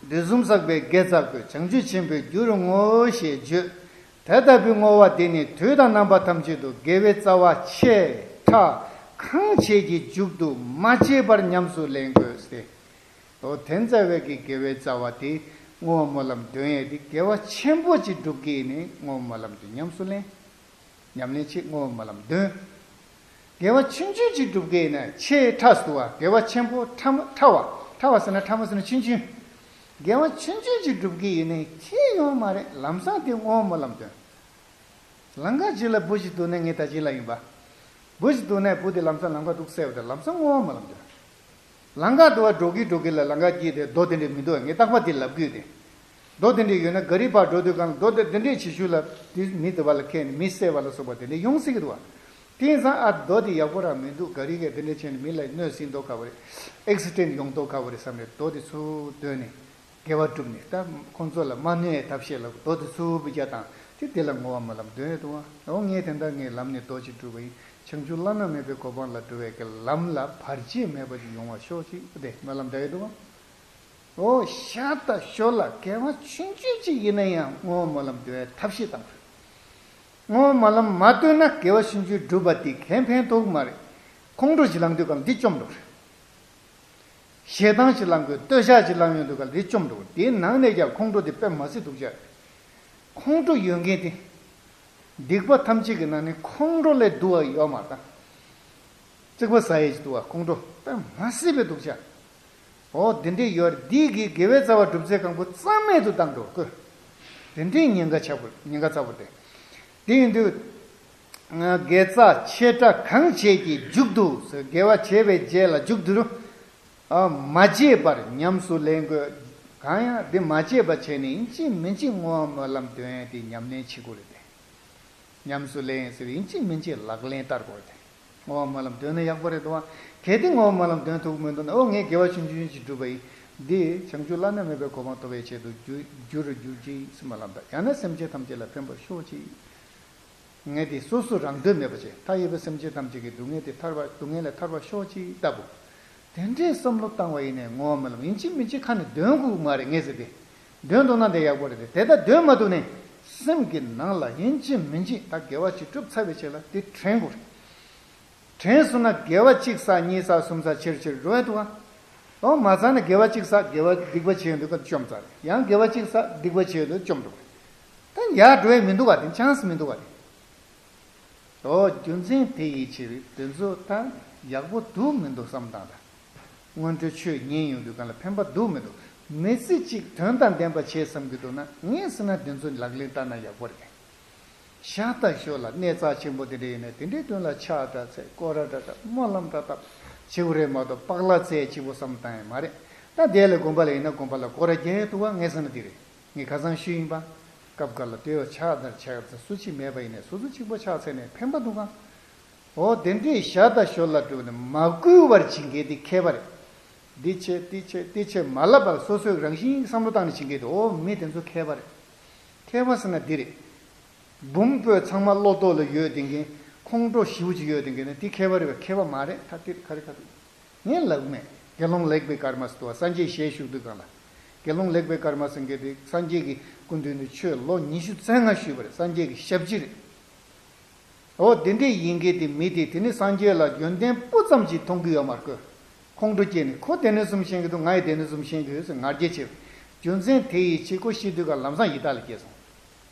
དུས་གསུམ་བསགས་པའི་དགེ་རྩ་ཀུན། བྱང་ཆུབ་ཆེན་པོའི་རྒྱུ་རུ་བསྔོ་ཞེས་བརྗོད། དེ་ལྟ་བུའི་བསྔོ་བ་དེ་ནི་དུས་དང་རྣམ་པ་ཐམས་ཅད་དུ་དགེ་བའི་རྩ་བ་ཆེ་ཕྲ་གང་བྱེད་ཀྱི་མཇུག་ཏུ་མ་བརྗེད་པར་ཉམས་སུ་ལེན་དགོས་ཏེ། འོ་དེ་རྩ་བའི་གི་དགེ་བའི་རྩ་བ་དེ་བསྔོ་བ་སྨོན་ལམ་འདོན་ཡས་དེ་དགེ་བ་ཆེན་པོ་ཅིག་སྒྲུབ་ཀྱི་ཡིན་ནའི་བསྔོ་བ་སྨོན་ལམ་དེ་ཉམས་སུ་ལེན། ཉམས་ལེན་བྱེད། བསྔོ་བ་སྨོན་ལམ་འདོན། དགེ་བ་ཆུང་ཆུང་ཅིག་སྒྲུབ་ཀྱི་ཡིན་ན་ཆེ་ཕྲ་སུ་བ། དགེ་བ་ཆེན་པོ་ཕྲ་མ་ཕྲ་བ། ཕྲ་བ་ཟེར་ན་ཕྲ་མོ་ཟེར་ན་ཆུང་ཆུང་། དགེ་བ་ཆུང་ཆུང་ཅིག་སྒྲུབ་ཀྱི་ཡིན་ན་ཁྱད་ཡོད་མ་རེད། ལམ་སང་དེ་བསྔོ་བ་སྨོན་ལམ་འདོན། ལམ་ཁ་ཅིག་ལ་འབུ་ཞིག་འདུག་ནས་ངས་ད་ཅི་ལ་ཡིན་པ། འབུ་ཞིག་འདུག་ནས་འབུ་དེ་ལམ་སང་ལམ་ཁ་འདུག་བསལ་བ་དང་ལམ་སང་བསྔོ་བ་སྨོན་ལམ་འདོན། ལམ་ཁ་དུ་བ་འགྲོ་གི་འགྲོ་གི་ལ་ལམ་ཁ་དཀྱིལ་དེ་རྡོ་དེ་འདྲས་མི་འདུག་ངས་རྟག་པར་དེ་ལབ་གི་ཡོད་དེ། རྡོ་དེ་འདྲས་ཡོད་ན་ག་རི་ཕར་འགྲོ་དུས་གང་ལ་རྡོ་དེ་དེ་འདྲས་ཆེ་ཤོས་ལ་དེ་མི་དེ་བ་ལ་ཁེལ་ནས་མི་བསད་པ་ལ་སོགས་པ་དེ་འདྲས་ཡོང་སྲིད་གི་འདུག་བ། དེང་སང་ཨ་རྡོ་དེ་ཡག་པོ་རང་མི་འདུག་ག་རི་གས་དེ་འདྲས་བྱས་ནས་མི་ལ་གནོད་སྲིད་མདོག་ཁ་བ་རེད། ཨེག་སི་ཌེན་ཡོང་མདོག་ཁ་བ་རེད་བསམ་ནས་རྡོ་དེ་ཚུར་བཏོན་ནས། དགེ་བ་བསྒྲུབས་ནས་ད་ཁོང་ཚོ་ལ་མ་གནོད་ཡའི་ཐབས་ཤེས་ལ་མདོ་དེ་ཚུར་བུ་རྒྱ་དང་དེ་དེ་ལ་བསྔོ་བ་སྨོན་ལམ་འདོན་ཡས་འདུག་བ། འོ་ངས་དེ་འདྲ་ངས་ལམ་ནས་མདོ་ཅིག་བསྒྲུབས་པ་ཡིན། བྱང་ཆུབ་བླ་ན་མེད་པའི་གོ་འཕང་ལ་འགྲོ་བའི་གི་ལམ་ལ་བར་ཆད་མེད་པ་ཅིག་ཡོང་བ་ཤོག་ཅིག་དེ་སྨོན་ལམ་འདོན་ཡས་འདུག་བ། འོ་ཤ་སྟག་ཞོར་ལ་དགེ་བ་ཆུང་ཆུང་ཅིག་ཡིན་ན་ཡང་བསྔོ་བ་སྨོན་ལམ་འདོན་ཡས་ཐབས་ཤེས་བཏང་དགོས། བསྔོ་བ་སྨོན་ལམ་མ་བཏོན་ན་དགེ་བ་ཆུང་ཆུང་བསྒྲུབས་པ་དེ་གའི་ཕན་ཐོགས་མ་རེད། ཁོང་ཁྲོ་ཅིག་ལངས་དུས་སྒང་འདི་བཅོམ་འགྲོ་རེད། ཞེ་སྡང་ཅིག་ལངས་དགོས་འདོད་ཆགས་ཅིག་ལངས་ཡོང་དུས་སྒང་འདི་བཅོམ་འགྲོ་དེའི་ནང་ནས་ཀྱང་ཁོང་ཁྲོ་དེ་དཔེ་མ་སྲིད་སྡུག་ཅག་རེད། ཁོང་ཁྲོ་ཡོད་མཁན་དེ། སྡིག་པ་ཐམས་ཅད་ཀྱི་ནང་ནས་ཁོང་ཁྲོ་ལས་སྡུག་པ་ཡོད་མ་རེད་ད། རྩིག་པ་ཟ་ཡས་ཅིག་འདུག་བ། ཁོང་ཁྲོ་དཔེ་མ་སྲིད་པའི་སྡུག་ཅག་འོ་དེ་འདྲས་ཡོད་རེད། འདི་གིས་དགེ་བའི་རྩ་བ་སྒྲུབ་ཚད་གང་པོ་རྩ་མེད་དུ་བཏང་འགྲོ་དགོས། དེ་འདྲས་ཉེན་ཁ་ཆེ་པོ་ཉེན་ཁ་ཚ་པོ་རེད། དེ་ཡིན་དུས། དགེ་རྩ་ཆེ་ཕྲ་གང་བྱས་ཀྱི་མཇུག་ཏུ་ཟེར། དགེ་བ་བྱས་པའི་རྗེས་ལ་མཇུག་ཏུ། ཨ། མ་བརྗེད་པར་ཉམས་སུ་ལེན་དགོས། གང་ཡང་འདི་མ་བརྗེད་པ་བྱས་ནས་ཡིན་གཅིག་མིན་གཅིག་བསྔོ་བ་སྨོན་ལམ་འདོན་ཡས་དེ་ཉམས་ལེན་བྱེད་དགོས་རེད་དེ། ཉམས་སུ་ལེན་ཟེར་བ་ཡིན་གཅིག་མིན་གཅིག་ལག་ལེན་བསྟར་དགོས་རེད་དེ། བསྔོ་བ་སྨོན་ལམ་འདོན་ན་ཡག་པོ་རེད་འདུག་བ། གལ་ཏེ་བསྔོ་བ་སྨོན་ལམ་འདོན་ཐུབ་ཀྱི་མི་འདུག་ན། འོ་ངས་དགེ་བ་ཆུང་ཆུང་ཅིག་བསྒྲུབས་པ་ཡིན། འདི་བྱང་ཆུབ་བླ་ན་མེད་པའི་གོ་འཕང་ཐོབ་པའི་ཆེད་དུ་འགྱུར་འགྱུར་རུ་འགྱུར་ཅིག་སྨོན་ལམ་དང་། ཡང་ན་སེམས་ཅན་ཐམས་ཅད་ལ་ཕན་པར་ཤོག་ཅིག་ངས་དེ་སོ་སོ་རང་དོན་མེད་པ་བྱས། མཐའ་ཡས་པའི་སེམས་ཅན་ཐམས་ཅད་ཀྱི་སྡུག་བསྔལ་དེ་ཐར་བ་སྡུག་བསྔལ་ལས་ཐར་བར་ཤོག་ཅིག་ལྟ་བུ། དེ་འདྲའི་བསམ་བློ་བཏང་བ་ཡིན་ནའི་བསྔོ་བ་སྨོན་ལམ་ཡིན་གཅིག་མིན་གཅིག་ཁ་ནས་འདོན་དགོས་མ་རེད། ངས་ཟེར་དེ། འདོན་ཐུབ་ན་དེ་ཡག་པོ་རེད་དེ། དེ་ལྟར་འདོན་མ་ཐུབ་ནའི་སེམས་ཀྱི་ནང་ལ་ཡིན་གཅིག་མིན་གཅིག་ད་དགེ་བ་ཅིག་བསྒྲུབས་ཚར་བའི་རྗེས་ལ་དེ་དྲན་དགོས་རེད། དྲན་སོང་ན་དགེ་བ་གཅིག་བསགས་གཉིས་བསགས་གསུམ་བསགས་ཆེར་ཆེར་འགྲོ་ཡས་འདུག་ག་འོ་མ་བསགས་ན་དགེ་བ་གཅིག་བསགས་དགེ་བ་སྡིག་པ་བྱས་ཡོང་དུས་སྐབས་བཅོམ་ཚར། ཡང་དགེ་བ་གཅིག་བསགས་སྡིག་པ་བྱས་ཡོང་དུས་བཅོམ་འགྲོ། ད་ཡར་འགྲོ་ཡས་མི་འདུག་ག་དེ་ཆན་སི་མི་འདུག་ག་དེ། འོ་རྒྱུ་མཚན་དེ་ཡིས་ཆེ་བས་དེ་ཚོ་ད་ཡག་པོ་འདུག་མི་འདུག་བསམ་བཏང་ད། སྔོན་འགྲོའི་ཆོས་ཉན་ཡོང་དུས་སྒང་ལ་ཕན་པ་འདུག་མི་འདུག་མི་ཚེ་གཅིག་དོན་དང་ལྡན་པ་བྱེད་བསམ་གྱི་འདུག་ན། ངས་ཟེར་ན་དེ་ཚོ་ལག་ལེན་བསྟར་ན་ཡག་པོ་རེད། ཤ་སྟག་ཞོར་ལ་གནས་རྩ་ཆེན་པོ་དེ་འདྲ་ཡིན་ན་དེ་འདྲའི་དོན་ལ་ཕྱག་འདྲ་འཚལ། སྐོར་ར་འདྲ་འདྲ་སྨོན་ལམ་འདྲ་འདྲ་བྱེད་དགོས་རེད་མ་གཏོགས་པགས་ལག་འཚལ་གཅིག་པོ་བསམ་བཏང་ཡས་མ་རེད། ད་དེ་ལས་དགོན་པ་ལ་ཡིན་ན་དགོན་པ་ལ་སྐོར་ར་རྒྱག་ཡས་འདུག་ག་ངས་ཟེར་ན་དེ་རེད། ངས་ཁ་སང་ཞུས་ཡིན་པ། སྐབས་འགའ་ལ་ལྟོས་ཕྱག་འདར་ཕྱག་འདར་སུ་གཅིག་མེད་པ་ཡིན་ནའི་སོ་སོ་གཅིག་པོ་ཕྱག་འཚལ་ནས་ཕན་པ་འདུག་ག་འོ་དེ་འདྲའི་ཤ་སྟག་ཞོར་ལ་བསྒྲུབས་ནས་མ་བསྐུལ་བར་བྱེད་མཁན་དེ་མཁས་པ་རེད། འདི་བྱེད་འདི་བྱེད་འདི་བྱེད་མ་ལབ་པར་སོ་སོའི་རང་བཞིན་བསམ་བློ་བཏང་ནས་བྱེད་མཁན་དེ། འོ་མི་དེ་ཚོ་མཁས་པ་རེད། མཁས་པ་ཟེར་ན་འདི་རེད། འབུམ་པོད་ཚང་མ་བློ་ལྡོག་ལ་ཡོད་བསྡད་མཁན། ཁོང་ཁྲོ་ཞེ་པོ་ཅིག་ཡོད་བསྡད་མཁན་ནི་དེ་མཁས་པ་རེད་པས། མཁས་པ་མ་རེད། ད་དེ་ག་རེ་ག་རེ། ངས་ལབ་མེད། དགེ་སློང་ལེགས་པའི་སྐར་མ་ཟེར་འདུག་བ། སངས་རྒྱས་ཞལ་བཞུགས་དུས་སྒང་ལ། དགེ་སློང་ལེགས་པའི་སྐར་མ་ཟེར་མཁན་དེ་སངས་རྒྱས་ཀྱི་སྐུ་མདུན་དུ་ཆོས་ལོ་ཉི་ཤུ་རྩ་ལྔ་ཞུས་པ་རེད། སངས་རྒྱས་ཀྱི་ཞབས་ཕྱི་རེད། འོ་དེ་འདྲས་ཡིན་མཁན་དེ་མི་དེ་དེ་ནི་སངས་རྒྱས་ལ་ཡོན་ཏན་སྤུ་ཙམ་ཅིག་མཐོང་གི་ཡོད་མ་རེད་ཀོ། ཁོང་ཁྲོ་སྐྱེས་ནས་ཁོ་དེ་ནས་བཟུང་ཤེས་ཀྱི་འདུག་ང་ཡི་དེ་ནས་བཟུང་ཤེས་ཀྱི་ཡོད་ཟེར་ང་རྒྱལ་ཆེ་བས། རྒྱུ་མཚན་དེ་ཡི་ཕྱིར་ཁོ་ཤི་དུས་ཀ་ལམ་སང་ཡི་དྭགས་ལ་སྐྱེས་སོང་།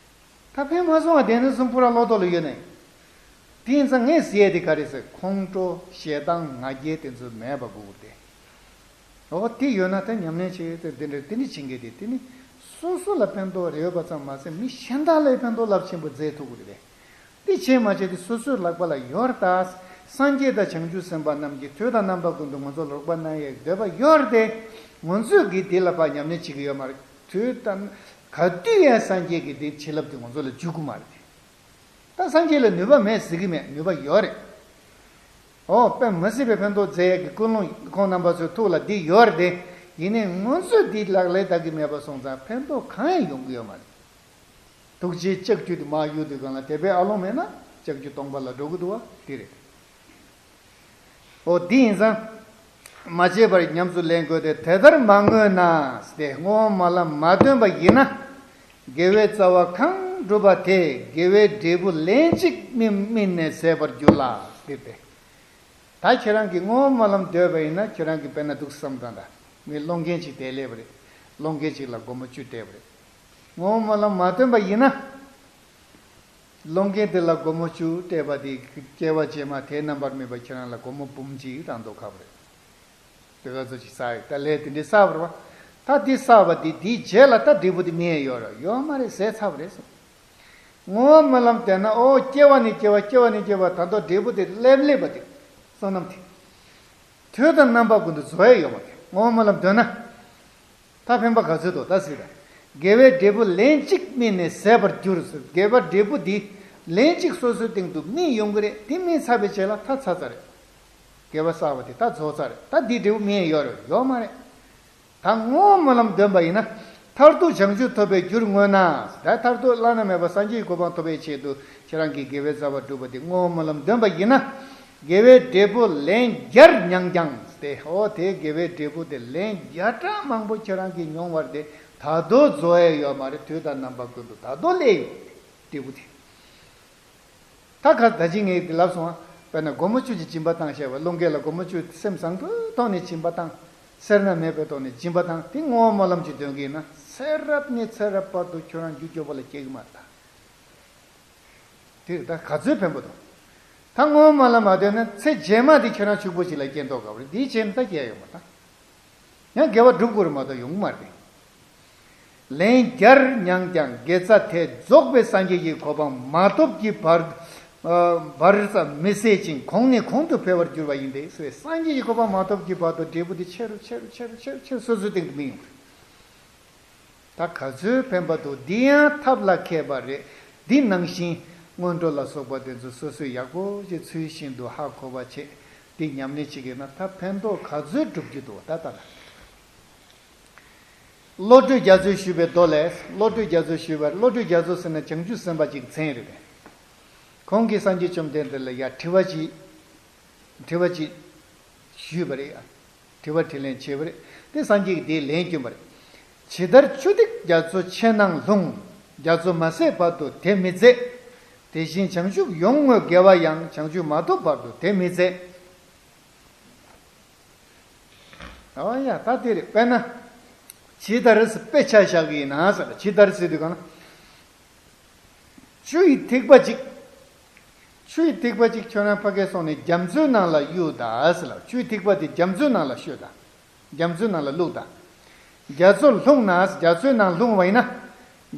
ད་ཕན་མ་སོང་བ་དེ་ནས་བཟུང་པུ་ར་བློ་ལྡོག་ལ་ཡོད་ནས། དེ་ཡིན་ཙང་ངས་ཟེར་ཡས་དེ་ག་རེ་ཟེར། ཁོང་ཁྲོ་ཞེ་སྡང་ང་རྒྱལ་དེ་ཚོ་མེད་པ་དགོས་ཀྱི་རེད། འོ་དེ་ཡོད་ན་ད་ཉམས་ལེན་བྱེད་ཡས་དེ་འདི་འདྲ་དེ་འདྲ་བྱེད་མཁན་དེ་དེ་ནི་སོ་སོ་ལ་ཕན་ཐོགས་རེ་ཡོད་པ་ཙམ་མ་ཟད་མི་གཞན་དག་ལ་ཕན་ཐོགས་རླབས་ཆེན་པོ་མཛད་ཐུབ་ཀྱི་རེད། དེ་བྱས་མ་བྱས་དེ་སོ་སོའི་ལག་པ་ལ་ཡོད་རེད་ད། སངས་རྒྱས་དང་བྱང་ཆུབ་སེམས་དཔའ་རྣམས་ཀྱིས་དུས་དང་རྣམ་པ་ཀུན་ཏུ་ང་ཚོ་རོགས་པ་གནང་ཡས་འདོད་པ་ཡོད་རེད་དེ། ང་ཚོས་གིས་དེ་ལ་ཕར་ཉམས་ལེན་བྱེད་ཀྱི་ཡོད་མ་རེད། དུས་དང་ག་དུས་ཡང་སངས་རྒྱས་ཀྱི་དེ་བྱིན་རླབས་དེ་ང་ཚོ་ལ་འཇུག་གི་མ་རེད་དེ། ད་སངས་རྒྱས་ལ་ནུས་པ་མེད་ཟེར་གྱི་མེད། ནུས་པ་ཡོད་རེད། འོ་དཔེ་མི་སྲིད་པའི་ཕན་ཐོགས་མཛད་ཡས་ཀྱི་ཀུན་སློང་ཁོང་རྣམ་པ་ཚོའི་ཐུགས་ལ་འདི་ཡོད་རེད་དེ། ཡིན་ནའི་ང་ཚོས་འདི་ལག་ལེན་བསྟར་གྱི་མེད་པ་སོང་ཙང་ཕན་ཐོགས་གང་ཡང་ཡོང་གི་ཡོད་མ་རེད། ཐུགས་རྗེའི་ལྕགས་ཀྱུ་དེ་མར་གཡུག་དུས་སྒང་ལ་དད་པའི་ཨ་ལོང་མེད་ན་ལྕགས་ཀྱུ་སྟོང་པ་ལ་འགྲོ་གི་འདུག་བ་དེ་རེད། འོ་འདི་ཡིན་ཙང་། མ་བརྗེད་པར་ཉམས་སུ་ལེན་དགོས་ཏེ། དེ་ལྟར་མ་བསྔོས་ན་སྟེ། བསྔོ་བ་སྨོན་ལམ་མ་བཏོན་པ་ཡིན་ན། དགེ་བའི་རྩ་བ་གང་བསྒྲུབས་པ་དེ་དགེ་བའི་འབྲས་བུ་ལན་གཅིག་སྨིན་སྨིན་ནས་ཟད་པར་འགྱུར་ལ་སྟེ། ད་ཁྱེད་རང་གིས་བསྔོ་བ་སྨོན་ལམ་འདོད་པ་ཡིན་ན་ཁྱེད་རང་གིས་དཔེར་ན་འདུག་བསམ་དང་ད། མི་སློང་མཁན་ཅིག་དེ་སླེབས་པ་རེད། སློང་མཁན་ཅིག་ལ་སྒོར་མོ་བཅུ་སྤྲད་པ་རེད། བསྔོ་བ་སྨོན་ལམ་མ་བཏོན་པ་ཡིན་ན། སློང་མཁན་དེ་ལ་སྒོར་མོ་བཅུ་སྤྲད་པ་དེ་སྐྱེ་བ་རྗེས་མ་དེའི་རྣམ་པར་སྨིན་པ་ཁྱེད་རང་ལ་སྒོར་མོ་འབུམ་གཅིག་རག་མདོག་ཁ་པོ་རེད། དེ་ག་ཚོད་ཅིག་བསགས་ཡོད་ད་ལས་དེ་འདྲའི་བསགས་པ་རེད་བ། ད་དེ་བསགས་པ་དེ་དེའི་རྗེས་ལ་ད་འབྲས་བུ་དེ་སྨིན་ཡས་ཡོད་རེད་ཡོད་མ་རེད་ཟད་ཚར་བ་རེད་ཟེར། བསྔོ་བ་སྨོན་ལམ་བཏོན་ན་ཨོ་སྐྱེ་བ་ནས་སྐྱེ་བ་སྐྱེ་བ་ནས་སྐྱེ་བ་ད་དུང་འབྲས་བུ་དེ་སླེབས་སླེབས་པ་དེ། བསོད་ནམས་དེ། དུས་དང་རྣམ་པ་ཀུན་ཏུ་རྫོགས་ཡས་ཡོད་མ་རེད། བསྔོ་བ་སྨོན་ལམ་འདོན་ན། ད་ཕན་པ་ག་ཚོད་འདུག་ད་ཟེར་ད། དགེ་བའི་འབྲས་བུ་ལན་གཅིག་སྨིན་ནས་ཟད་པར་འགྱུར་ཟེར། དགེ་བ་འབྲས་བུ་འདི་ལན་གཅིག་སོ་སོའི་སྟེང་དུ་སྨིན་ཡོང་གི་རེད། དེ་སྨིན་ཚར་བའི་རྗེས་ལ་ད་ཚར་ཚར་རེད། དགེ་བ་བསགས་པ་དེ་ད་རྫོགས་ཚར་རེད། ད་འདིའི་འབྲས་བུ་སྨིན་ཡོད་རེད་ཡོད་མ་རེད། ད་བསྔོ་བ་སྨོན་ལམ་འདོན་པ་ཡིན་ན། མཐར་ཐུག་བྱང་ཆུབ་ཐོབ་པའི་རྒྱུར་བསྔོས་ན། ད་མཐར་ཐུག་བླ་ན་མེད་པ་སངས་རྒྱས་ཀྱི་གོ་འཕང་ཐོབ་པའི་ཆེད་དུ་ཁྱེད་རང་གིས་དགེ་བའི་རྩ་བ་བསྒྲུབས་པ་དེ་བསྔོ་བ་སྨོན་ལམ་འདོན་པ་ཡིན་ན། དགེ་བའི་འབྲས་བུ་ལན་བརྒྱར་མྱངས་ཀྱང་སྟེ། འོ་དེའི་དགེ་བའི་འབྲས་བུ་དེ་ལན་བརྒྱ་ཕྲག་མང་པོ་ཁྱེད་རང་གིས་མྱོང་བར་དེ་ད་དུང་རྫོགས་ཡས་ཡོད་མ་རེད། དུས་དང་རྣམ་པ་ཀུན་ཏུ་ད་དུང་སླེབས་ཡོད། འབྲས་བུ་དེ། ད་ག་ད་ཅི་ངས་འདི་ལབ་སོང་ཨ། དཔེར་ན་སྒོར་མོ་བཅུ་གཅིག་སྦྱིན་པ་བཏང་བྱས་པ། བློ་འགེལ་ལ་སྒོར་མོ་བཅུ་སེམས་བཟང་པོའི་ཐོག་ནས་སྦྱིན་པ་བཏང་། སེར་སྣ་མེད་པའི་ཐོག་ནས་སྦྱིན་པ་བཏང་། དེ་བསྔོ་བ་སྨོན་ལམ་གྱི་དོན་གྱིས་ཡིན་ན་ཚེ་རབས་ནས་ཚེ་རབས་བར་དུ་ཁྱོད་རང་རྒྱུ་སྐྱོ་པོ་ལ་སྐྱེ་གི་མ་རེད་ད། དེ་རེད་ད་ག་ཚོད་ཕན་པོ་འདུག་ད་བསྔོ་བ་སྨོན་ལམ་མ་འདོན་ན་ཚེ་རྗེས་མ་དེ་ཁྱོད་རང་ཕྱུག་པོ་ཞིག་ལ་སྐྱེ་མདོག་ཁ་པོ་རེད། དེའི་ཆེད་ནི་ད་སྐྱེ་ཡོང་མ་ད། ཡང་དགེ་བ་སྒྲུབ་དགོས་རེད་མ་གཏོགས་ཡོང་གི་མ་རེད། ལན་བརྒྱར་མྱངས་ཀྱང་དགེ་རྩ་དེ་རྫོགས་པའི་སངས་རྒྱས་ཀྱི་གོ་འཕང་མ་ཐོབ་ཀྱི་བར་ཨ་བར་ཙམ་མི་ཟད་ཅིང་གོང་ནས་གོང་དུ་འཕེལ་བར་འགྱུར་བ་ཡིན་ཏེ། སངས་རྒྱས་ཀྱི་གོ་འཕང་མ་ཐོབ་ཀྱི་བར་དུ་འབྲས་བུ་དེ་ཆེ་རུ་ཆེ་རུ་ཆེ་རུ་ཆེ་རུ་ཆེ་རུ་སོ་སོའི་སྟེང་དུ་སྨིན་ཡོང་གི་རེད། ད་ག་ཚོད་ཕན་པ་འདུག་འདི་ཡང་ཐབས་ལ་མཁས་པ་རེད། འདི་ནང་བཞིན་སྔོན་འགྲོ་ལ་སོགས་པ་དེ་ཚོ་སོ་སོས་ཡག་པོ་ཞིག་ཚུལ་བཞིན་དུ་ཧ་གོ་བ་བྱེད། འདི་ཉམས་ལེན་བྱེད་ཀྱི་ན་ད་ཕན་ཐོགས་ག་ཚོད་སྒྲུབ་རྒྱུ་འདུག་ད་ལྟ་ལ། བློ་གྲོས་རྒྱ་མཚོས་ཞུས་པའི་མདོ་ལས། བློ་གྲོས་རྒྱ་མཚོས་ཞུས་པ། བློ་གྲོས་རྒྱ་མཚོ་ཟེར་ན་བྱང་ཆུབ་སེམས་དཔའ་ཅིག་མཚན་རེད་པས། ཁོང་གིས་སངས་རྒྱས་བཅོམ་ལྡན་འདས་ལ་ཡ་དྲི་བ་ཅིག་དྲི་བ་ཅིག་ཞུས་པ་རེད། དྲི་བ་དྲིས་ལན་བྱས་པ་རེད། དེ་སངས་རྒྱས་ཀྱིས་དེའི་ལན་བསྐྱོན་པ་རེད། ཇི་ལྟར་ཆུ་ཐིགས་རྒྱ་མཚོ་ཆུ་ནང་ལྷུང་། རྒྱ་མཚོ་མ་ཟད་བར་དུ་དེ་མི་ཟད། དེ་བཞིན་བྱང་ཆུབ་ཡོངས་བསྔོས་དགེ་བ་ཡང་། བྱང་ཆུབ་མ་ཐོབ་བར་དུ་དེ་མི་ཟད། ཨོ་ཡ་ད་དེ་རེད། དཔེར་ན། ཇི་ལྟར་ཟེར་དཔེ་ཆ་བཞག་གི་ཡིན་ན་ཟེར། ཇི་ལྟར་ཟེར་དུས་གང་ན། ཆུ་ཡི་ཐིགས་པ་གཅིག་ཆུ་ཡི་ཐིགས་པ་གཅིག་ཁྱོད་རང་ཕ་གིར་སོང་ནས་རྒྱ་མཚོའི་ནང་ལ་གཡུག་ད་ཟེར་ལ། ཆུ་ཡི་ཐིགས་པ་དེ་རྒྱ་མཚོའི་ནང་ལ་གཡུག་ད། རྒྱ་མཚོའི་ནང་ལ་བླུགས་ད། རྒྱ་མཚོ་ལྷུང་ན། རྒྱ་མཚོའི་ནང་ལྷུང་བ་ཡིན་ན།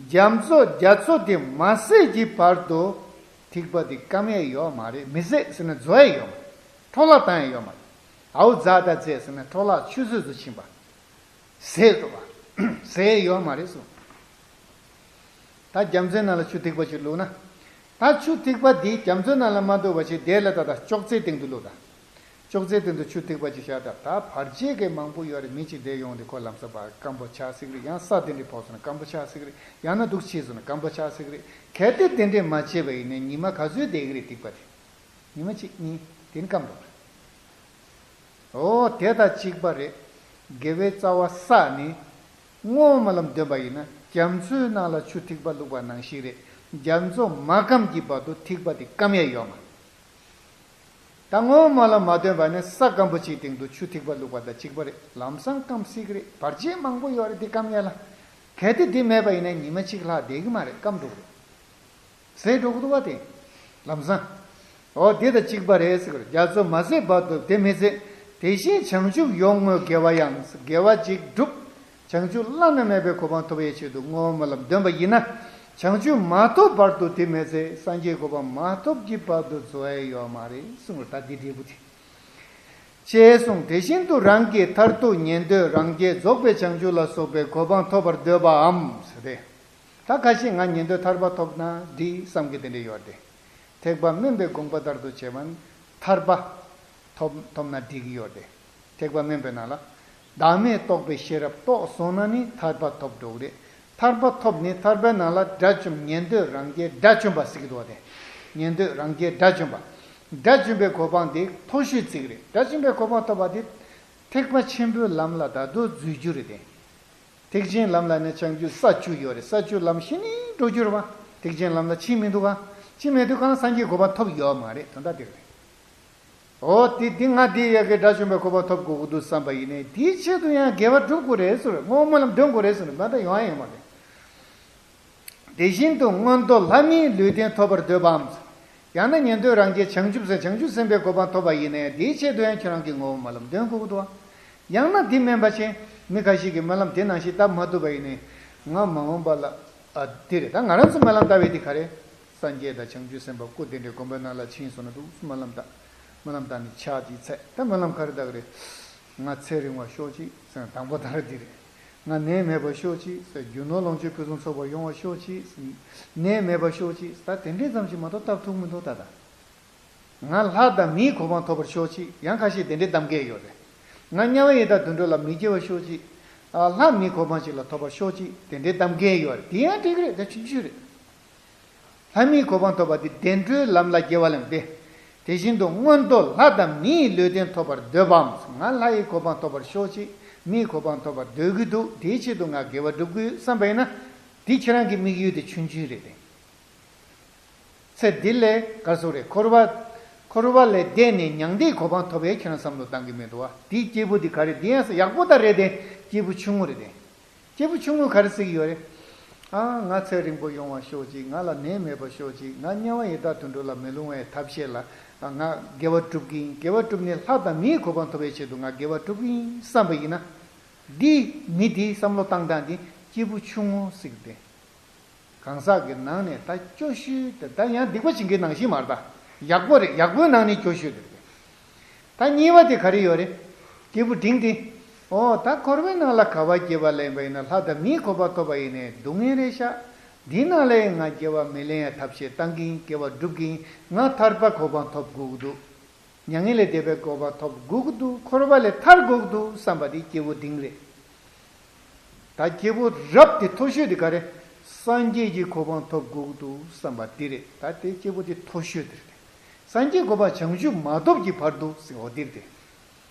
རྒྱ་མཚོ་རྒྱ་མཚོ་དེ་མ་ཟད་ཀྱི་བར་དུ་ཐིགས་པ་དེ་སྐམ་ཡས་ཡོད་མ་རེད། མི་ཟད་ཟེར་ན་རྫོགས་ཡས་ཡོད་མ་རེད། འཕྲོ་བརླག་བཏང་ཡས་ཡོད་མ་རེད། ཨའུ་ཛ་ད་ཛེ་ཟེར་ན་འཕྲོ་བརླག་ཆུད་ཟོས་སུ་ཕྱིན་པ། ཟད་འགྲོ་བ། ཟད་ཡོད་མ་རེད་གསུངས། ད་རྒྱ་མཚོའི་ནང་ལ་ཆུ་ཐིགས་པ་ཅིག་བླུགས་ན། ད་ཆུ་ཐིགས་པ་འདི་རྒྱ་མཚོའི་ནང་ལ་མ་འདུག་པ་ཞིག་དེ་ལ་ད་ད་ཅོག་ཙེའི་སྟེང་དུ་བླུགས་ད། ཅོག་ཙེའི་སྟེང་དུ་ཆུ་ཐིགས་པ་ཅིག་བཞག་ད། ད་བར་ཆད་ཀྱི་མང་པོ་ཡོད་རེད། མི་གཅིག་བསྡད་ཡོང་དུས་ཁོ་ལམ་སང་ཕར་སྐམ་པོ་ཆགས་སྲིད་ཀྱི་རེད། ཡང་ས་དེ་འདྲས་ཕོག་སོང་ན་སྐམ་པོ་ཆགས་སྲིད་ཀྱི་རེད། ཡང་ན་དུག་ཕྱིས་སོང་ན་སྐམ་པོ་ཆགས་སྲིད་ཀྱི་རེད། གལ་ཏེ་དེ་འདྲས་མ་བྱས་པ་ཡིན་ན་ཉི་མ་ག་ཚོད་བསྡད་ཀྱི་རེད་ཐིགས་པ་དེ། ཉི་མ་གཅིག་གཉིས་དེ་ནི་སྐམ་འགྲོ་རེད། འོ་དེ་དང་གཅིག་པ་རེད། དགེ་བའི་རྩ་བ་བསགས་ནས་བསྔོ་བ་སྨོན་ལམ་འདོན་པ་ཡིན་ན་རྒྱ་མཚོའི་ནང་ལ་ཆུ་ཐིགས་པ་བླུགས་པ་ནང་བཞིན་རེད། རྒྱ་མཚོ་མ་སྐམ་གྱི་བར་དུ་ཐིགས་པ་དེ་སྐམ་ཡས་ཡོད་མ་རེད། ད་བསྔོ་བ་སྨོན་ལམ་མ་འདོན་པ་ནི་ས་སྐམ་པོ་གཅིག་སྟེང་དུ་ཆུ་ཐིགས་པ་བླུགས་པ་དང་གཅིག་པ་རེད། ལམ་སང་སྐམ་སྲིད་ཀྱི་རེད། བར་ཆད་མང་པོ་ཡོད་རེད་དེ་སྐམ་ཡས་ལ། གལ་ཏེ་དེ་མེད་པ་ཡིན་ན་ཉི་མ་གཅིག་ལྷག་བསྡད་ཀྱི་མ་རེད། སྐམ་འགྲོ་གི་རེད། ཟད་འགྲོ་གི་འདུག་བ་དེ། ལམ་སང་། འོ་དེ་དང་གཅིག་པ་རེད་ཟེར་གི་རེད། རྒྱ་མཚོ་མ་ཟད་བར་དུ་དེ་མི་ཟད། དེ་བཞིན་བྱང་ཆུབ་ཡོངས་བསྔོས་དགེ་བ་ཡང་། དགེ་བ་གཅིག་བསྒྲུབ། བྱང་ཆུབ་བླ་ན་མེད་པའི་གོ་འཕང་ཐོབ་པའི་ཆེད་དུ་བསྔོ་བ་སྨོན་ལམ་འདོན་པ་ཡིན་ན། བྱང་ཆུབ་མ་ཐོབ་བར་དུ་དེ་མི་ཟད། སངས་རྒྱས་གོ་འཕང་མ་ཐོབ་ཀྱི་བར་དུ་རྫོགས་ཡས་ཡོད་མ་རེད་གསུངས་པ་རེད། ད་འདི་འབྲས་བུ་དེ། ཅེས་གསུངས། དེ་བཞིན་དུ་རང་གི་མཐར་ཐུག་ཉན་ཐོས་རང་རྒྱལ་རྫོགས་པའི་བྱང་ཆུབ་ལ་སོགས་པའི་གོ་འཕང་ཐོབ་པར་འདོད་པའམ་ཟེར་ཏེ། ད་ཁ་ཤས་ང་ཉན་ཐོས་ཐར་པ་ཐོབ་ན་འགྲིག་བསམ་གྱི་དེ་འདྲ་ཡོད་དེ། ཐེག་པ་དམན་པའི་དགོངས་པ་ལྟར་དུ་བྱས་པ་ན་ཐར་པ་ཐོབ་ཐོབ་ན་འགྲིག་གི་ཡོད་དེ། ཐེག་པ་དམན་པའི་ནང་ལ་བདག་མེད་རྟོགས་པའི་ཤེས་རབ་རྟོགས་སོང་ན་ནི་ཐར་པ་ཐོབ་འགྲོ་གི་རེད། ཐར་པ་ཐོབ་ནི་ཐར་པའི་ནང་ལ་དགྲ་བཅོམ། ཉན་ཐོས་རང་རྒྱལ་དགྲ་བཅོམ་པ་ཟེར་གྱི་འདུག་བ་དེ། ཉན་ཐོས་རང་རྒྱལ་དགྲ་བཅོམ་པ། དགྲ་བཅོམ་པའི་གོ་འཕང་དེ་མཐོ་ཤོས་ཅིག་རེད། དགྲ་བཅོམ་པའི་གོ་འཕང་ཐོབ་པ་དེ་ཐེག་པ་ཆེན་པོའི་ལམ་ལ་ད་དུང་འཛུལ་རྒྱུ་རེད་དེ། ཐེག་ཆེན་ལམ་ལ་ནི་བྱང་ཆུབ་ས་བཅུ་ཡོད་རེད། ས་བཅུ་ལམ་ཤེས་ནས་འགྲོ་རྒྱུ་རེད་བ། ཐེག་ཆེན་ལམ་ལ་ཕྱིན་མི་འདུག་ག་ཕྱིན་མི་འདུག་ག་ན་སངས་རྒྱས་གོ་འཕང་ཐོབ་ཡོད་མ་རེད། དོན་དག་དེ་རེད། འོ་དེ་དེ་ང་དེ་ཡ་གི་དགྲ་བཅོམ་པའི་གོ་འཕང་ཐོབ་དགོས་ཀྱི་འདུག་བསམ་པ་ཡིན་ནའི་དེའི་ཆེད་དུ་ཡང་དགེ་བ་སྒྲུབ་དགོས་རེད་ཟེར། བསྔོ་བ་སྨོན་ལམ་འདོན་དགོས་རེད་ཟེར་ན་མ་ད་ཡོང་ཡ་ཡོད་མ་རེད། དེ་བཞིན་དུ་མངོན་མཐོ་ལྷ་མིའི་ལུས་རྟེན་ཐོབ་པར་འདོད་པའམ། ཡང་ན་ཉན་ཐོས་རང་རྒྱལ་བྱང་ཆུབ་སེམས། བྱང་ཆུབ་སེམས་དཔའི་གོ་འཕང་ཐོབ་པ་ཡིན་ནའི་དེའི་ཆེད་དུ་ཡང་ཁྱེད་རང་གིས་བསྔོ་བ་སྨོན་ལམ་འདོན་དགོས་ཀྱི་འདུག་བ། ཡང་ན་དེ་མིན་པ་ཅིག་མི་ཁ་ཤས་ཀྱིས་སྨོན་ལམ་དེ་ནང་བཞིན་བཏབ་མ་ཐུབ་པ་ཡིན་ནའི་ང་མ་འོངས་པ་ལ་ཨ་དེ་རེད། ད་ང་རང་ཚོ་སྨོན་ལམ་བཏབ་པའི་དེ་ག་རེ། སངས་རྒྱས་དང་བྱང་ཆུབ་སེམས་དཔའ་སྐུ་དེ་འདྲའི་དགོན་པའི་ནང་ལ་ཕྱིན་སོང་ན་འདུག་སྨོན་ལམ་བཏབ། སྨོན་ལམ་བཏབ་ནས་ཕྱག་ཅིག་འཚལ། ད་སྨོན་ལམ་ག་རེ་བཏབ་ཀྱི་རེད། ང་ཚེ་རིང་བར་ཤོག་ཅིག་ཟེར་ན་དང་པོ་ད་རེ་འདི་རེད། ང་ནད་མེད་པར་ཤོག་ཅིག་ཟེར། རྒྱུ་ནོར་ལོངས་སྤྱོད་ཕུན་སུམ་ཚོགས་པ་ཡོང་བར་ཤོག་ཅིག་ཟེར། ནད་མེད་པར་ཤོག་ཅིག་ཟེར། ད་དེ་འདྲའི་ཙམ་ཞིག་མ་གཏོགས་བཏབ་ཐུབ་མི་འདུག་ད་ལྟ། ང་ལྷ་དང་མིའི་གོ་འཕང་ཐོབ་པར་ཤོག་ཅིག་ཡང་ཁ་ཤས་དེ་འདྲའི་གཏམ་སྐད་ཡོད་རེད། ང་དམྱལ་བ་ཡི་དྭགས་དུད་འགྲོ་ལ་མི་སྐྱེ་བར་ཤོག་ཅིག་ལྷ་མིའི་གོ་འཕང་ཞིག་ལ་ཐོབ་པར་ཤོག་ཅིག་དེ་འདྲའི་གཏམ་གྱི་ཡོད་རེད། དེ་ཡང་འགྲིག་གི་རེད། ད་ཆུང་ཆུང་རེད། ལྷ་མིའི་གོ་འཕང་ཐོབ་པ་དེ་བདེ་འགྲོའི་ལམ་ལ་སྐྱེ་བ་ལེན་པས། དེ་བཞིན་དུ་མངོན་མཐོ་ལྷ་དང་མིའི་ལུས་རྟེན་ཐོབ་པར་འདོད་པའམ། ང་ལྷ་ཡི་གོ་འཕང་ཐོབ་པར་ཤོག་ཅིག་མིའི་གོ་འཕང་ཐོབ་པར་འདོད་ཀྱི་འདུག་དེའི་ཆེད་དུ་ང་དགེ་བ་སྒྲུབ་དགོས་བསམ་པ་ཡིན་ན། དེ་ཁྱེད་རང་གི་དམིགས་ཡུལ་དེ་ཆུང་ཆུང་རེད་དེ། ཚེ་འདི་ལས་ག་རེ་ཟེར་རེད། འཁོར་བ། འཁོར་བ་ལས་འདས་ནས་མྱང་འདས་གོ་འཕང་ཐོབ་པའི་ཁྱེད་རང་བསམ་བློ་བཏང་གི་མི་འདུག་བ། དེའི་སྐྱེས་བུ་འདི་ག་རེ། འདི་ཡང་ཡག་པོ་ད་རེད་དེ། སྐྱེས་བུ་ཆུང་ངུ་རེད་དེ། སྐྱེས་བུ་ཆུང་ངུས་ག་རེ་ཟེར་གྱི་ཡོད་རེད། ཨ། ང་ཚེ་རིང་པོ་ཡོང་བར་ཤོག་ཅིག་ང་ལ་ནད་མེད་པར་ཤོག་ཅིག་ང་དམྱལ་བ་ཡི་དྭགས་དུད་འགྲོ་ལ་མི་ལྷུང་བའི་ཐབས་ཤེས་ལ། ང་དགེ་བ་སྒྲུབ་ཀྱི་ཡིན། དགེ་བ་སྒྲུབ་ནས་ལྷ་དང་མིའི་གོ་འཕང་ཐོབ་པའི་ཆེད་དུ་ང་དགེ་བ་སྒྲུབ་ཀྱི་ཡིན་བསམ་པ་ཡིན་ན། འདི་མི་འདིའི་བསམ་བློ་བཏང་སྟངས་འདི་སྐྱེས་བུ་ཆུང་ངུ་ཟེར་གྱི་རེད། གང་ཟག་གི་ནང་ནས་ད་སྐྱོ་ཤོས་དེ། ད་ཡང་སྡིག་པ་བྱེད་མཁན་ནང་བཞིན་མ་རེད་ད། ཡག་པོ་རེད། ཡག་པོའི་ནང་ནས་སྐྱོ་ཤོས་དེ་རེད། ད་གཉིས་པ་དེ་ག་རེ་ཡོད་རེད། སྐྱེས་བུ་འབྲིང་དེ། ཨོ། ད་འཁོར་བའི་ནང་ལ་ག་བ་སྐྱེ་བ་ལེན་པ་ཡིན་ན་ལྷ་དང་མིའི་གོ་འཕང་ཐོབ་པ་ཡིན་ནའི་སྡུག་བསྔལ་རེད་ཤག་འདི་ནང་ལ་ཡང་ང་སྐྱེ་བ་མི་ལེན་ཡ་ཐབས་ཤེས་བཏང་གིན། དགེ་བ་སྒྲུབ་གིན། ང་ཐར་པ་གོ་འཕང་ཐོབ་དགོས་ཀྱི་འདུག་མྱ་ངན་ལས་འདས་པའི་གོ་འཕང་ཐོབ་དགོས་ཀྱི་འདུག་འཁོར་བ་ལས་ཐར་དགོས་ཀྱི་འདུག་བསམ་པ་དེ་སྐྱེས་བུ་འབྲིང་རེད། ད་སྐྱེས་བུ་རབ་དེ་མཐོ་ཤོས་དེ་ག་རེ། སངས་རྒྱས་ཀྱི་གོ་འཕང་ཐོབ་དགོས་ཀྱི་འདུག་བསམ་པ་དེ་རེད། ད་དེ་སྐྱེས་བུ་དེ་མཐོ་ཤོས་དེ་རེད། སངས་རྒྱས་གོ་འཕང་བྱང་ཆུབ་མ་ཐོབ་ཀྱི་བར་དུ་ཟེར་བ་དེ་རེད།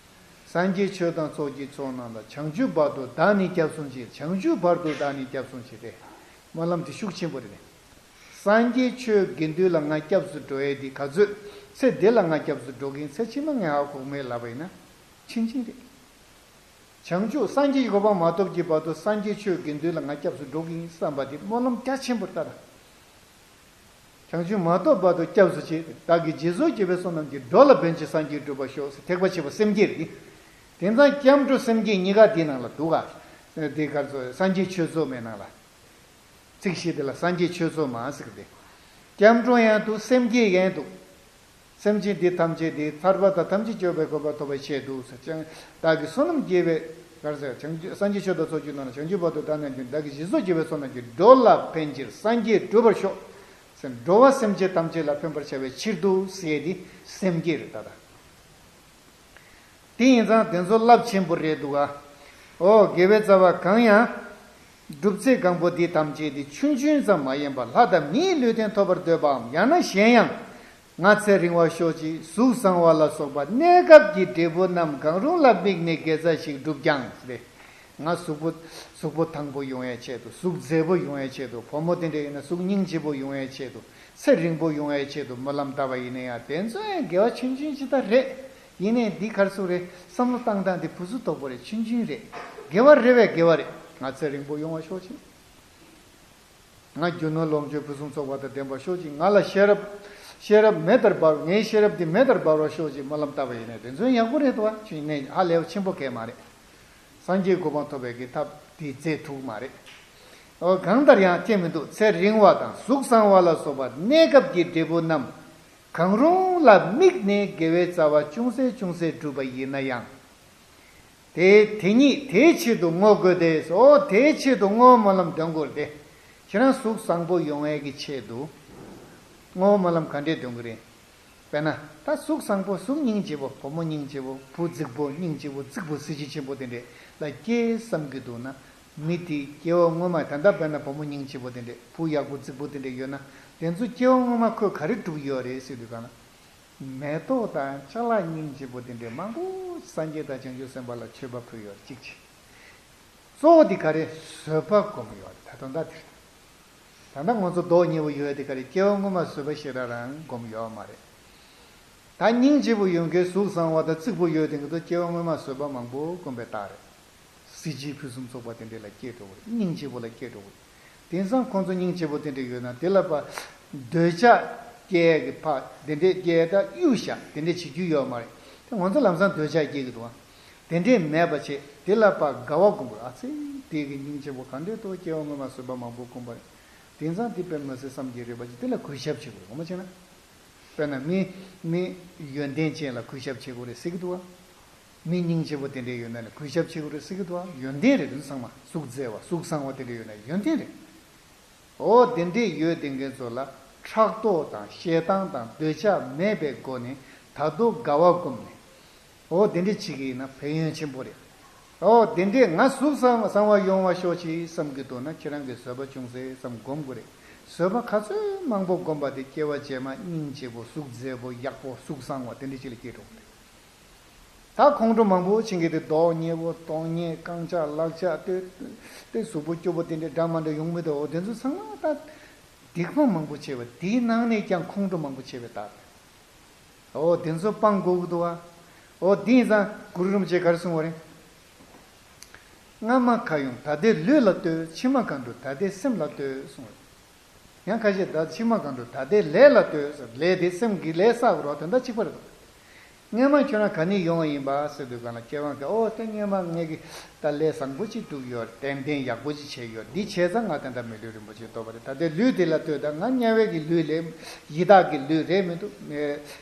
སངས་རྒྱས་ཆོས་དང་ཚོགས་ཀྱི་མཆོག་རྣམས་ལ། བྱང་ཆུབ་བར་དུ་བདག་ནི་སྐྱབས་སུ་མཆི། བྱང་ཆུབ་བར་དུ་བདག་ནི་སྐྱབས་སུ་མཆི་སྟེ། སྨོན་ལམ་དེ་ཤུགས་ཆེན་པོ་རེད། སངས་རྒྱས་ཆོས་དགེ་འདུན་ལ་ང་སྐྱབས་སུ་འགྲོ་ཡས་འདི་ག་ཚོད། ཚེ་འདི་ལ་ང་སྐྱབས་སུ་འགྲོ་གི་ཡིན། ཚེ་ཕྱི་མ་ངས་ཧ་གོ་གི་མེད་ལབ་པ་ཡིན་ན། ཆུང་ཆུང་རེད། བྱང་ཆུབ་སངས་རྒྱས་ཀྱི་གོ་འཕང་མ་ཐོབ་ཀྱི་བར་དུ་སངས་རྒྱས་ཆོས་དགེ་འདུན་ལ་ང་སྐྱབས་སུ་འགྲོ་གི་ཡིན་བསམ་པ་དེ་སྨོན་ལམ་རྒྱ་ཆེན་པོ་རེད་ད། བྱང་ཆུབ་མ་ཐོབ་བར་དུ་སྐྱབས་སུ་མཆི། བདག་གིས་རྗེས་སུ་སྐྱེས་པའི་བསོད་ནམས་ཀྱིས། འགྲོ་ལ་ཕན་ཕྱིར་སངས་རྒྱས་འགྲུབ་པར་ཤོག་ཟེར། ཐེག་པ་ཆེ་བ་སེམས་བསྐྱེད་རེད། དེང་སང་སྐྱབས་འགྲོ་སེམས་བསྐྱེད་གཉིས་ཀ་འདི་ནང་ལ་འདུག་ག་འདི་ག་ཚོ་སངས་རྒྱས་ཆོས་ཚོགས་མའི་ནང་ལ། ཚིག་བཞི་དེ་ལ་སངས་རྒྱས་ཆོས་ཚོགས་མ་ཟེར་གི་རེད། སྐྱབས་འགྲོ་ཡང་འདུག་སེམས་བསྐྱེད་ཡང་འདུག་སེམས་ཅན་འདི་ཐམས་ཅད་འདི་ཐར་པ་དང་ཐམས་ཅད་སྐྱོབ་པའི་གོ་འཕང་ཐོབ་པའི་ཆེད་དུ་ཟེར་ཀྱང་། བདག་གིས་བསོད་ནམས་བསྐྱེད་པའི་གར་ཟེར། བྱང་ཆུབ་སངས་རྒྱས་ཆོས་དང་ཚོགས་ཀྱི་ནང་ན། བྱང་ཆུབ་བར་དུ་བདག་ནི་འགྲོ། བདག་གིས་རྗེས་སུ་སྐྱེས་པའི་བསོད་ནམས་ཀྱིས། འགྲོ་ལ་ཕན་ཕྱིར་སངས་རྒྱས་འགྲུབ་པར་ཤོག་ཟེར། འགྲོ་བ་སེམས་ཅན་ཐམས་ཅད་ལ་ཕན་པར་བྱ་བའི་ཕྱིར་དུ་ཟེར་ཡས་འདི་སེམས་བསྐྱེད་རེད་ད་ལྟ། དེ་ཡིན་ཙང་དེ་ཚོ་རླབས་ཆེན་པོ་རེད་འདུག་ག་འོ། དགེ་བའི་རྩ་བ་གང་ཡང་སྒྲུབ་ཚེ་གང་པོ་འདི་ཐམས་ཅད་དེ་ཆུང་ཆུང་ཙམ་མ་ཡིན་པར་ལྷ་དང་མིའི་ལུས་རྟེན་ཐོབ་པར་འདོད་པའམ། ཡང་ན་གཞན་ཡང་། ང་ཚེ་རིང་བར་ཤོག་ཅིག་གཟུགས་བཟང་བ་ལ་སོགས་པ་གནས་སྐབས་ཀྱི་འབྲས་བུ་རྣམས་གང་རུང་ལ་དམིགས་ནས་དགེ་རྩ་ཞིག་བསྒྲུབ་ཀྱང་ཟེར། ང་གཟུགས་པོ། གཟུགས་པོ་ཐང་པོ་ཡོང་ཡའི་ཆེད་དུ། གཟུགས་མཛེས་པོ་ཡོང་ཡའི་ཆེད་དུ། བུ་མོ་དེ་འདྲ་ཡིན་ན་གཟུགས་སྙིང་རྗེ་པོ་ཡོང་ཡའི་ཆེད་དུ། ཚེ་རིང་པོ་ཡོང་ཡའི་ཆེད་དུ་སྨོན་ལམ་བཏབ་པ་ཡིན་ན་ཡང་། དེ་ཚོ་ཡང་དགེ་བ་ཆུང་ཆུང་ཅིག་ད་རེད། ཡིན་ནའི་འདི་གར་སུ་རེད། བསམ་བློ་བཏང་སྟངས་འདི་ཕུ་སུ་དོག་པོ་རེད། ཆུང་ཆུང་རེད། དགེ་བ་རེད་པས་དགེ་བ་རེད། ང་ཚེ་རིང་པོ་ཡོང་བ་ཤོག་ཅིག་ང་རྒྱུ་ནོར་ལོངས་སྤྱོད་ཕུན་སུམ་ཚོགས་པ་དང་ལྡན་པར་ཤོག་ཅིག་ང་ལ་ཤེས་རབ། ཤེས་རབ་མེ་ལྟར་འབར། ངའི་ཤེས་རབ་འདི་མེ་ལྟར་འབར་བར་ཤོག་ཅིག་སྨོན་ལམ་བཏབ་པ་ཡིན་ནའི་དེ་ཚོ་ཡག་པོ་རེད་དོ། ཆུང་ནས་ཧ་ལས་པ་ཆེན་པོ་གས་མ་རེད། སངས་རྒྱས་གོ་འཕང་ཐོབ་པའི་གི་ཐབས་འདི་མཛད་ཐུབ་མ་རེད། ཨོ། གང་ལྟར་ཡང་ཁྱད་མི་འདུག་ཚེ་རིང་བ་དང་གཟུགས་བཟང་བ་ལ་སོགས་པ་གནས་སྐབས་ཀྱི་འབྲས་བུ་རྣམས་གང་རུང་ལ་དམིགས་ནས་དགེ་བའི་རྩ་བ་ཅུང་ཟད་ཅུང་ཟད་བསྒྲུབས་པ་ཡིན་ན་ཡང་། དེ་དེ་ཉིད་དེའི་ཆེད་དུ་བསྔོ་དགོས་ཏེ། ཨོ། དེའི་ཆེད་དུ་བསྔོ་བའི་སྨོན་ལམ་འདོན་དགོས་ཏེ། ཁྱེད་རང་གཟུགས་བཟང་པོ་ཡོང་བའི་གི་ཆེད་དུ་བསྔོ་བའི་སྨོན་ལམ་ག་འདྲས་འདོན་གི་རེད། དཔེར་ན། ད་གཟུགས་བཟང་པོ། གཟུགས་སྙིང་རྗེ་པོ། བུ་མོ་སྙིང་རྗེ་པོ། བུ་རྫིག་པོ་སྙིང་རྗེ་པོ། རྫིག་པོ་གཟི་བརྗིད་ཆེན་པོ་དེ་འདྲས་ལ་སྐྱེས་བསམ་གྱི་འདུག་ན། མི་དེ་སྐྱེ་བ་སྔོན་མ་ད་ལྟ་དཔེར་ན་བུ་མོ་སྙིང་རྗེ་པོ་དེ་འདྲས། བུ་ཡག་པོ་རྫིག་པོ་དེ་འདྲས་ཡོད་ན། དེ་ཚོ་སྐྱེ་བ་སྔོན་མ་ཁོས་ག་རེ་བསྒྲུབས་ཡོད་རེད་ཟེར་དུས་ག་ན། མེ་ཏོག་དང་ཅ་ལག་སྙིང་རྗེ་པོ་དེ་འདྲས་མང་པོ་སངས་རྒྱས་དང་བྱང་ཆུབ་སེམས་དཔའ་ལ་མཆོད་པ་ཕུལ་ཡོད་རེད། གཅིག་བྱས། གཙོ་བོ་དེ་ག་རེ། བཟོད་པ་སྒོམ་ཡོད་རེད། ད་དོན་དག་དེ་རེད། ད་ལྟ་ང་ཚོ་མདོག་ཉེས་པོ་ཡོད་དེ་ག་རེ། སྐྱེ་བ་སྔོན་མ་བཟོད་པ་ཞེ་དྲག་རང་སྒོམ་ཡོད་མ་རེད། ད་སྙིང་རྗེ་པོ་ཡོད་མཁན། གཟུགས་བཟང་བ་དང་རྫིག་པོ་ཡོད་དེ་ག་ཚོ་སྐྱེ་བ་སྔོན་མ་བཟོད་པ་མང་པོ་བསྒོམས་པའི་རྟགས་རེད། གཟི་བརྗིད་ཕུན་སུམ་ཚོགས་པ་དེ་འདྲས་ལ་སྐྱེ་འགྲོ་གི་རེད། སྙིང་རྗེ་པོ་ལ་སྐྱེ་འགྲོ་གི་རེད། དེང་སང་ཁོང་ཚོ་སྙིང་རྗེ་པོ་དེ་འདྲས་ཡོད་ན། དེ་ལ་ཕར་འདོད་ཆགས་སྐྱེ་གི་ཕར་དེ་འདྲས་སྐྱེ། ད་གཡུག་བཞག་དེ་འདྲས་བྱེད་རྒྱུ་ཡོད་མ་རེད། དེ་ང་ཚོ་ལམ་སང་འདོད་ཆགས་སྐྱེ་གི་འདུག་ཨ། དེ་འདྲས་མེད་པ་བྱས། དེ་ལ་ཕར་དགའ་བ་སྒོམ་དགོས། ཨ་ཙི། དེ་གི་སྙིང་རྗེ་པོ་ག་འདྲས་འདུག་སྐྱེ་བ་སྔོན་མ་བཟོད་པ་མང་པོ་བསྒོམས་པ་རེད། དེང་སང་དེ་དཔེ་མི་སྲིད་བསམ་གྱི་རེད་པ་ཅིག་དེ་ལ་གུས་ཞབས་བྱེད་དགོས། ངོ་མ་བྱས་ན། དཔེར་ན་མི། མི་ཡོན་ཏན་ཅན་ལ་གུས་ཞབས་བྱེད་དགོས་རེད་ཟེར་གི་འདུག་ཨ། མི་སྙིང་རྗེ་པོ་དེ་འདྲས་ཡོད་ན་ནི་གུས་ཞབས་བྱེད་དགོས་རེད་ཟེར་གི་འདུག་ཨ། ཡོན་ཏན་རེད། དེ་ཚོ་ཚང་མ། གཟུགས་མཛེས་པ། གཟུགས་བཟང་བ་དེ་འདྲས་ཡོད་ན་ཡོན་ཏན་རེད། འོ། དེ་འདྲས་ཡོད་དེ་འགའ་ཚོ་ལ་ཕྲག་དོག་དང་ཞེ་སྡང་དང་འདོད་ཆགས་མེད་པའི་སྒོ་ནས་ད་དུང་དགའ་བ་བསྒོམས་ནས། འོ། དེ་འདྲས་བྱེད་ཀྱི་ཡིན་ན་ཕན་ཡོན་ཆེན་པོ་རེད། ཨོ་དེ་འདྲས་ང་གཟུགས་བཟང་བཟང་བ་ཡོང་བ་ཤོག་ཅིག་བསམ་གྱི་འདུག་ན་ཁྱེད་རང་གིས་བཟོད་པ་ཅུང་ཟད་ཙམ་སྒོམ་དགོས་རེད། བཟོད་པ་ག་ཚོད་མང་པོ་སྒོམ་པ་དེ་སྐྱེ་བ་རྗེས་མ་སྙིང་རྗེ་པོ་གཟུགས་མཛེས་པོ་ཡག་པོ་གཟུགས་བཟང་བ་དེ་འདྲས་ཅིག་ལ་སྐྱེ་འགྲོ་གི་རེད། ད་ཁོང་ཁྲོ་མང་པོ་ཕྱིན་གྱི་དེ་མདོག་ཉེས་པོ་མདོག་ཉེས་རྐང་ལྕགས་ལག་ལྕགས་ལྟོས་ལྟོས་གཟུགས་པོ་སྐྱོ་པོ་དེ་འདྲས་འདྲ་མ་འདྲ་ཡོང་མི་འདུག་འོ་དེ་ཚོ་ཚང་མ་ད་སྡིག་པ་མང་པོ་བྱས་པ་དེའི་ནང་ནས་ཀྱང་ཁོང་ཁྲོ་མང་པོ་བྱས་པའི་རྟགས་རེད། འོ་དེ་ཚོ་སྤང་དགོས་ཀྱི་འདུག་བ། འོ་དེ་ཡིན་ཙང་གུ་རུ་རིན་པོ་ཆེས་ག་རེ་གསུངས་པ་རེད། སྔ་མ་གང་ཡོང་ད་ལྟའི་ལུས་ལ་ལྟོས། ཕྱི་མ་གང་འགྲོ་ད་ལྟའི་སེམས་ལ་ལྟོས་གསུངས་པ་རེད། ཡང་ཁ་ཤས་ད་ཕྱི་མ་གང་འགྲོ་ད་ལྟའི་ལས་ལ་ལྟོས་ཟེར། ལས་དེ་སེམས་ཀྱི་ལས་བསགས་རོགས་དོན་དག་གཅིག་པ་རེད། སྔོན་མ་ཁྱོད་རང་ག་ནས་ཡོང་བ་ཡིན་པ་ཟེར་དུས་གང་ལ་སྐྱེ་བ་ག་ཨོ་དེ་སྔོན་མ་ངས་ཀྱི་ད་ལས་བཟང་པོ་ཅིག་བསྒྲུབས་ཡོད། ཏན་ཏན་ཡག་པོ་ཅིག་བྱས་ཡོད། འདི་བྱས་ཙང་ང་ད་ལྟ་མི་ལུས་རིན་པོ་ཆེ་ཐོབ་པ་རེད། ད་ལྟའི་ལུས་དེ་ལ་ལྟོས་དང་། ང་དམྱལ་བའི་གི་ལུས་ལས་ཡི་དྭགས་ཀྱི་ལུས་རེད་མི་འདུག་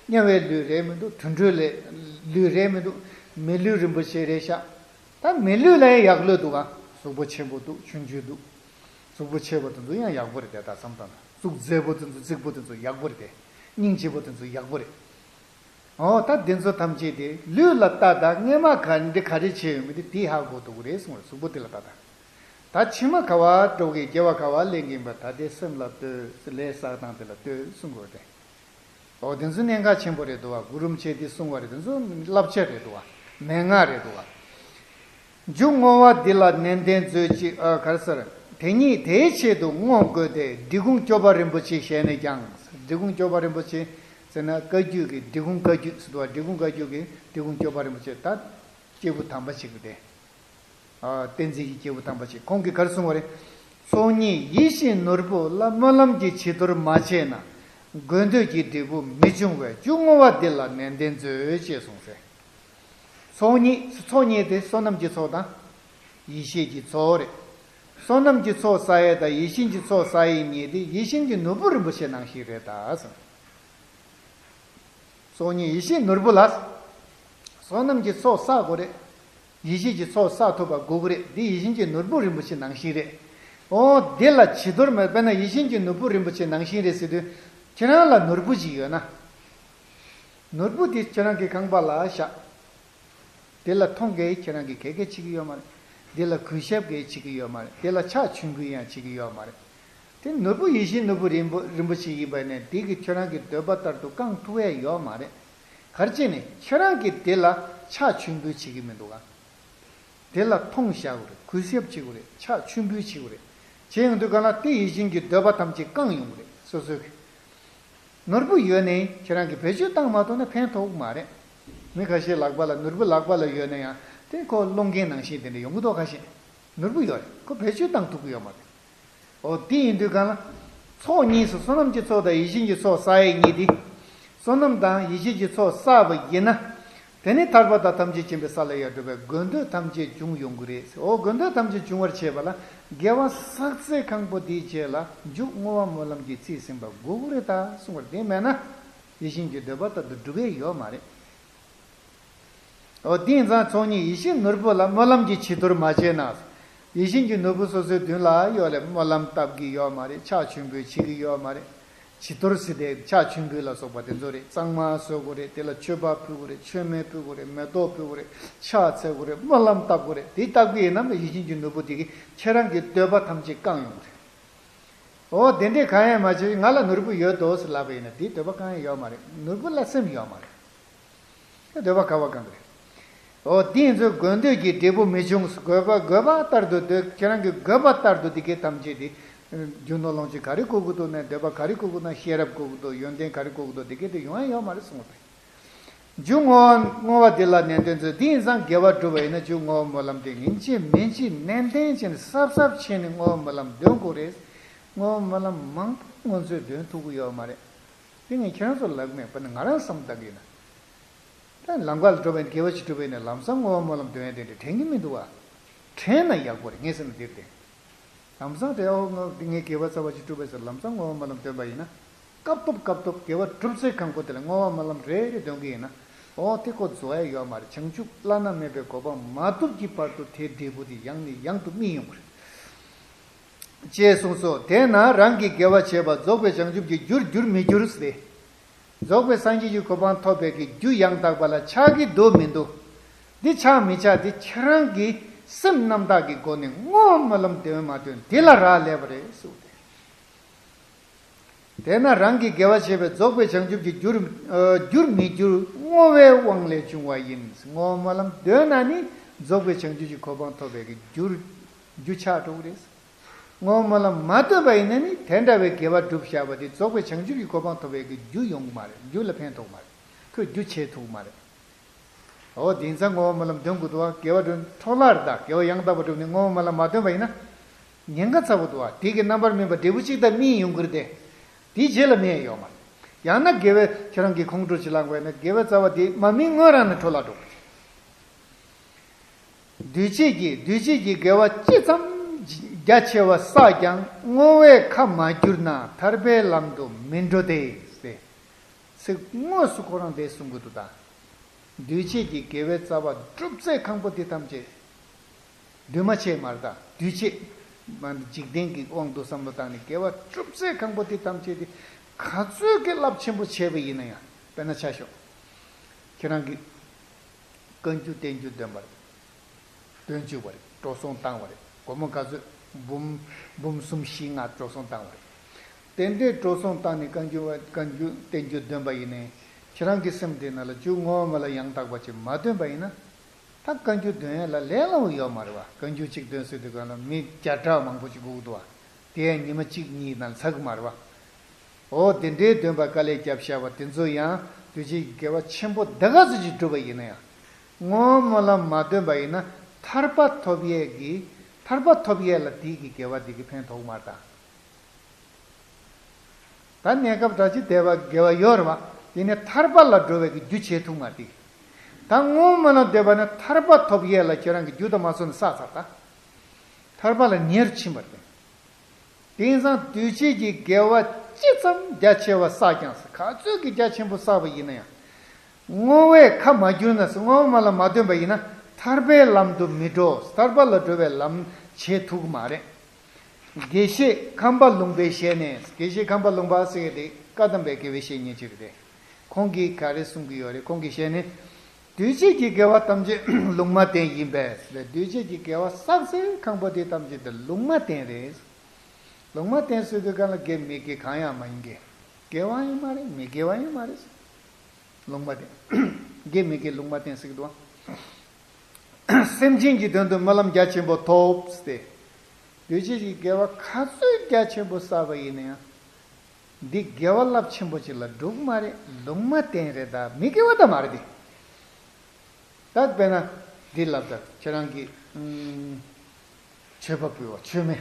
དམྱལ་བའི་ལུས་རེད་མི་འདུག་དུད་འགྲོའི་ལས་ལུས་རེད་མི་འདུག་མི་ལུས་རིན་པོ་ཆེ་རེད་ཤག་ད་མི་ལུས་ལ་ཡང་ཡག་ལོས་འདུག་ག་གཟུགས་པོ་ཆེན་པོ་འདུག་ཆུང་ཆུང་འདུག་གཟུགས་པོ་ཆེ་བ་དེ་ཚོ་ཡང་ཡག་པོ་རེད་དེ། ད་བསམ་བཏང་ན་གཟུགས་མཛེས་པོ་དེ་ཚོ་རྫིག་པོ་དེ་ཚོ་ཡག་པོ་རེད་དེ། སྙིང་རྗེ་པོ་དེ་ཚོ་ཡག་པོ་རེད། འོ་ད་དེ་ཚོ་ཐམས་ཅད་དེ་ལུས་ལ་ལྟ་དང་། སྔོན་མ་ག་འདི་ག་རེ་བྱས་ཡོད་མེད་དེ་དེ་ཧ་གོ་ཐུབ་ཀྱི་རེད་གསུངས་པ་རེད། གཟུགས་པོ་དེ་ལ་ལྟ་དང་། ད་ཕྱི་མ་ག་བ་འགྲོ་གི་དགེ་བ་ག་བ་ལེན་གྱི་ཡིན་པ་ད་ལྟའི་སེམས་ལ་ལྟོས། ལས་བསགས་སྟངས་དེ་ལ་ལྟོས་གསུངས་དགོས་རེད། འོ་དེ་ཚོ་གནད་འགག་ཆེན་པོ་རེད་འདུག་བ། གུ་རུ་རིན་པོ་ཆེས་འདི་གསུངས་པ་རེད། དེ་ཚོ་བསླབ་བྱ་རེད་འདུག་བ། མན་ངག་རེད་འདུག་བ། རྒྱུ་བསྔོ་བ་འདི་ལ་ནན་ཏན་མཛོད་ཅིག་ཨ་ག་རེ་ཟེར། དེ་ཉིད་དེའི་ཆེད་དུ་བསྔོ་དགོས་ཏེ། འབྲི་གུང་སྐྱོབ་པ་རིན་པོ་ཆེ་ཞལ་ནས་ཀྱང་། འབྲི་གུང་སྐྱོབ་པ་རིན་པོ་ཆེ་ཟེར་ན་བཀའ་བརྒྱུད་ཀྱི་འབྲི་གུང་བཀའ་བརྒྱུད་ཟེར་འདུག་བ། འབྲི་གུང་བཀའ་བརྒྱུད་ཀྱི་འབྲི་གུང་སྐྱོབ་པ་རིན་པོ་ཆེ་ད་སྐྱེས་བུ་དམ་པ་ཞིག་རེད་དེ། ཨ་བསྟན་འཛིན་གྱི་སྐྱེས་བུ་དམ་པ་ཞིག་ཁོང་གིས་ག་རེ་གསུངས་པ་རེད། ཚོགས་གཉིས་ཡིད་བཞིན་ནོར་བུ་ལ། སྨོན་ལམ་གྱི་བྱི་དོར་མ་བྱས་ན། དགོས་འདོད་ཀྱི་འབྲས་བུ་མི་འབྱུང་བས། རྒྱུ་བསྔོ་བ་འདི་ལ་ནན་ཏན་མཛོད། ཅེས་གསུངས་ཟེར། ཚོགས་གཉིས། ཚོགས་གཉིས་དེ་བསོད་ནམས་ཀྱི་ཚོགས་དང་། ཡེ་ཤེས་ཀྱི་ཚོགས་རེད། བསོད་ནམས་ཀྱི་ཚོགས་བསགས་ཡས་དང་ཡིད་བཞིན་གྱི་ཚོགས་བསགས་ཡས་གཉིས་དེ་ཡིད་བཞིན་གྱི་ནོར་བུ་རིན་པོ་ཆེ་ནང་བཞིན་རེད་ད་ཟེར། ཚོགས་གཉིས་ཡིད་བཞིན་ནོར་བུ་ལ། བསོད་ནམས་ཀྱི་ཚོགས་བསགས་དགོས་རེད། ཡིད་བཞིན་གྱི་ཚོགས་བསགས་ཐུབ་པ་དགོས་ཀྱི་རེད། འདི་ཡིད་བཞིན་གྱི་ནོར་བུ་རིན་པོ་ཆེ་ནང་བཞིན་རེད། འོ་འདི་ལ་བྱི་དོར་མེད། དཔེར་ན་ཡིད་བཞིན་གྱི་ནོར་བུ་རིན་པོ་ཆེ་ནང་བཞིན་རེད་ཟེར་དུས། ཁྱེད་རང་ལ་ནོར་བུ་ཅིག་ཡོད་ན། ནོར་བུ་དེ་ཁྱེད་རང་གི་ཁང་པ་ལ་བཞག་དེ་ལ་མཐོང་གི་ཁྱེད་རང་གིས་ག་གེ་བྱེད་ཀྱི་ཡོད་མ་རེད། དེ་ལ་གུས་ཞབས་ག་གེ་བྱེད་ཀྱི་ཡོད་མ་རེད། དེ་ལ་ཕྱག་མཆོད་འབུལ་ཡང་བྱེད་ཀྱི་ཡོད་མ་རེད། དེ་ནོར་བུ་ཡིད་བཞིན་ནོར་བུ་རིན་པོ་རིན་པོ་ཆེ་ཡིན་པ་ནས་དེ་གིས་ཁྱོད་རང་གི་འདོད་པ་ལྟར་དུ་བསྐང་ཐུབ་ཡས་ཡོད་མ་རེད། ག་རེ་བྱས་ནས་ཁྱོད་རང་གིས་དེ་ལ་ཕྱག་མཆོད་འབུལ་བྱེད་ཀྱི་མི་འདུག་ག་དེ་ལ་མཐོང་བཞག་དགོས་རེད། གུས་ཞབས་བྱེད་དགོས་རེད། ཕྱག་མཆོད་འབུལ་བྱེད་དགོས་རེད། བྱས་ཡོང་དུས་གང་ལ་དེ་ཡིད་བཞིན་གྱི་འདོད་པ་ཐམས་ཅད་བསྐང་ཡོང་གི་རེད། སོ་སོའི་གི་ནོར་བུ་ཡོད་ནའི་ཁྱེད་རང་གིས་བེད་སྤྱོད་བཏང་མ་ཐུབ་ན་ཕན་ཐོགས་མ་རེད། མི་ཁ་ཤས་ལག་པ་ལ་ནོར་བུ་ལག་པ་ལ་ཡོད་ན་ཡང་དེ་ཁོ་སློང་མཁན་ནང་བཞིན་དེ་འདྲ་ཡོང་གི་འདུག་ཁ་ཤས། ནོར་བུ་ཡོད་རེད། ཁོ་བེད་སྤྱོད་བཏང་ཐུབ་ཀྱི་ཡོད་མ་རེད། འོ་དེ་ཡིན་དུས་གང་ལ། ཚོགས་གཉིས་སུ་བསོད་ནམས་ཀྱི་ཚོགས་དང་ཡིད་བཞིན་གྱི་ཚོགས་བསགས་ཡས་གཉིས་དེ། བསོད་ནམས་དང་ཡིད་བཞིན་གྱི་ཚོགས་བསགས་པ་ཡིན་ན། དེ་ནི་ཐར་པ་དང་ཐམས་ཅད་མཁྱེན་པའི་ས་ལ་ཡར་འགྲོ་བའི་དགོས་འདོད་ཐམས་ཅད་འབྱུང་ཡོང་གི་རེད་ཟེར། འོ་དགོས་འདོད་ཐམས་ཅད་འབྱུང་བར་བྱེད་པ་ལ་དགེ་བ་བསགས་ཚད་གང་པོ་དེའི་རྗེས་ལ་མཇུག་བསྔོ་བ་སྨོན་ལམ་གྱིས་རྩིས་ཟིན་པ་དགོས་ཀྱི་རེད་ད་གསུངས་པ་རེད། དེ་མེད་ན་ཡིད་བཞིན་གྱི་འདོད་པ་ལྟར་དུ་འགྲུབ་ཡས་ཡོད་མ་རེད། འོ་དེ་ཡིན་ཙང་ཚོགས་གཉིས་ཡིད་བཞིན་ནོར་བུ་ལ། སྨོན་ལམ་གྱི་བྱི་དོར་མ་བྱས་ན། ཡིད་བཞིན་གྱི་ནོར་བུ་སོ་སོའི་མདུན་ལ་ཡོད་ལ་སྨོན་ལམ་བཏབ་ཀྱི་ཡོད་མ་རེད། ཕྱག་མཆོད་འབུལ་བྱེད་ཀྱི་ཡོད་མ་རེད། བྱི་དོར་ཟེར་དེ་ཕྱག་མཆོད་འབུལ་ལ་སོགས་པ་དེ་ཚོ་རེད། གཙང་མ་བཟོ་དགོས་རེད། དེ་ལ་མཆོད་པ་ཕུལ་དགོས་རེད། མཆོད་མེ་ཕུལ་དགོས་རེད། མེ་ཏོག་ཕུལ་དགོས་རེད། ཕྱག་འཚལ་དགོས་རེད། སྨོན་ལམ་བཏབ་དགོས་རེད། དེ་བཏབ་ཀྱི་ཡིན་ན་ཡིད་བཞིན་གྱི་ནོར་བུ་དེ་གིས་ཁྱེད་རང་གི་འདོད་པ་ཐམས་ཅད་བསྐང་ཡོང་གི་རེད། འོ་དེ་འདྲས་གང་ཡང་མ་བྱས། ང་ལ་ནོར་བུ་ཡོད་དོ་ཟེར་ལབ་པ་ཡིན་ན་དེའི་འདོད་པ་བསྐང་ཡས་ཡོད་མ་རེད། ནོར་བུ་ལ་སེམས་ཡོད་མ་རེད། དེ་འདོད་པ་ག་བ་བསྐང་གི་རེད། འོ་དེ་ཡིན་ཚོད་དགོས་འདོད་ཀྱི་འབྲས་བུ་མི་འབྱུང་ཟེར། དགོས་པ་དགོས་པ་ལྟར་དུ་འདོད། ཁྱེད་རང་གི་དགོས་པ་ལྟར་དུ་དེ་གའི་ཐམས་ཅད་དེ། རྒྱུ་ནོར་ལོངས་སྤྱོད་ག་རེ་དགོས་ཀྱི་འདུག་ན། འདོད་པ་ག་རེ་དགོས་ཀྱི་འདུག་ན། ཤེས་རབ་དགོས་ཀྱི་འདུག་ཡོན་ཏན་ག་རེ་དགོས་ཀྱི་འདུག་དེ་གའི་དེ་ཡོང་ཡ་ཡོད་མ་རེད་གསུངས་པ་རེད། རྒྱུ་བསྔོ་བ་བསྔོ་བ་འདི་ལ་ནན་ཏན་མཛོད། དེ་ཡིན་ཙང་དགེ་བ་སྒྲུབ་པ་ཡིན་ན་རྒྱུ་བསྔོ་བ་སྨོན་ལམ་དེ་ཉིན་གཅིག་མིན་གཅིག་ནན་ཏན་བྱས་ནས་གཟབ་གཟབ་བྱས་ནས་བསྔོ་བ་སྨོན་ལམ་འདོན་དགོས་རེད། བསྔོ་བ་སྨོན་ལམ་མང་པོ་སྔོན་ཚོད་འདོན་ཐུབ་ཀྱི་ཡོད་མ་རེད། དེ་ངས་ཁྱེད་རང་ཚོར་ལབ་མེད་པ་ནི་ང་རང་བསམ་བཏང་གི་ཡིན་ན། ད་ལམ་ཁ་ལ་འགྲོ་བའི་དགེ་བ་ཞིག་སྒྲུབ་པ་ཡིན་ན་ལམ་སང་བསྔོ་བ་སྨོན་ལམ་འདོན་ཡ་དེ་འདྲ་དྲན་གྱི་མི་འདུག་བ། དྲན་ན་ཡག་པོ་རེད། ངས་ཟེར་ན་འདིར་དེ། ལམ་སང་དེ་ཨོ་ངས་དགེ་བ་རྩ་བ་ཞིག་སྒྲུབ་པ་ཡིན་ཟེར་ལམ་སང་བསྔོ་བ་སྨོན་ལམ་འདོན་པ་ཡིན་ན། སྐབས་ཐོབ་སྐབས་ཐོབ་དགེ་བ་སྒྲུབ་ཚེ་གང་པོ་དེ་ལ་བསྔོ་བ་སྨོན་ལམ་རེ་རེ་འདོན་གྱི་ཡིན་ན། ཨོ་དེ་ཁོ་རྫོགས་ཡ་ཡོད་མ་རེད། བྱང་ཆུབ་བླ་ན་མེད་པའི་གོ་འཕང་མ་ཐོབ་ཀྱི་བར་དུ་དེའི་འབྲས་བུ་དེ་ཡང་ནས་ཡང་དུ་སྨིན་ཡོང་གི་རེད། ཅེས་གསུངས་སོ། དེས་ན་རང་གིས་དགེ་བ་བྱས་པ་རྫོགས་པའི་བྱང་ཆུབ་ཀྱི་རྒྱུར་འགྱུར་མི་འགྱུར་ཟེར། རྫོགས་པའི་སངས་རྒྱས་ཀྱི་གོ་འཕང་ཐོབ་པའི་གི་རྒྱུ་ཡང་དག་པ་ལ་ཆགས་ཀྱི་འདུག་མི་འདུག་འདི་ཆགས་མི་ཆགས་འདི་ཁྱེད་རང་གིས་ སེམས་རྣམ་དག་གི་སྒོ་ནས་བསྔོ་བ་སྨོན་ལམ་འདོན་མ་འདོན་དེ་ལ་རག་ལས་པ་རེད་གསུངས་ཏེ། དེས་ན་རང་གིས་དགེ་བ་བྱས་པས་རྫོགས་པའི་བྱང་ཆུབ་ཀྱི་རྒྱུར་ཨ་འགྱུར་མི་འགྱུར་བསྔོ་བའི་དབང་ལས་བྱུང་བ་ཡིན། བསྔོ་བ་སྨོན་ལམ་འདོན་ན་ནི་རྫོགས་པའི་བྱང་ཆུབ་ཀྱི་གོ་འཕང་ཐོབ་པའི་གི་རྒྱུར་རྒྱུ་ཆགས་འགྲོ་གི་རེད། བསྔོ་བ་སྨོན་ལམ་མ་འདོན་པ་ཡིན་ན་ནི་དེ་འདྲ་བའི་དགེ་བ་བསྒྲུབས་བཞག་པ་དེ་རྫོགས་པའི་བྱང་ཆུབ་ཀྱི་གོ་འཕང་ཐོབ་པའི་གི་རྒྱུ་ཡོང་གི་མ་རེད། རྒྱུ་ལ་ཕན་ཐོགས་མ་རེད། ཁོས་རྒྱུ་བྱེད་ཐུབ་ཀྱི་མ་རེད། འོ་དེང་སང་བསྔོ་བ་སྨོན་ལམ་འདོན་དགོས་འདུག་བ། དགེ་བ་འདོན་འཕྲོ་བརླག་རེད་ད། དགེ་བ་ཡང་དག་པ་བསྒྲུབས་ནས་བསྔོ་བ་སྨོན་ལམ་མ་འདོན་པ་ཡིན་ན། ཉེན་ཁ་ཚ་པོ་འདུག་བ། དེ་གི་རྣམ་པར་སྨིན་པ་འབྲས་བུ་གཅིག་དང་གཉིས་ཡོང་གི་རེད་དེ། དེའི་རྗེས་ལ་སྨིན་ཡ་ཡོད་མ་རེད། ཡང་ན་དགེ་བའི་ཁྱེད་རང་གིས་ཁོང་ཁྲོ་ཅིག་ལངས་པ་ཡིན་ན་དགེ་བའི་རྩ་བ་དེ་མ་སྨིན་སྔོན་རང་ནས་འཕྲོ་བརླག་འགྲོ་གི་རེད། འདུས་བྱས་ཀྱི་འདུས་བྱས་ཀྱི་དགེ་བ་ཅི་ཙམ་རྒྱ་ཆེ་བ་བསགས་ཀྱང་བསྔོ་བས་ཁ་མ་བསྒྱུར་ན་ཐར་པའི་ལམ་དུ་མི་འགྲོ་སྟེ། ཚིག་དངོས་སུ་ཁོ་རང་འདི་གསུང་གི་འདུག་ད། འདུས་བྱས་ཀྱི་དགེ་བའི་རྩ་བ་སྒྲུབ་ཚད་ཁང་པ་འདི་ཐམས་ཅད། འདུས་མ་བྱས་མ་རེད་ད། འདུས་བྱས། མ་འཇིག་རྟེན་གྱི་དབང་དུ་བསམ་བློ་བཏང་ནས་དགེ་བ་སྒྲུབ་ཚད་ཁང་པ་འདི་ཐམས་ཅད་དེ་ག་ཚོད་ཀྱི་རླབས་ཆེན་པོ་བྱས་པ་ཡིན་ན་ཡང་། དཔེར་ན་ཆ་ཞོག་ཁྱེད་རང་གིས་བཀའ་འགྱུར་བསྟན་འགྱུར་འདོན་པ་རེད། འདོན་བཅུག་པ་རེད། འགྲོ་སོང་བཏང་བ་རེད། སྒོར་མོ་ག་ཚོད། འབུམ་འབུམ་གསུམ་བཞི་ལྔ་འགྲོ་སོང་བཏང་བ་རེད། དེ་འདྲའི་འགྲོ་སོང་བཏང་ནས་བཀའ་འགྱུར་བ་བཀའ་འགྱུར་བསྟན་འགྱུར་འདོན་པ་ཡིན་ནའི། ཁྱེད་རང་གི་སེམས་དེ་ནང་ལ་རྒྱུ་བསྔོ་བ་སྨོན་ལམ་ཡང་དག་པ་ཅིག་མ་འདོན་པ་ཡིན་ན། ད་བཀའ་འགྱུར་འདོན་ཡ་ལ་ལས་སླ་བོ་ཡོད་མ་རེད་བ། བཀའ་འགྱུར་གཅིག་འདོན་ཟེར་དུས་སྒང་ལ་མི་བརྒྱ་ཕྲག་མང་པོ་ཅིག་སྒུག་འདུག་བ། དེ་ཡང་ཉི་མ་གཅིག་གཉིས་ནང་ཚར་གི་མ་རེད་བ། འོ་དེ་འདྲའི་འདོན་པ་དཀའ་ལས་བརྒྱབ་བཞག་པ་དེ་ཚོ་ཡང་འདུས་བྱས་ཀྱི་དགེ་བ་ཆེན་པོ་འདི་ག་ཚོད་ཅིག་བསྒྲུབས་པ་ཡིན་ན་ཡང་། བསྔོ་བ་སྨོན་ལམ་མ་འདོན་པ་ཡིན་ན་ཐར་པ་ཐོབ་ཡས་ཀྱི། ཐར་པ་ཐོབ་ཡས་ལ་དེ་གི་དགེ་བ་དེ་གི་ཕན་ཐོགས་མ་རེད་ད། ད་གནས་སྐབས་འདྲ་ཅིག་དེ་བ་དགེ་བ་ཡོད་རེད་བ། དེ་ནས་ཐར་པ་ལ་འགྲོ་བའི་གི་རྒྱུ་བྱེད་ཐུབ་མ་རེད་དེ། ད་བསྔོ་བ་སྨོན་ལམ་འདོན་པ་ན་ཐར་པ་ཐོབ་ཡས་ལ་ཁྱེད་རང་གི་རྒྱུ་དང་མ་སོང་ནས་བསགས་ཚར་ད། ཐར་པ་ལ་ཉེར་ཕྱིན་པ་རེད། དེང་སང་འདུས་བྱས་ཀྱི་དགེ་བ་ཅི་ཙམ་རྒྱ་ཆེ་བ་བསགས་ཀྱང་། ག་ཚོད་ཀྱི་རྒྱ་ཆེན་པོ་བསགས་པ་ཡིན་ན་ཡང་། བསྔོ་བས་ཁ་མ་བསྒྱུར་ན། བསྔོ་བ་སྨོན་ལམ་མ་འདོན་པ་ཡིན་ན་ཐར་པའི་ལམ་དུ་མི་འགྲོ། ཐར་པ་ལ་འགྲོ་བའི་ལམ་བྱེད་ཐུབ་ཀྱི་མ་རེད། དགེ་བཤེས་ཁམས་པ་ལུང་པའི་ཞལ་ནས། དགེ་བཤེས་ཁམས་པ་ལུང་པ་ཟེར་ཡས་དེ་བཀའ་གདམས་པའི་དགེ་བའི་བཤེས་གཉེན་ཅིག་རེད་དེ། ཁོང་གིས་ག་རེ་གསུང་གི་ཡོད་རེད། ཁོང་གི་ཞལ་ནས། འདུས་བྱས་ཀྱི་དགེ་བ་ཐམས་ཅད་ལུང་མ་བསྟན་ཡིན་པས། འདུས་བྱས་ཀྱི་དགེ་བ་བསགས་ཚད་ཁང་པ་དེ་ཐམས་ཅད་དེ་ལུང་མ་བསྟན་རེད། ལུང་མ་བསྟན་ཟེར་དུས་སྒང་ལ་དགེ་མི་དགེ་གང་ཡང་མ་ཡིན་གྱི། དགེ་བ་ཡང་མ་རེད། མི་དགེ་བ་ཡང་མ་རེད། ལུང་མ་བསྟན། དགེ་མི་དགེ་ལུང་མ་བསྟན་ཟེར་གྱི་འདུག་ཨ། སེམས་ཅན་གྱི་དོན་དུ་སྨོན་ལམ་རྒྱ་ཆེན་པོ་ཐོབ་སྟེ། འདུས་བྱས་ཀྱི་དགེ་བ་ག་ཚོད་རྒྱ་ཆེན་པོ་བསགས་པ་ཡིན་ན་ཡང་། འདི་དགེ་བ་རླབས་ཆེན་པོ་ཅིག་ལ་འགྲོ་གི་མ་རེད། ལུང་མ་བསྟན་རེད་ད། མི་དགེ་བ་ད་མ་རེད་དེ། ད་དཔེར་ན་འདི་ལབ་ད། ཁྱེད་རང་གི་ཨུམ་མཆོད་པ་ཕུལ་བ། མཆོད་མེ།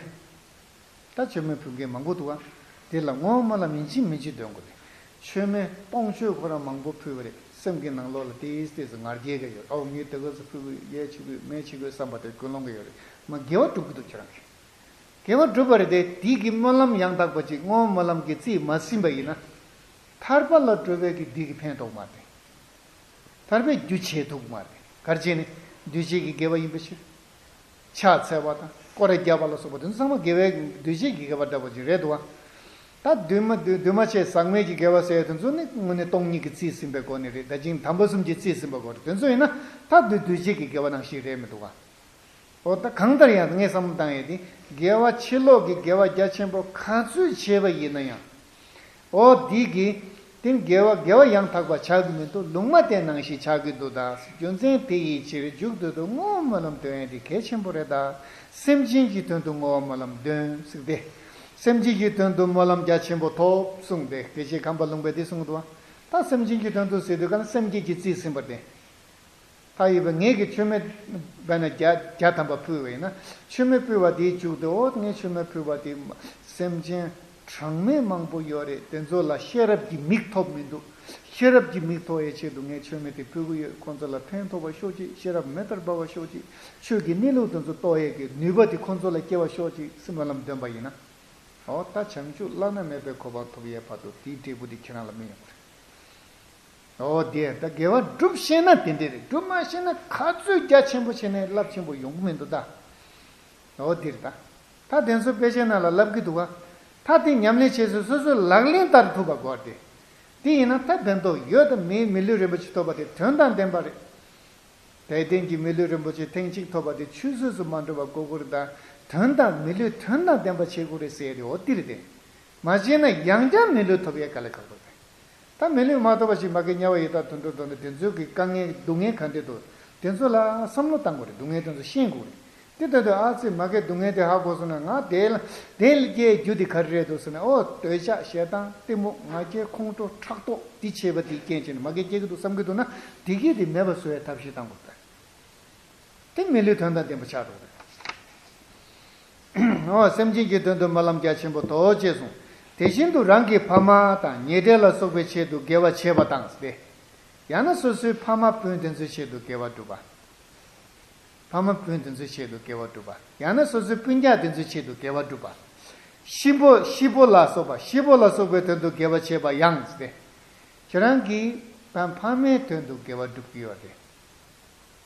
ད་མཆོད་མེ་ཕུལ་མཁན་མང་པོ་འདུག་ག། དེ་ལ་བསྔོ་བ་སྨོན་ལམ་ཡིན་གཅིག་མིན་གཅིག་འདོན་དགོས་རེད། མཆོད་མེ་སྟོང་མཆོད་ཁོ་རང་མང་པོ་ཕུལ་བ་རེད། སེམས་ཀྱི་ནང་ལོགས་ལ་ཏིས་ཏིས་ངར་སྐད་ཀྱི་ཡོད། ཨོ་ངས་དེ་ག་ཚོད་ཕུལ་དགོས། ཡས་བྱེད་དགོས། མེ་བྱེད་དགོས་བསམ་པ་དེ་ཀུན་སློང་གི་ཡོད་རེད། མ་དགེ་བ་སྒྲུབ་ཀྱི་འདུག་ཁྱེད་རང་གིས། དགེ་བ་སྒྲུབ་པ་རེད་དེ། དེ་གི་སྨོན་ལམ་ཡང་དག་པ་ཅིག་བསྔོ་བ་སྨོན་ལམ་གྱིས་རྩིས་མ་ཟིན་པ་ཡིན་ན། ཐར་པ་ལ་འགྲོ་བའི་གི་དེ་གི་ཕན་ཐོགས་མ་རེད། ཐར་པའི་རྒྱུ་བྱེད་ཐུབ་མ་རེད། ག་རེ་བྱས་ནས། འདུས་བྱས་ཀྱི་དགེ་བ་ཡིན་པའི་ཕྱིར། ཕྱག་འཚལ་བ་དང་སྐོར་ར་རྒྱབ་པ་ལ་སོགས་པ་དེ་ཚོ་ཚང་མ་དགེ་བའི་འདུས་བྱས་ཀྱི་དགེ་བ་འདྲ་པོ་ཅིག་རེད་འདུག་བ། ད་འདུས་མ་འདུས་འདུས་མ་བྱས་ཟག་མེད་ཀྱི་དགེ་བ་ཟེར་ཡ་དེ་ཚོ་ནི་དངོས་གནས་སྟོང་ཉིད་ཀྱི་རྩིས་ཟིན་པའི་སྒོ་ནས་རེད། ད་ཅིང་དམ་པ་གསུམ་གྱི་རྩིས་ཟིན་པའི་སྒོ་རེད། དེ་ཚོ་ཡིན་ན་ད་འདུས་འདུས་བྱས་ཀྱི་དགེ་བ་ནང་བཞིན་རེད་མི་འདུག་བ། འོ་ད་གང་ལྟར་ཡང་ངས་བསམ་བློ་བཏང་ཡས་དེ། དགེ་བ་ཕྱི་ལོགས་ཀྱི་དགེ་བ་རྒྱ་ཆེན་པོ་ག་ཚོད་བྱས་པ་ཡིན་ན་ཡང་། འོ་འདི་གི་དེ་དགེ་བ་དགེ་བ་ཡང་དག་པ་ཆགས་ཀྱི་མི་འདུག་ལུང་མ་བསྟན་ནང་བཞིན་ཆགས་ཀྱི་འདུག་ད། རྒྱུ་མཚན་དེ་ཡི་ཕྱིར་མཇུག་ཏུ་དུ་བསྔོ་བ་སྨོན་ལམ་འདོན་ཡས་དེ་གལ་ཆེན་པོ་རེད་ད། སེམས་ཅན་གྱི་དོན་དུ་བསྔོ་བ་སྨོན་ལམ་འདོན་ཟེར་ཏེ། སེམས་ཅན་གྱི་དོན་དུ་སྨོན་ལམ་རྒྱ་ཆེན་པོ་ཐོབ་གསུངས་ཏེ། དགེ་བཤེས་ཁམས་པ་ལུང་པས་འདི་གསུངས་འདུག་ད་སེམས་ཅན་གྱི་དོན་དུ་ཟེར་དུས་ག་ན་སེམས་བསྐྱེད་ཀྱི་རྩིས་ཟིན་པར་བརྟེན། ད་ཡིན་པ་ངེད་ཀྱིས་མཆོད་མེ་དཔེར་ན་བརྒྱ་བརྒྱ་ཐམ་པ་ཕུལ་བ་ཡིན་ན། མཆོད་མེ་ཕུལ་བ་དེའི་མཇུག་ཏུ་འོ་ངས་མཆོད་མེ་ཕུལ་བ་དེ་སེམས་ཅན་གྲངས་མེད་མང་པོ་ཡོད་རེད། དེ་ཚོ་ལ་ཤེས་རབ་ཀྱི་མིག་ཐོབ་མི་འདུག་ཤེས་རབ་ཀྱི་མིག་ཐོབ་ཡའི་ཆེད་དུ་ངས་མཆོད་མེ་དེ་ཕུལ་གི་ཡོད། ཁོང་ཚོ་ལ་ཕན་ཐོགས་པ་ཤོག་ཅིག་ཤེས་རབ་མེ་ལྟར་འབར་བ་ཤོག་ཅིག་ཆོས་ཀྱི་གནས་ལུགས་དེ་ཚོ་རྟོགས་ཡས་ཀྱི་ནུས་པ་དེ་ཁོང་ཚོ་ལ་སྐྱེ་བ་ཤོག་ཅིག་སྨོན་ལམ་འདོན་པ་ཡིན་ན། འོ་ད་བྱང་ཆུབ་བླ་ན་མེད་པའི་གོ་འཕང་ཐོབ་ཡས་བར་དུ་དེའི་འབྲས་བུ་དེ་ཁྱེད་རང་ལ་སྨིན་ཡོང་གི་རེད། འོ་དེ་ད་དགེ་བ་སྒྲུབ་ཤེས་ན་དེ་འདྲས་རེད། སྒྲུབ་མ་ཤེས་ན་ག་ཚོད་རྒྱ་ཆེན་པོ་བྱས་ནས་རླབས་ཆེན་པོ་ཡོང་གི་མི་འདུག་ད། འོ་དེ་རེད་ད། ད་དེ་ཚོ་དཔེ་ཆའི་ནང་ལ་ལབ་ཀྱི་འདུག་ག་ད་དེ་ཉམས་ལེན་བྱས་ཚེ་སོ་སོའི་ལག་ལེན་བསྟར་ཐུབ་པ་དགོས་ཏེ། དེ་ཡིན་ན་ད་ཕན་ཐོགས་ཡོད་དམ་མེད་མི་ལུས་རིན་པོ་ཆེ་ཐོབ་པ་དེ་དོན་དང་ལྡན་པ་རེད། དད་ལྡན་གྱི་མི་ལུས་རིན་པོ་ཆེ་ཐེངས་གཅིག་ཐོབ་པ་དེ་ཆུད་ཟོས་སུ་མ་འགྲོ་བ་དགོས་ཀྱི་རེད་ད། དོན་དང་མི་ལུས་དོན་དང་ལྡན་པ་བྱེད་དགོས་རེད་ཟེར་ཡ་དེ་འོ་དེ་རེད་དེ། མ་བྱས་ན་ཡང་བསྐྱར་མི་ལུས་ཐོབ་ཡས་དཀའ་ལས་ཁག་པོ་རེད། ད་མི་ལུས་མ་ཐོབ་པ་ཞིག་མ་གི་དམྱལ་བ་ཡི་དྭགས་དུད་འགྲོ་དོན་དུ་དེ་ཚོའི་གི་དཀའ་ངལ་སྡུག་བསྔལ་ག་འདྲ་འདུག་དེ་ཚོ་ལ་བསམ་བློ་བཏང་དགོས་རེད། སྡུག་བསྔལ་དེ་ཚོ་ཤེས་དགོས་རེད། དེ་ལྟ་དུས་ཨ་ཙི་མ་གི་སྡུག་བསྔལ་དེ་ཧ་གོ་སོང་ན་ང་དེ་ལ་དེ་ལ་སྐྱེ་རྒྱུ་དེ་ག་རེ་རེད་འདུག་ཟེར་ན། ཨོ་འདོད་ཆགས་ཞེ་སྡང་གཏི་མུག་ང་རྒྱལ་ཁོང་ཁྲོ་ཕྲག་དོག་དེ་བྱས་པ་དེའི་རྐྱེན་བྱས་ནས་མ་གི་སྐྱེ་གི་འདུག་བསམ་གི་འདུག་ན་དེ་གི་དེ་མེད་པ་བཟོ་ཡའི་ཐབས་ཤེས་བཏང་དགོས་རེད། དེ་མི་ལུས་དོན་དང་ལྡན་པ་ཆགས་འགྲོ་གི་རེད། འོ་སེམས་ཅན་གྱི་དོན་དུ་སྨོན་ལམ་རྒྱ་ཆེན་པོ་ཐོགས་ཅེས་གསུངས། དེ་བཞིན་དུ་རང་གི་ཕ་མ་དང་ཉེ་འབྲེལ་ལ་སོགས་པའི་ཆེད་དུ་དགེ་བ་བྱེད་པ་དང་སྟེ། ཡང་ན་སོ་སོའི་ཕ་མ་སྤུན་དེ་ཚོའི་ཆེད་དུ་དགེ་བ་སྒྲུབ་པ། ཕ་མ་སྤུན་དེ་ཚོའི་ཆེད་དུ་དགེ་བ་སྒྲུབ་པ། ཡང་ན་སོ་སོའི་སྤུན་ཀྱག་དེ་ཚོའི་ཆེད་དུ་དགེ་བ་སྒྲུབ་པ། གཤིན་པོ་གཤིན་པོ་ལ་སོགས་པ་གཤིན་པོ་ལ་སོགས་པའི་དོན་དུ་དགེ་བ་བྱེད་པ་ཡང་སྟེ། ཁྱེད་རང་གིས་ཕ་ཕ་མའི་དོན་དུ་དགེ་བ་སྒྲུབ་ཀྱི་ཡོད་རེད།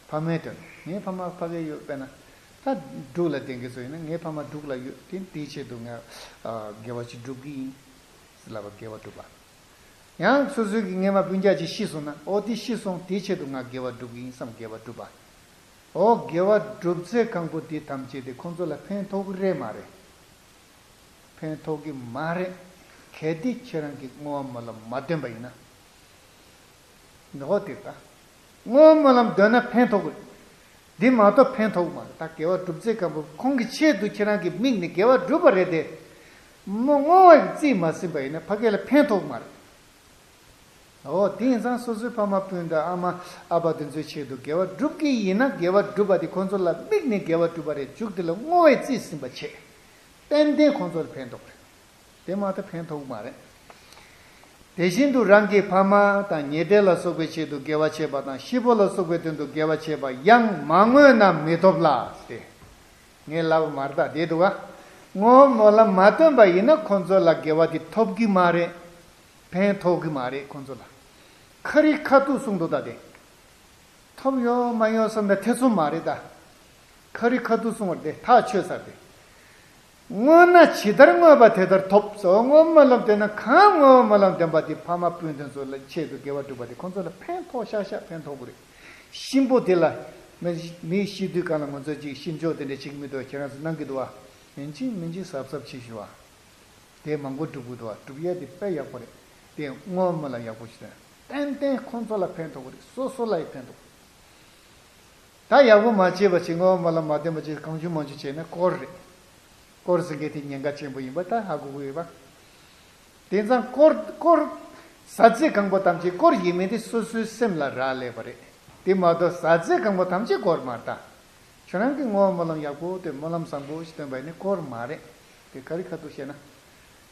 ཕ་མའི་དོན། ངའི་ཕ་མ་ཕ་གི་ཡོད་པས་ན། ད་འབྲུག་ལ་བསྡད་མཁན་ཚོ་ཡིན་ན་ངའི་ཕ་མ་འབྲུག་ལ་ཡོད་དེ་དེའི་ཆེད་དུ་ང་དགེ་བ་ཅིག་སྒྲུབ་ཀྱི་ཡིན། ཟེར་ལབ་པ་དགེ་བ་སྒྲུབ་པ། ཡང་སོ་སོའི་གི་སྔས་མ་སྤུན་ཀྱག་ཅིག་ཤི་སོང་ན་ཨོ་དེ་ཤི་སོང་དེའི་ཆེད་དུ་ང་དགེ་བ་སྒྲུབ་ཀྱི་ཡིན་བསམ་དགེ་བ་སྒྲུབ་པ། ཨོ་དགེ་བ་སྒྲུབ་ཚེ་གང་པོ་དེ་ཐམས་ཅད་དེ་ཁོང་ཚོ་ལ་ཕན་ཐོགས་ཀྱི་རེད་མ་རེད། ཕན་ཐོགས་ཀྱི་མ་རེད། གལ་ཏེ་ཁྱེད་རང་གིས་བསྔོ་བ་སྨོན་ལམ་མ་འདོན་པ་ཡིན་ན། འོ་དེ་ལྟ། བསྔོ་བ་སྨོན་ལམ་འདོན་ན་ཕན་ཐོགས་ཀྱི་རེད། འདི་མ་གཏོགས་ཕན་ཐོགས་མ་རེད། ད་དགེ་བ་སྒྲུབ་ཚེ་གང་པོ་ཁོང་གི་ཆེད་དུ་ཁྱེད་རང་གི་མིག་ནས་དགེ་བ་བསྒྲུབས་པ་རེད་དེ། མོ་བསྔོ་བ་གི་རྩིས་མ་ཟིན་པ་ཡིན་ན་ཕ་གི་ལ་ཕན་ཐོགས་མ་རེད། འོ་དེ་ཡིན་ཙང་སོ་སོའི་ཕ་མ་སྤུན་ཟླ་ཨ་མ་ཨ་ཕ་དེ་ཚོའི་ཆེད་དུ་དགེ་བ་བསྒྲུབ་ཀྱི་ཡིན་ན་དགེ་བ་བསྒྲུབས་པ་དེ་ཁོང་ཚོ་ལ་མིག་ནས་དགེ་བ་བསྒྲུབས་པ་རེད། མཇུག་དེ་ལ་བསྔོ་བའི་རྩིས་ཟིན་པ་བྱེད། ཏན་ཏན་ཁོང་ཚོ་ལ་ཕན་ཐོགས་རེད། དེ་མ་གཏོགས་ཕན་ཐོགས་མ་རེད། དེ་བཞིན་དུ་རང་གི་ཕ་མ་དང་ཉེ་འབྲེལ་ལ་སོགས་པའི་ཆེད་དུ་དགེ་བ་བྱེད་པ་དང་། གཤིན་པོ་ལ་སོགས་པའི་དོན་དུ་དགེ་བ་བྱེད་པ་ཡང་མ་བསྔོས་ན་མི་ཐོབ་ལ་སྟེ། ངས་ལབ་པ་མ་རེད་ད་བསྡད་འདུག་ག་བསྔོ་བ་སྨོན་ལམ་མ་བཏོན་པ་ཡིན་ན་ཁོ་ཚོ་ལ་དགེ་བ་དེ་ཐོབ་ཀྱི་མ་རེད། ཕན་ཐོགས་ཀྱི་མ་རེད་ཁོ་ཚོ་ལ། ཁ་རི་ཁ་ཐུག་གསུངས་འདུག་ད་དེ། ཐོབ་ཡོད་མ་ཡོད་བསམ་ན་ཐེ་ཚོམ་མ་རེད་ད། ཁ་རི་ཁ་ཐུག་གསུང་བར་དེ་ཐག་ཆོད་ཚར་ཏེ། བསྔོས་ན་ཇི་ལྟར་བསྔོས་པ་དེ་ལྟར་ཐོབ་ཟེར། བསྔོ་བ་སྨོན་ལམ་བཏོན་ན་གང་བསྔོ་བ་སྨོན་ལམ་བཏོན་པ་དེ་ཕ་མ་སྤུན་དེ་ཚོ་ལ་ཆེད་དུ་དགེ་བ་བསྒྲུབས་པ་དེ་ཁོང་ཚོ་ལ་ཕན་ཐོགས་ཤག་ཤག་ཕན་ཐོགས་ཀྱི་རེད། གཤིན་པོ་དེ་ལ་མི་མི་ཤི་དུས་གང་ལ་ང་ཚོ་ཅིག་གཤིན་ཆོག་དེ་འདྲ་བྱེད་ཀྱི་མི་འདུག་ཁྱེད་རང་ཚོ་གནང་གི་འདུག་བ། ཡིན་གཅིག་མིན་གཅིག་གཟབ་གཟབ་བྱེད་ཤོག་ཨ། དེ་མང་པོ་སྒྲུབ་དགོས་འདུག་བ། སྒྲུབ་ཡས་དེ་དཔེ་ཡག་པོ་རེད། དེ་བསྔོ་བ་སྨོན་ལམ་ཡག་པོ་ཞིག་བཏོན། ཏན་ཏན་ཁོང་ཚོ་ལ་ཕན་ཐོགས་ཀྱི་རེད། སོ་སོ་ལ་ཡང་ཕན་ཐོགས། ད་ཡག་པོ་མ་བྱས་པ་ཅིག་བསྔོ་བ་སྨོན་ལམ་མ་བཏོན་པ་ཅིག་གང་བྱུང་མང་བྱུང་བྱས་ན་དཀོར་རེད། དཀོར་ཟེར་མཁན་དེ་ཉེན་ཁ་ཆེན་པོ་ཡིན་པ་ད་ཧ་གོ་གི་ཡོད་པ། དེང་སང་དཀོར་དཀོར་ཟ་ཚེ་གང་པོ་ཐམས་ཅད་དཀོར་ཡིན་མིན་དེ་སོ་སོའི་སེམས་ལ་རག་ལས་པ་རེད། དེ་མ་གཏོགས་ཟ་ཚེ་གང་པོ་ཐམས་ཅད་དཀོར་མ་རེད་ད། ཁྱོད་རང་གིས་བསྔོ་བ་སྨོན་ལམ་ཡག་པོ་བཏོན། སྨོན་ལམ་བཟང་པོ་ཞིག་བཏོན་པ་ཡིན་ན་དཀོར་མ་རེད། དེ་ཁ་རི་ཁ་ཐུག་བཤད་ན།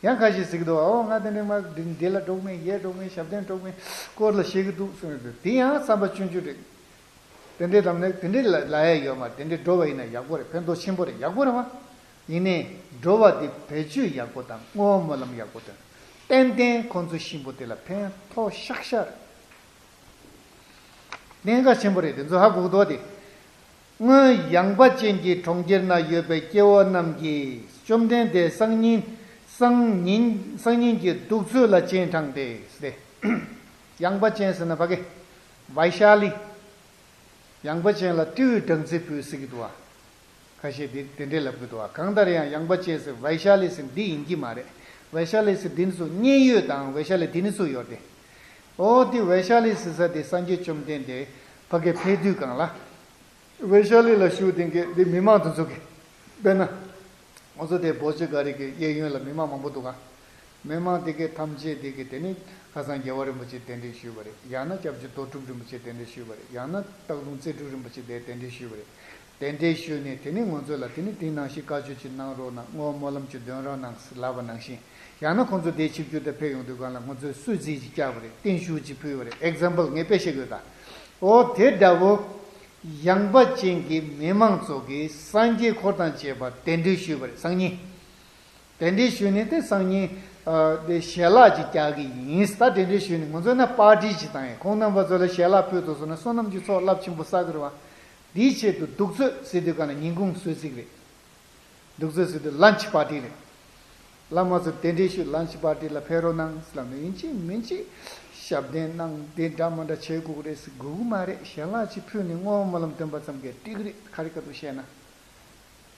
ཡང་ཁ་ཤས་ཟེར་གི་འདུག་ཨོ་ང་དེ་འདྲའི་མ་འདི་འདི་ལ་འགྲོ་གི་མེད། ཡས་འགྲོ་གི་མེད། ཞབས་བརྟན་འགྲོ་གི་མེད། དཀོར་ལ་བཤད་གི་འདུག་གསུངས་ཡོད་འདུག་དེ་ཡང་བསམ་པ་ཆུང་ཆུང་རེད། དེ་འདྲའི་ལམ་ནས་དེ་འདྲའི་ལ་ལ་ཡ་ཡོད་མ་རེད། དེ་འདྲའི་འགྲོ་བ་ཡིན་ན་ཡག་པོ་རེད། ཕན་ཐོགས་ཆེན་པོ་རེད། ཡག་པོ་རེད་བ། ཡིན་ནའི་འགྲོ་བ་འདི་བེད་སྤྱོད་ཡག་པོ་དང་བསྔོ་བ་སྨོན་ལམ་ཡག་པོ་དང་ཏན་ཏན་ཁོང་ཚོ་གཤིན་པོ་དེ་ལ་ཕན་ཐོགས་ཤག་ཤག་རེད། གནད་འགག་ཆེན་པོ་རེད། དེ་ཚོ་ཧ་གོ་གི་འདུག་བ་དེ། སྔོན་ཡངས་པ་ཅན་གྱི་གྲོང་ཁྱེར་ན་ཡོད་པའི་སྐྱེ་བོ་རྣམས་ཀྱིས་བཅོམ་ལྡན་འདས་སང་ཉིན་སང་ཉིན་སང་ཉིན་གྱི་གདུགས་ཚོད་ལ་སྤྱན་དྲངས་ཏེ་ཟེར་ཏེ། ཡངས་པ་ཅན་ཟེར་ན་ཕ་གི་བའི་ཤ་ལི། ཡངས་པ་ཅན་ལ་སྤྲེའུས་སྦྲང་རྩི་ཕུལ་ཟེར་གྱི་འདུག་བ། ཁ་ཤས་དེ་དེ་འདྲས་ལབ་ཀྱི་འདུག་བ། གང་ལྟར་ཡང་ཡངས་པ་ཅན་ཟེར་བའི་ཤ་ལི་ཟེར་འདི་ཡིན་གྱི་མ་རེད། བའི་ཤ་ལི་ཟེར་འདི་ནི་ཚོ་མཉན་ཡོད་དང་བའི་ཤ་ལི་འདི་ནི་ཚོ་ཡོད་དེ། ཨོ་དེ་བའི་ཤ་ལི་ཟེར་ས་དེ་སངས་རྒྱས་བཅོམ་ལྡན་འདས་ཕ་གི་ཕེབས་དུས་གང་ལ། བའི་ཤ་ལི་ལ་ཞུ་དེ་གི་དེ་མི་མང་དེ་ཚོ་གི། དཔེར་ན། ང་ཚོ་དེ་བོད་ཆུ་སྒར་གྱི་གཡས་གཡོན་ལ་མི་མང་མང་པོ་འདུག་ག་མི་མང་དེ་གའི་ཐམས་ཅད་དེ་གའི་དེ་ནི་ཁ་སང་རྒྱལ་བ་རིན་པོ་ཆེ་གདན་འདྲེན་ཞུས་པ་རེད། ཡང་ན་སྐྱབས་རྗེ་རྡོ་གྲུབ་རིན་པོ་ཆེ་གདན་འདྲེན་ཞུས་པ་རེད། ཡང་ན་སྟག་ལུང་རྩེ་སྤྲུལ་རིན་པོ་ཆེ་དེ་གདན་འདྲེན་ཞུས་པ་རེད། གདན་འདྲེན་ཞུས་ནས་དེ་ནི་ང་ཚོ་ལ་དེ་ནི་དེ་ནང་བཞིན་བཀའ་ཆོས་ཅིག་གནང་རོགས་གནང་། བསྔོ་བ་སྨོན་ལམ་ཅིག་འདོན་རོགས་གནང་ལབ་པ་ནང་བཞིན། ཡང་ན་ཁོང་ཚོ་དེའི་ཆིབས་བསྒྱུར་དུ་ཕེབས་ཡོང་དུས་སྒང་ལ་ང་ཚོས་གསོལ་ཚིགས་ཅིག་བཀྱགས་པ་རེད། བརྟན་བཞུགས་ཅིག་ཕུལ་བ་རེད། ཨེག་ཛམ་པལ་ངས་དཔེ་བཤད་དགོས་ད། ཨོ་དེ་འདྲ་བོ། ཡངས་པ་ཅན་གྱི་མི་མང་ཚོ་གིས་སངས་རྒྱས་འཁོར་དང་བཅས་པ་གདན་འདྲེན་ཞུས་པ་རེད། སང་ཉིན། གདན་འདྲེན་ཞུས་ནས་དེ་སང་ཉིན། ཨ་དེ་ཞལ་ལག་ཅིག་རྒྱག་གི་ཡིན། ད་གདན་འདྲེན་ཞུས་ནས་ང་ཚོ་ན་པར་ཊི་ཅིག་བཏང་ཡིན། ཁོང་རྣམ་པ་ཚོ་ལ་ཞལ་ལག་ཕུལ་དུ་སོང་ན་བསོད་ནམས་ཀྱི་ཚོགས་རླབས་ཆེན་པོ་བསགས་ཀྱི་རེད་བ། དེའི་ཆེད་དུ་གདུགས་ཚོད་ཟེར་དུས་གང་ལ་ཉིན་གུང་གསོལ་ཚིགས་རེད། གདུགས་ཚོད་ཟེར་དུས་ལན་ཆི་པར་ཊི་རེད། བླ་མ་ཚོ་གདན་འདྲེན་ཞུ། ལན་ཆི་པར་ཊི་ལ་ཕེབས་རོགས་གནང་ཟེར་ལབ་ནས། ཡིན་གཅིག་མིན་གཅིག་ཞབས་བརྟན་གནང་། དེ་འདྲ་མ་འདྲ་བྱེད་དགོས་རེད་ཟེར་དགོས་ཀྱི་མ་རེད། ཞལ་ལག་ཅིག་ཕུལ་ནས་བསྔོ་བ་སྨོན་ལམ་འདོན་པ་ཙམ་གྱིས་འགྲིག་རེད། ག་རེ་ག་དུ་བཤད་ན།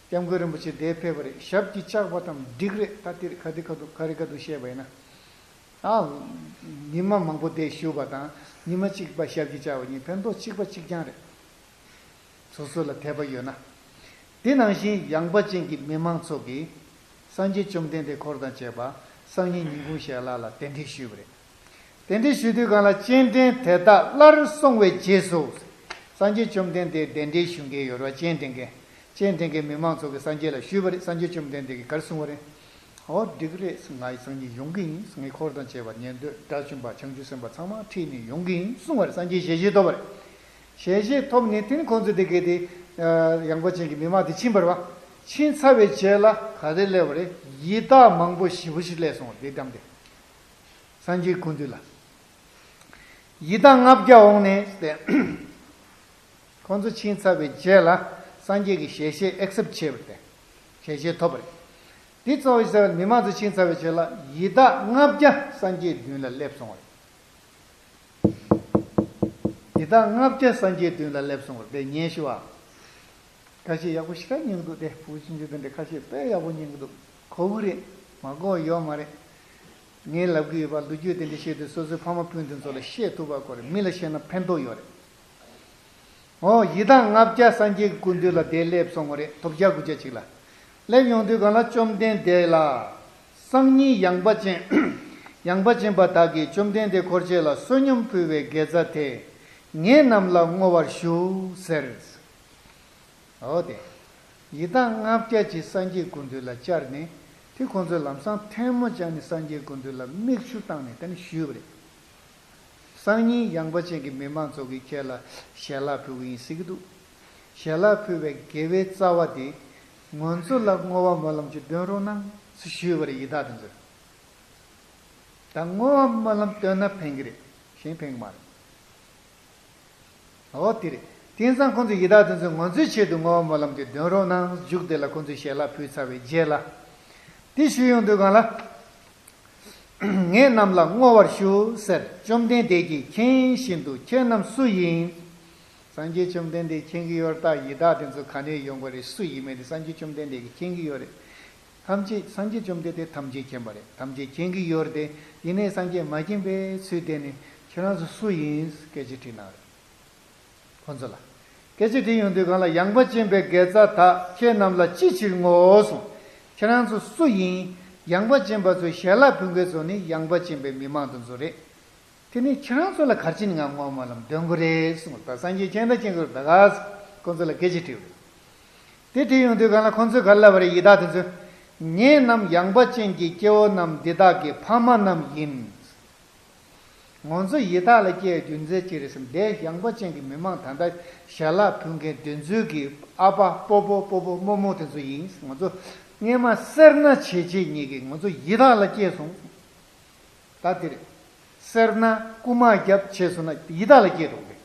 སྐྱབས་མགོན་རིན་པོ་ཆེ་འདིར་ཕེབས་པ་རེད། ཞབས་ཀྱིས་བཅགས་པ་དང་འགྲིག་རེད། ད་དེ་རེད། ག་དེ་ག་དུ་ག་རེ་ག་དུ་བཤད་པ་ཡིན་ན། ཨ། ཉི་མ་མང་པོ་འདིར་བཞུགས་པ་དང་ཉི་མ་གཅིག་པ་ཞབས་ཀྱིས་བཅགས་པ་གཉིས་ཕན་ཐོགས་གཅིག་པ་གཅིག་རྐྱང་རེད། སོ་སོ་ལ་དད་པ་ཡོད་ན། དེ་ནང་བཞིན་ཡངས་པ་ཅན་གྱི་མི་མང་ཚོ་གིས་སངས་རྒྱས་བཅོམ་ལྡན་འདས་འཁོར་དང་བཅས་པ་སང་ཉིན་ཉིན་གུང་ཞལ་ལག་ལ་གདན་འདྲེན་ཞུས་པ་རེད། གདན་འདྲེན་ཞུ་དུས་སྒང་ལ་སྤྱན་འདྲེན་དེ་དག་སླར་སོང་བའི་རྗེས་སུ། སངས་རྒྱས་བཅོམ་ལྡན་འདས་གདན་འདྲེན་ཞུ་མཁན་ཡོད་རེད་བ། སྤྱན་འདྲེན་མཁན། སྤྱན་འདྲེན་མཁན་མི་མང་ཚོ་གིས་སངས་རྒྱས་ལ་ཞུས་པ་རེད། སངས་རྒྱས་བཅོམ་ལྡན་འདས་ཀྱིས་ག་རེ་གསུངས་པ་རེད། ཨོ་འགྲིག་གི་རེད། ང་ཡི་སང་ཉིན་ཡོང་གི་ཡིན། ངའི་འཁོར་དང་བཅས་པ་ཉན་ཐོས་དགྲ་བཅོམ་པ་བྱང་ཆུབ་སེམས་དཔའ་ཚང་མ་ཁྲིད་ནས་ཡོང་གི་ཡིན་གསུངས་པ་རེད། སངས་རྒྱས་ཞལ་བཞེས་ཐོབ་པ་རེད། ཞལ་བཞེས་ཐོབ་ནས་དེ་ནི་ཁོང་ཚོ་དེ་གས་དེ། ཡངས་པ་ཅན་གྱི་མི་མང་དེ་ཕྱིན་པ་རེད་བ། ཕྱིན་ཚར་བའི་རྗེས་ལ་ག་རེ་སླེབས་པ་རེད། ཡི་དྭགས་མང་པོ་ཞེ་པོ་ཞིག་སླེབས་སོང་བ། དེ་འགྲམ་དེ། སངས་རྒྱས་སྐུ་མདུན་ལ། ཡི་དྭགས་ལྔ་བརྒྱ་འོང་ནས་ཟེར། ཁོང་ཚོ་ཕྱིན་ཚར་བའི་རྗེས་ལ་སངས་རྒྱས་ཀྱི་ཞལ་བཞེས་ཨེག་སེབ་བྱས་པ་རེད་དེ། ཞལ་བཞེས་ཐོབ་པ་རེད། དེ་གཙོ་བོ་ཟེར་བ་མི་མང་ཚོ་ཕྱིན་ཚར་བའི་རྗེས་ལ་ཡི་དྭགས་ལྔ་བརྒྱ་སངས་རྒྱས་མདུན་ལ་སླེབས་སོང་བ་རེད། ཡི་དྭགས་ལྔ་བརྒྱ་སངས་རྒྱས་མདུན་ལ་སླེབས་སོང་བ་རེད། དེ་ཉན་ཞུ་བ། ཁ་ཤས་ཡག་པོ་ཞེ་དྲག་ཉན་གི་འདུག་སྟེ། བུ་ཆུང་ཆུང་དེ་འདྲ་ཁ་ཤས་དཔེ་ཡག་པོ་ཉན་གི་འདུག་གོ་གི་རེད། མ་གོ་ཡོད་མ་རེད། ངས་ལབ་གི་ཡོད་པ། ལོ་རྒྱུས་དེ་འདྲ་བཤད་དུས་སོ་སོའི་ཕ་མ་སྤུན་ཟླ་ཚོ་ལ་བཤད་ཐུབ་པ་དགོས་རེད། མི་ལ་བཤད་ན་ཕན་ཐོགས་ཡོད་རེད། འོ། ཡི་དྭགས་ལྔ་བརྒྱ་སངས་རྒྱས་ཀྱི་སྐུ་མདུན་ལ་དེ་སླེབས་སོང་བ་རེད། ཐོབ་བརྒྱ་དགུ་བརྒྱ་ཅིག་ལ། སླེབས་ཡོང་དུས་སྒང་ལ་བཅོམ་ལྡན་འདས་ལ། སང་ཉིན་ཡངས་པ་ཅན། ཡངས་པ་ཅན་པ་དག་གིས་བཅོམ་ལྡན་འདས་འཁོར་བཅས་ལ་བསོད་སྙོམས་ཕུལ་བའི་དགེ་རྩ་དེ་ངེད་རྣམས་ལ་བསྔོ་བར་ཞུ་ཟེར། འོ་དེ། ཡི་དྭགས་ལྔ་བརྒྱ་ཅིག་སངས་རྒྱས་སྐུ་མདུན་ལ་བཅར་ནས། དེ་ཁོང་ཚོས་ལམ་སང་ཐལ་མོ་སྦྱར་ནས་སངས་རྒྱས་སྐུ་མདུན་ལ་མིག་ཆུ་བཏང་ནས་དེ་ནས་ཞུས་པ་རེད། སང་ཉིན་ཡངས་པ་ཅན་གྱི་མི་མང་ཚོ་གིས་ཁྱེད་ལ་ཞལ་ལག་ཕུལ་གི་ཡིན་ཟེར་གྱི་འདུག་ཞལ་ལག་ཕུལ་བའི་དགེ་བའི་རྩ་བ་དེ་ང་ཚོ་ལ་བསྔོ་བ་སྨོན་ལམ་ཅིག་འདོན་རོགས་གནང་ཟེར་ཞུས་པ་རེད། ཡི་དྭགས་དེ་ཚོས། ད་བསྔོ་བ་སྨོན་ལམ་བཏོན་ན་ཕན་གྱི་རེད། གཞན་ཕན་གྱི་མ་རེད། འོ་དེ་རེད། དེང་སང་ཁོང་ཚོ་ཡི་དྭགས་དེ་ཚོས་ང་ཚོའི་ཆེད་དུ་བསྔོ་བ་སྨོན་ལམ་དེ་འདོན་རོགས་གནང་། མཇུག་དེ་ལ་ཁོང་ཚོས་ཞལ་ལག་ཕུལ་ཚར་བའི་རྗེས་ལ། དེ་ཞུས་ཡོང་དུས་སྒང་ལ། ངེད་རྣམས་ལ་བསྔོ་བར་ཞུ་ཟེར། བཅོམ་ལྡན་འདས་ཀྱིས་མཁྱེན་བཞིན་དུ། ཁྱེད་རྣམས་སུ་ཡིན། སངས་རྒྱས་བཅོམ་ལྡན་འདས་མཁྱེན་གྱི་ཡོད་རེད། ད་ཡི་དྭགས་དེ་ཚོ་ག་ནས་ཡོང་པ་རེད། སུ་ཡིན་མིན་དེ་སངས་རྒྱས་བཅོམ་ལྡན་འདས་ཀྱིས་མཁྱེན་གྱི་ཡོད་རེད། ཐམས་ཅད། སངས་རྒྱས་བཅོམ་ལྡན་འདས་ཐམས་ཅད་མཁྱེན་པ་རེད། ཐམས་ཅད་མཁྱེན་གྱི་ཡོད་རེད་དེ། ཡིན་ནའི་སངས་རྒྱས་མ་མཁྱེན་པའི་ཚུལ་བསྟན་ནས་ཁྱེད་རང་ཚོ་སུ་ཡིན་སྐད་ཆ་དྲིས་གནང་རེད། ཁོང་ཚོ་ལ། སྐད་ཆ་དྲིས་ཡོང་དུས་སྒང་ལ། ཡངས་པ་ཅན་པའི་དགེ་རྩ་དག་ཁྱེད་རྣམས་ལ་ཅི་ཕྱིར་བསྔོ་གསུངས། ཁྱེད་རང་ཚོ་སུ་ཡིན། ཡངས་པ་ཅན་པ་ཚོས་ཞལ་ལག་ཕུལ་མཁན་ཚོ་ནི་ཡངས་པ་ཅན་པའི་མི་མང་དེ་ཚོ་རེད། དེ་ནས་ཁྱེད་རང་ཚོ་ལ་ག་རེ་བྱས་ནས་ང་བསྔོ་བ་སྨོན་ལམ་འདོན་དགོས་རེད་གསུངས། ད་སངས་རྒྱས་མཁྱེན་ད་མཁྱེན་གྱི་རེད་ད་ག་ཁོང་ཚོ་ལ་སྐད་ཆ་དྲིས་པ་རེད། དེ་དྲིས་ཡོང་དུས་སྒང་ལ་ཁོང་ཚོས་ག་རེ་ལབ་པ་རེད། ཡི་དྭགས་དེ་ཚོས། ངེད་རྣམས་ཡངས་པ་ཅན་གྱི་སྐྱེ་བོ་རྣམས་འདི་དག་གི་ཕ་མ་རྣམས་ཡིན། ང་ཚོ་ཡི་དྭགས་ལ་སྐྱེ་རྒྱུ་མཚན་ཅི་རེད་ཟེར་ན། དེ་ཡངས་པ་ཅན་གྱི་མི་མང་ད་ལྟ་ཞལ་ལག་ཕུལ་མཁན་དེ་ཚོའི་གི་ཨ་ཕ་སྤོ་བོ་སྤོ་བོ་རྨོ་མོ་དེ་ཚོ་ཡིན། ང་ཚོ་སྔས་མ་སེར་སྣ་བྱེད་བྱེད་ཉིད་ཀྱིས་ང་ཚོ་ཡི་དྭགས་ལ་སྐྱེས་སོང་། ད་དེ་རེད། སེར་སྣ་རྐུ་མ་རྒྱབ་བྱས་སོང་ན་ཡི་དྭགས་ལ་སྐྱེས་འགྲོ་གི་རེད།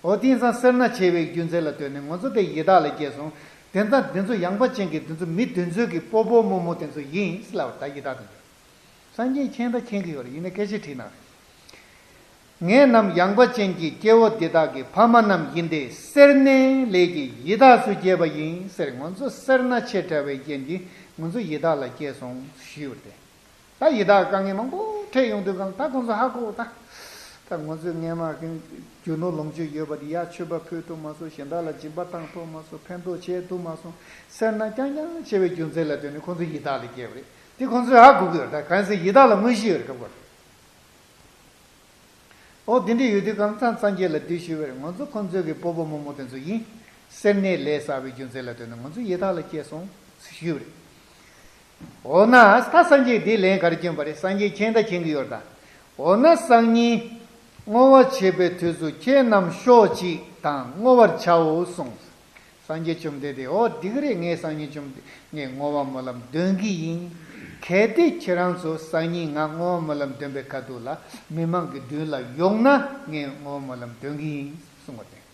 འོ། དེང་སང་སེར་སྣ་བྱས་པའི་རྒྱུ་མཚན་ལ་ལྟོས་ནས་ང་ཚོ་དེ་ཡི་དྭགས་ལ་སྐྱེས་སོང་། དེ་ལྟ་འདི་ཚོ་ཡངས་པ་ཅན་གྱི་འདི་ཚོ་མི་དེ་ཚོའི་གི་སྤོ་བོ་རྨོ་མོ་དེ་ཚོ་ཡིན་ཟེར་ལབ་པ། ད་ཡི་དྭགས་དེ་ཚོ། སངས་རྒྱས་མཁྱེན་ད་མཁྱེན་གྱི་ཡོད་རེད། ཡིན་ན་སྐད་ཆ་དྲིས་གནང་རེད། ངེད་རྣམས་ཡངས་པ་ཅན་གྱི་སྐྱེ་བོ་འདི་དག་གི་ཕ་མ་རྣམས་ཡིན་ཏེ། སེར་སྣའི་ལས་ཀྱིས་ཡི་དྭགས་སུ་སྐྱེས་པ་ཡིན་ཟེར། ང་ཚོ་སེར་སྣ་ཆེ་དྲགས་པའི་རྐྱེན་གྱིས་ང་ཚོ་ཡི་དྭགས་ལ་སྐྱེས་སོང་ཞུས་པ་རེད། ད་ཡི་དྭགས་དཀའ་ངལ་མང་པོ་འཕྲད་ཡོང་དུས་སྒང་ད་ཁོང་ཚོ་ཧ་གོ། ད་ད་ང་ཚོས་སྔས་མ་རྒྱུ་ནོར་ལོངས་སྤྱོད་ཡོད་པ་དེ་ཡར་མཆོད་པ་ཕུལ་ཐུབ་མ་སོང་། གཞན་དག་ལ་སྦྱིན་པ་བཏང་ཐུབ་མ་སོང་། ཕན་ཐོགས་བྱེད་ཐུབ་མ་སོང་། སེར་སྣ་རྐྱང་རྐྱང་ཆེ་བའི་རྒྱུ་མཚན་ལ་ལྟོས་ནས་ཁོང་ཚོ་ཡི་དྭགས་ལ་སྐྱེས་པ་རེད། དེ་ཁོང་ཚོས་ཧ་གོ་གི་ཡོད་རེད། ད་གང་ཟེར་ཡི་དྭགས་ལ་དངོས་གཞི་ཡོད་རེད། སྐབས་འགར། འོ། དེ་འདྲ་ཡོད་དུས་གང་ཚང་སངས་རྒྱས་ལ་འདི་ཞུས་པ་རེད། ང་ཚོ་ཁོང་ཚོའི་གི་སྤོ་བོ་རྨོ་མོ་དེ་ཚོ་ཡིན། སེར་སྣའི་ལས་བསགས་པའི་རྒྱུ་མཚན་ལ་ལྟོས་ནས་ང་ཚོ་ཡི་དྭགས་ལ་སྐྱེས་སོང་ཞུས་པ་རེད། འོ་ན་ད་སངས་རྒྱས་འདིས་ལན་ག་རེ་བསྐྱོན་པ་རེད། སངས་རྒྱས་མཁྱེན་ད་མཁྱེན་གྱི་ཡོད་རེད་ད། འོ་ན་སང་ཉིན་བསྔོ་བ་བྱེད་པའི་དུས་སུ་ཁྱེད་རྣམས་ཤོག་ཅིག་དང་བསྔོ་བར་བྱའོ་གསུངས། སངས་རྒྱས་བཅོམ་ལྡན་འདས། འོ་འགྲིག་གི་རེད། ངས་སང་ཉིན་བཅོམ་ངས་བསྔོ་བ་སྨོན་ལམ་འདོན་གྱི་ཡིན། གལ་ཏེ་ཁྱེད་རང་ཚོ་སང་ཉིན་ང་བསྔོ་བ་སྨོན་ལམ་འདོན་པའི་ཁ་ཐུག་ལ་མི་མང་གི་མདུན་ལ་ཡོང་ན་ངས་བསྔོ་བ་སྨོན་ལམ་འདོན་གྱི་ཡིན་གསུངས་པ་རེད།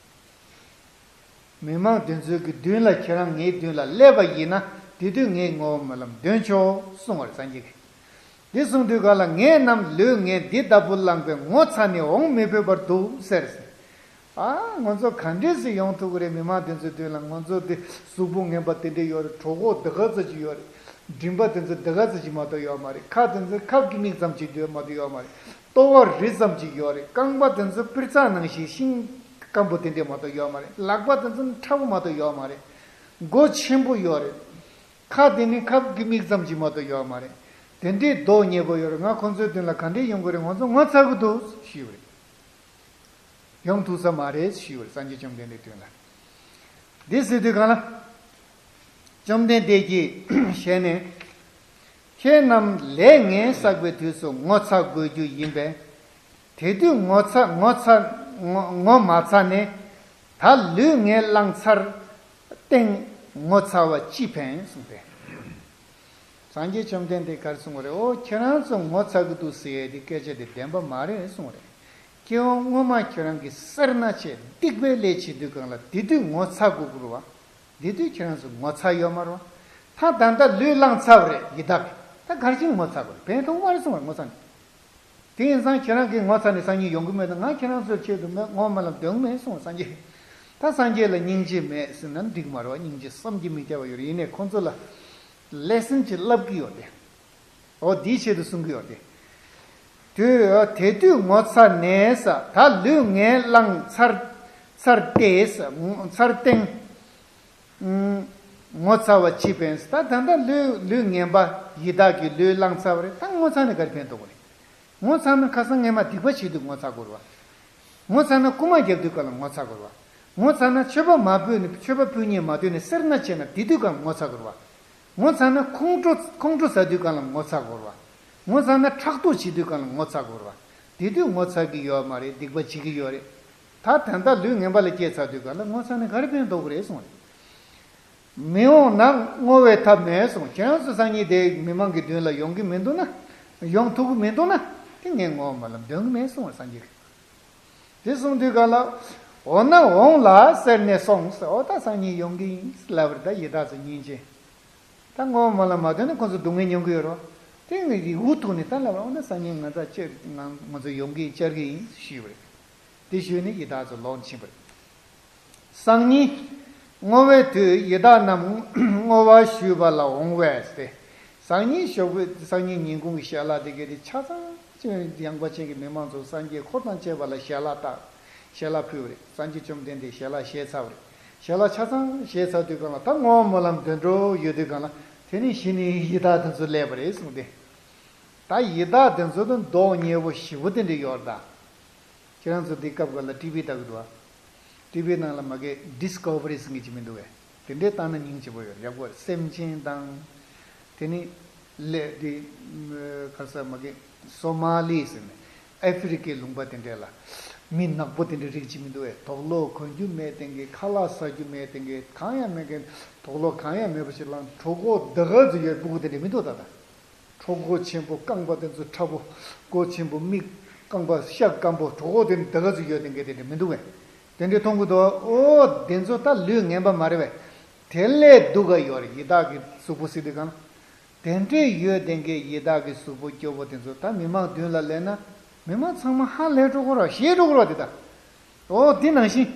མི་མང་དེ་ཚོའི་གི་མདུན་ལ་ཁྱེད་རང་ངའི་མདུན་ལ་སླེབས་པ་ཡིན་ན། དེ་དུས་ངས་བསྔོ་བ་སྨོན་ལམ་འདོན་ཆོག་གསུང་བར་སངས་རྒྱས་ཀྱིས། འདི་གསུང་དུས་གང་ལ། ངས་ནམ་ལུས་ངན་འདི་ལྟ་བུ་བླངས་པའི་ངོ་ཚ་ནི་འོང་མི་ཕོད་པར་འདུག་ཟེར། ཨ་ང་ཚོ་ག་འདྲས་སེ་ཡོང་ཐུབ་ཀྱི་རེད། མི་མང་དེ་ཚོའི་མདུན་ལ་ང་ཚོ་དེ་གཟུགས་པོ་ངན་པ་དེ་འདྲས་ཡོད་རེད། གྲོད་ཁོག་འདི་ག་ཙམ་ཅིག་ཡོད་རེད། མགྲིན་པ་དེ་ཚོ་འདི་ག་ཙམ་ཅིག་མ་གཏོགས་ཡོད་མ་རེད། ཁ་དེ་ཚོ་ཁབ་ཀྱི་མིག་ཙམ་ཅིག་དེ་མ་གཏོགས་ཡོད་མ་རེད། ལྟོ་བ་རི་ཙམ་ཅིག་ཡོད་རེད། རྐང་པ་དེ་ཚོ་པིར་ཙག་ནང་བཞིན་ཤིང་སྐམ་པོ་དེ་འདྲས་མ་གཏོགས་ཡོད་མ་རེད། ལག་པ་དེ་ཚོ་ཕྲ་བོ་མ་གཏོགས་ཡོད་མ་རེད། མགོ་ཆེན་པོ་ཡོད་རེད། ཁ་དེ་ནི་ཁབ་ཀྱི་མིག་ཙམ་ཅིག་མ་གཏོགས་ཡོད་མ་རེད། དེ་འདྲའི་མདོག་ཉེས་པོ་ཡོད་རེད། ང་ཁོང་ཚོའི་མདུན་ལ་ག་འདྲས་ཡོང་གི་རེད། ང་ཚོ་ངོ་ཚ་གི་འདུག་ཞུས་པ་རེད། ཡོང་ཐུབ་ས་མ་རེད་ཞུས་པ་རེད། སངས་རྒྱས་བཅོམ་ལྡན་འདས་མདུན་ལ། འདི་ཟེར་དུས་གང་ལ། བཅོམ་ལྡན་འདས་ཀྱི་ཞལ་ནས། ཁྱེད་རྣམས་ལས་ངན་བསགས་པའི་དུས་སུ་ངོ་ཚ་དགོས་རྒྱུ་ཡིན་པས། དེ་དུས་ངོ་ཚ་ངོ་ཚ་ངོ་ངོ་མ་ཚ་ནས། ད་ལུས་ངན་བླངས་ཚར་སྟེང་ངོ་ཚ་བ་ཅི་ཕན་གསུངས་ཏེ། སངས་རྒྱས་བཅོམ་ལྡན་འདས་ག་རེ་གསུངས་པ་རེད། ཨོ་ཁྱེད་རང་ཚོ་ངོ་ཚ་གི་འདུག་ཟེར་ཡས་དེ་སྐད་ཆ་དེ་བདེན་པ་མ་རེད་གསུངས་པ་རེད། སྐྱེ་བོ་སྔོན་མ་ཁྱེད་རང་གིས་སེར་སྣ་བྱས་སྡིག་པའི་ལས་བྱེད་དུས་གང་ལ་དེ་དུས་ངོ་ཚ་དགོས་ཀྱི་རེད་བ། དེ་དུས་ཁྱེད་རང་ཚོ་ངོ་ཚ་ཡོད་མ་རེད་བ། ད་ད་ལྟ་ལུས་བླངས་ཚར་བ་རེད་ཡི་དྭགས་ཀྱིས། ད་ག་རེ་བྱས་ངོ་ཚ་དགོས་རེད། ཕན་ཐོགས་མ་རེད་གསུངས་པ་རེད། ངོ་ཚ་ནས། དེ་ཡིན་ཙང་ཁྱེད་རང་གིས་ངོ་ཚ་ནས་སང་ཉིན་ཡོང་གི་མེད་ན། ང་ཁྱེད་རང་ཚོའི་ཆེད་དུ་མེད་བསྔོ་བ་སྨོན་ལམ་འདོན་གི་མེད་གསུངས་སངས་རྒྱས། ད་སངས་རྒྱས་ལ་སྙིང་རྗེ་མེད་ཟེར་ན་འགྲིག་མ་རེད་བ། སྙིང་རྗེ་བསམ་གྱིས་མི་ཁྱབ་པ་ཡོད་རེད། ཡིན་ནའི་ཁོང་ཚོ་ལ་ལེ་སན་ཅིག་བསླབ་ཀྱི་ཡོད་དེ། འོ་འདིའི་ཆེད་དུ་གསུང་གི་ཡོད་དེ། དུས་དེ་དུས་ངོ་ཚ་ནས་ས་ད་ལུས་ངན་བླངས་ཚར་ཚར་ཏེ་ས་ཚར་སྟེང་། ཨུམ། ངོ་ཚ་བ་ཅི་ཕན། ད་ད་ལྟ་ལུས་ལུས་ངན་པ་ཡི་དྭགས་ཀྱི་ལུས་བླངས་ཚར་བ་རེད། ད་ངོ་ཚ་ནས་ག་རེ་ཕན་ཐོགས་རེད། ངོ་ཚ་ན་ཁ་སང་སྔས་མ་སྡིག་པ་བྱེད་དུས་ངོ་ཚ་དགོས་རེད་བ། ངོ་ཚ་ན་རྐུ་མ་རྒྱབ་དུས་གང་ལ་ངོ་ཚ་དགོས་རེད་བ། ངོ་ཚ་ན་མཆོད་པ་མ་ཕུལ་ནས་མཆོད་པ་ཕུལ་མཁན་མ་ཐོན་ནས་སེར་སྣ་བྱས་ན་དེ་དུས་གང་ལ་ངོ་ཚ་དགོས་རེད་བ། ངོ་ཚ་ན་ཁོང་ཁྲོ་ཁོང་ཁྲོ་ཟ་དུས་གང་ལ་ངོ་ཚ་དགོས་རེད་བ། ངོ་ཚ་ན་ཕྲག་དོག་བྱེད་དུས་གང་ལ་ངོ་ཚ་དགོས་རེད་བ། དེ་དུས་ངོ་ཚ་གི་ཡོད་མ་རེད། སྡིག་པ་བྱེད་ཀྱི་ཡོད་རེད། ད་ད་ལྟ་ལུས་ངན་པ་ལ་སྐྱེས་ཚར་དུས་གང་ལ་ངོ་ཚ་ནས་ག་རེ་ཕན་ཐོགས་ཀྱི་རེད་གསུངས་རེད། མི་འོང་ན་བསྔོ་བའི་ཐབས་མེད་གསུངས། ཁྱེད་རང་ཚོ་སང་ཉིན་དེ་མི་མང་གི་མདུན་ལ་ཡོང་གི་མི་འདུག་ན། ཡོང་ཐུབ་ཀྱི་མི་འདུག་ན། དེ་ངས་བསྔོ་བ་སྨོན་ལམ་འདོན་གི་མེད་གསུངས་པར་སངས་རྒྱས་ཀྱིས། དེ་གསུངས་དུས་ག་ལ། འོ་ན་འོང་ལ་ཟེར་ནས་སོང་ཟེར། འོ་ད་སང་ཉིན་ཡོང་གི་ཡིན་ལབ་པར་ད་ཡི་དྭགས་ཚོ་སྙིང་རྗེ། ད་བསྔོ་བ་སྨོན་ལམ་མ་འདོན་ན་ཁོ་ཚོ་སྡུག་བསྔལ་མྱོང་གི་ཡོད་རེད། དེ་ངས་ཀྱི་འུ་ཐུག་ནས་ད་ལབ་པ། འོ་ན་སང་ཉིན་ང་ཚོ་བཅར་ང་ང་ཚོ་ཡོང་གི་ཡིན། བཅར་གི་ཡིན་ཞུས་པ་རེད། དེ་ཞུས་ནས་ཡི་དྭགས་ཚོ་ལོག་ཕྱིན་པ་རེད། སང་ཉིན་བསྔོ་བའི་དུས་ཡི་དྭགས་རྣམས་བསྔོ་བ་ཞུས་པ་ལ་འོང་བས་ཏེ། སང་ཉིན་ཞོགས་པའི་སང་ཉིན་ཉིན་གུང་གི་ཞལ་ལག་དེ་གའི་དེ་ཆ་ཚང་ཅིག་ཡངས་པ་ཅན་གྱི་མི་མང་ཚོ་སངས་རྒྱས་འཁོར་དང་བཅས་པ་ལ་ཞལ་ལག་བཏབ། ཞལ་ལག་ཕུལ་བ་རེད། སངས་རྒྱས་བཅོམ་ལྡན་འདས་ཞལ་ལག་བཞེས་ཚར་བ་རེད། ཞལ་ལག་ཆ་ཚང་བཞེས་ཚར་དུས་གང་ལ་ད་བསྔོ་བ་སྨོན་ལམ་འདོན་འགྲོ་ཡོད་དུས་གང་ལ། དེ་ནས་གཞི་ནས་ཡི་དྭགས་དེ་ཚོ་སླེབས་པ་རེད་གསུངས་ཏེ། ད་ཡི་དྭགས་དེ་ཚོ་དང་མདོག་ཉེས་པོ་ཞེ་པོ་དེ་འདྲ་ཡོད་རེད་ད། ཁྱེད་རང་ཚོ་འདི་སྐབས་འགའ་ལ་ཊི་བི་ལྟ་གི་འདུག་ཨ། ཊི་བི་ནང་ལ་མ་གི་ཌིས་ཁ་བ་རི་ཟེར་མཁན་ཅིག་མི་འདུག་གས། དེ་འདྲའི་བལྟས་ན་སྙིང་རྗེ་པོ་ཡོད་ཡག་པོ་རེད། སེམས་ཅན་དང་། དེ་ནི་ལས་དེ་ག་རེ་ཟེར་མ་གི་སོ་མ་ལི་ཟེར་ནས་ཨ་ཧྥེ་རི་ཀའི་ལུང་པ་དེ་འདྲ་ལ་མི་ནག་པོ་དེ་འདྲའི་རིགས་ཅིག་མི་འདུག་གས། དུག་ལོག་གོན་རྒྱུ་མེད་དེ་གི། ཁ་ལག་ཟ་རྒྱུ་མེད་དེ་གི། གང་ཡང་མེད་གི། དུག་ལོག་གང་ཡང་མེད་པ་ཞིག་ལངས། གྲོད་ཁོག་འདི་ག་ཚོད་ཡོད་སྤུ་གུ་དེ་འདྲ་མི་འདུག་ད་ད། གྲོད་ཁོག་ཆེན་པོ། རྐང་པ་དེ་ཚོ་ཕྲ་པོ། མགོ་ཆེན་པོ། མིག་རྐང་པ་ཤ་སྐམ་པོ། གྲོད་ཁོག་དེ་འདི་ག་ཚོད་ཡོད་དེ་འགས་དེ་འདྲ་མི་འདུག་གས། དེ་འདྲ་མཐོང་གི་འདུག་ཨོ་དེ་ཚོ་ད་ལུས་ངན་པ་མ་རེད་པས། དེ་ལས་སྡུག་ག་ཡོད་རེད། ཡི་དྭགས་ཀྱི་གཟུགས་པོ་ཟེར་དུས་གང་། དེ་འདྲས་ཡོད་དེ་འགས་ཡི་དྭགས་ཀྱི་གཟུགས་པོ་སྐྱོ་པོ་དེ་ཚོ་ད་མི་མང་མདུན་ལ་སླེབས་ན། མི་མང་ཚང་མ་ཧ་ལས་འགྲོ་གི་རེད། ཞེད་འགྲོ་གི་རེད་དེ་ད། ཨོ་དེ་ནང་བཞིན།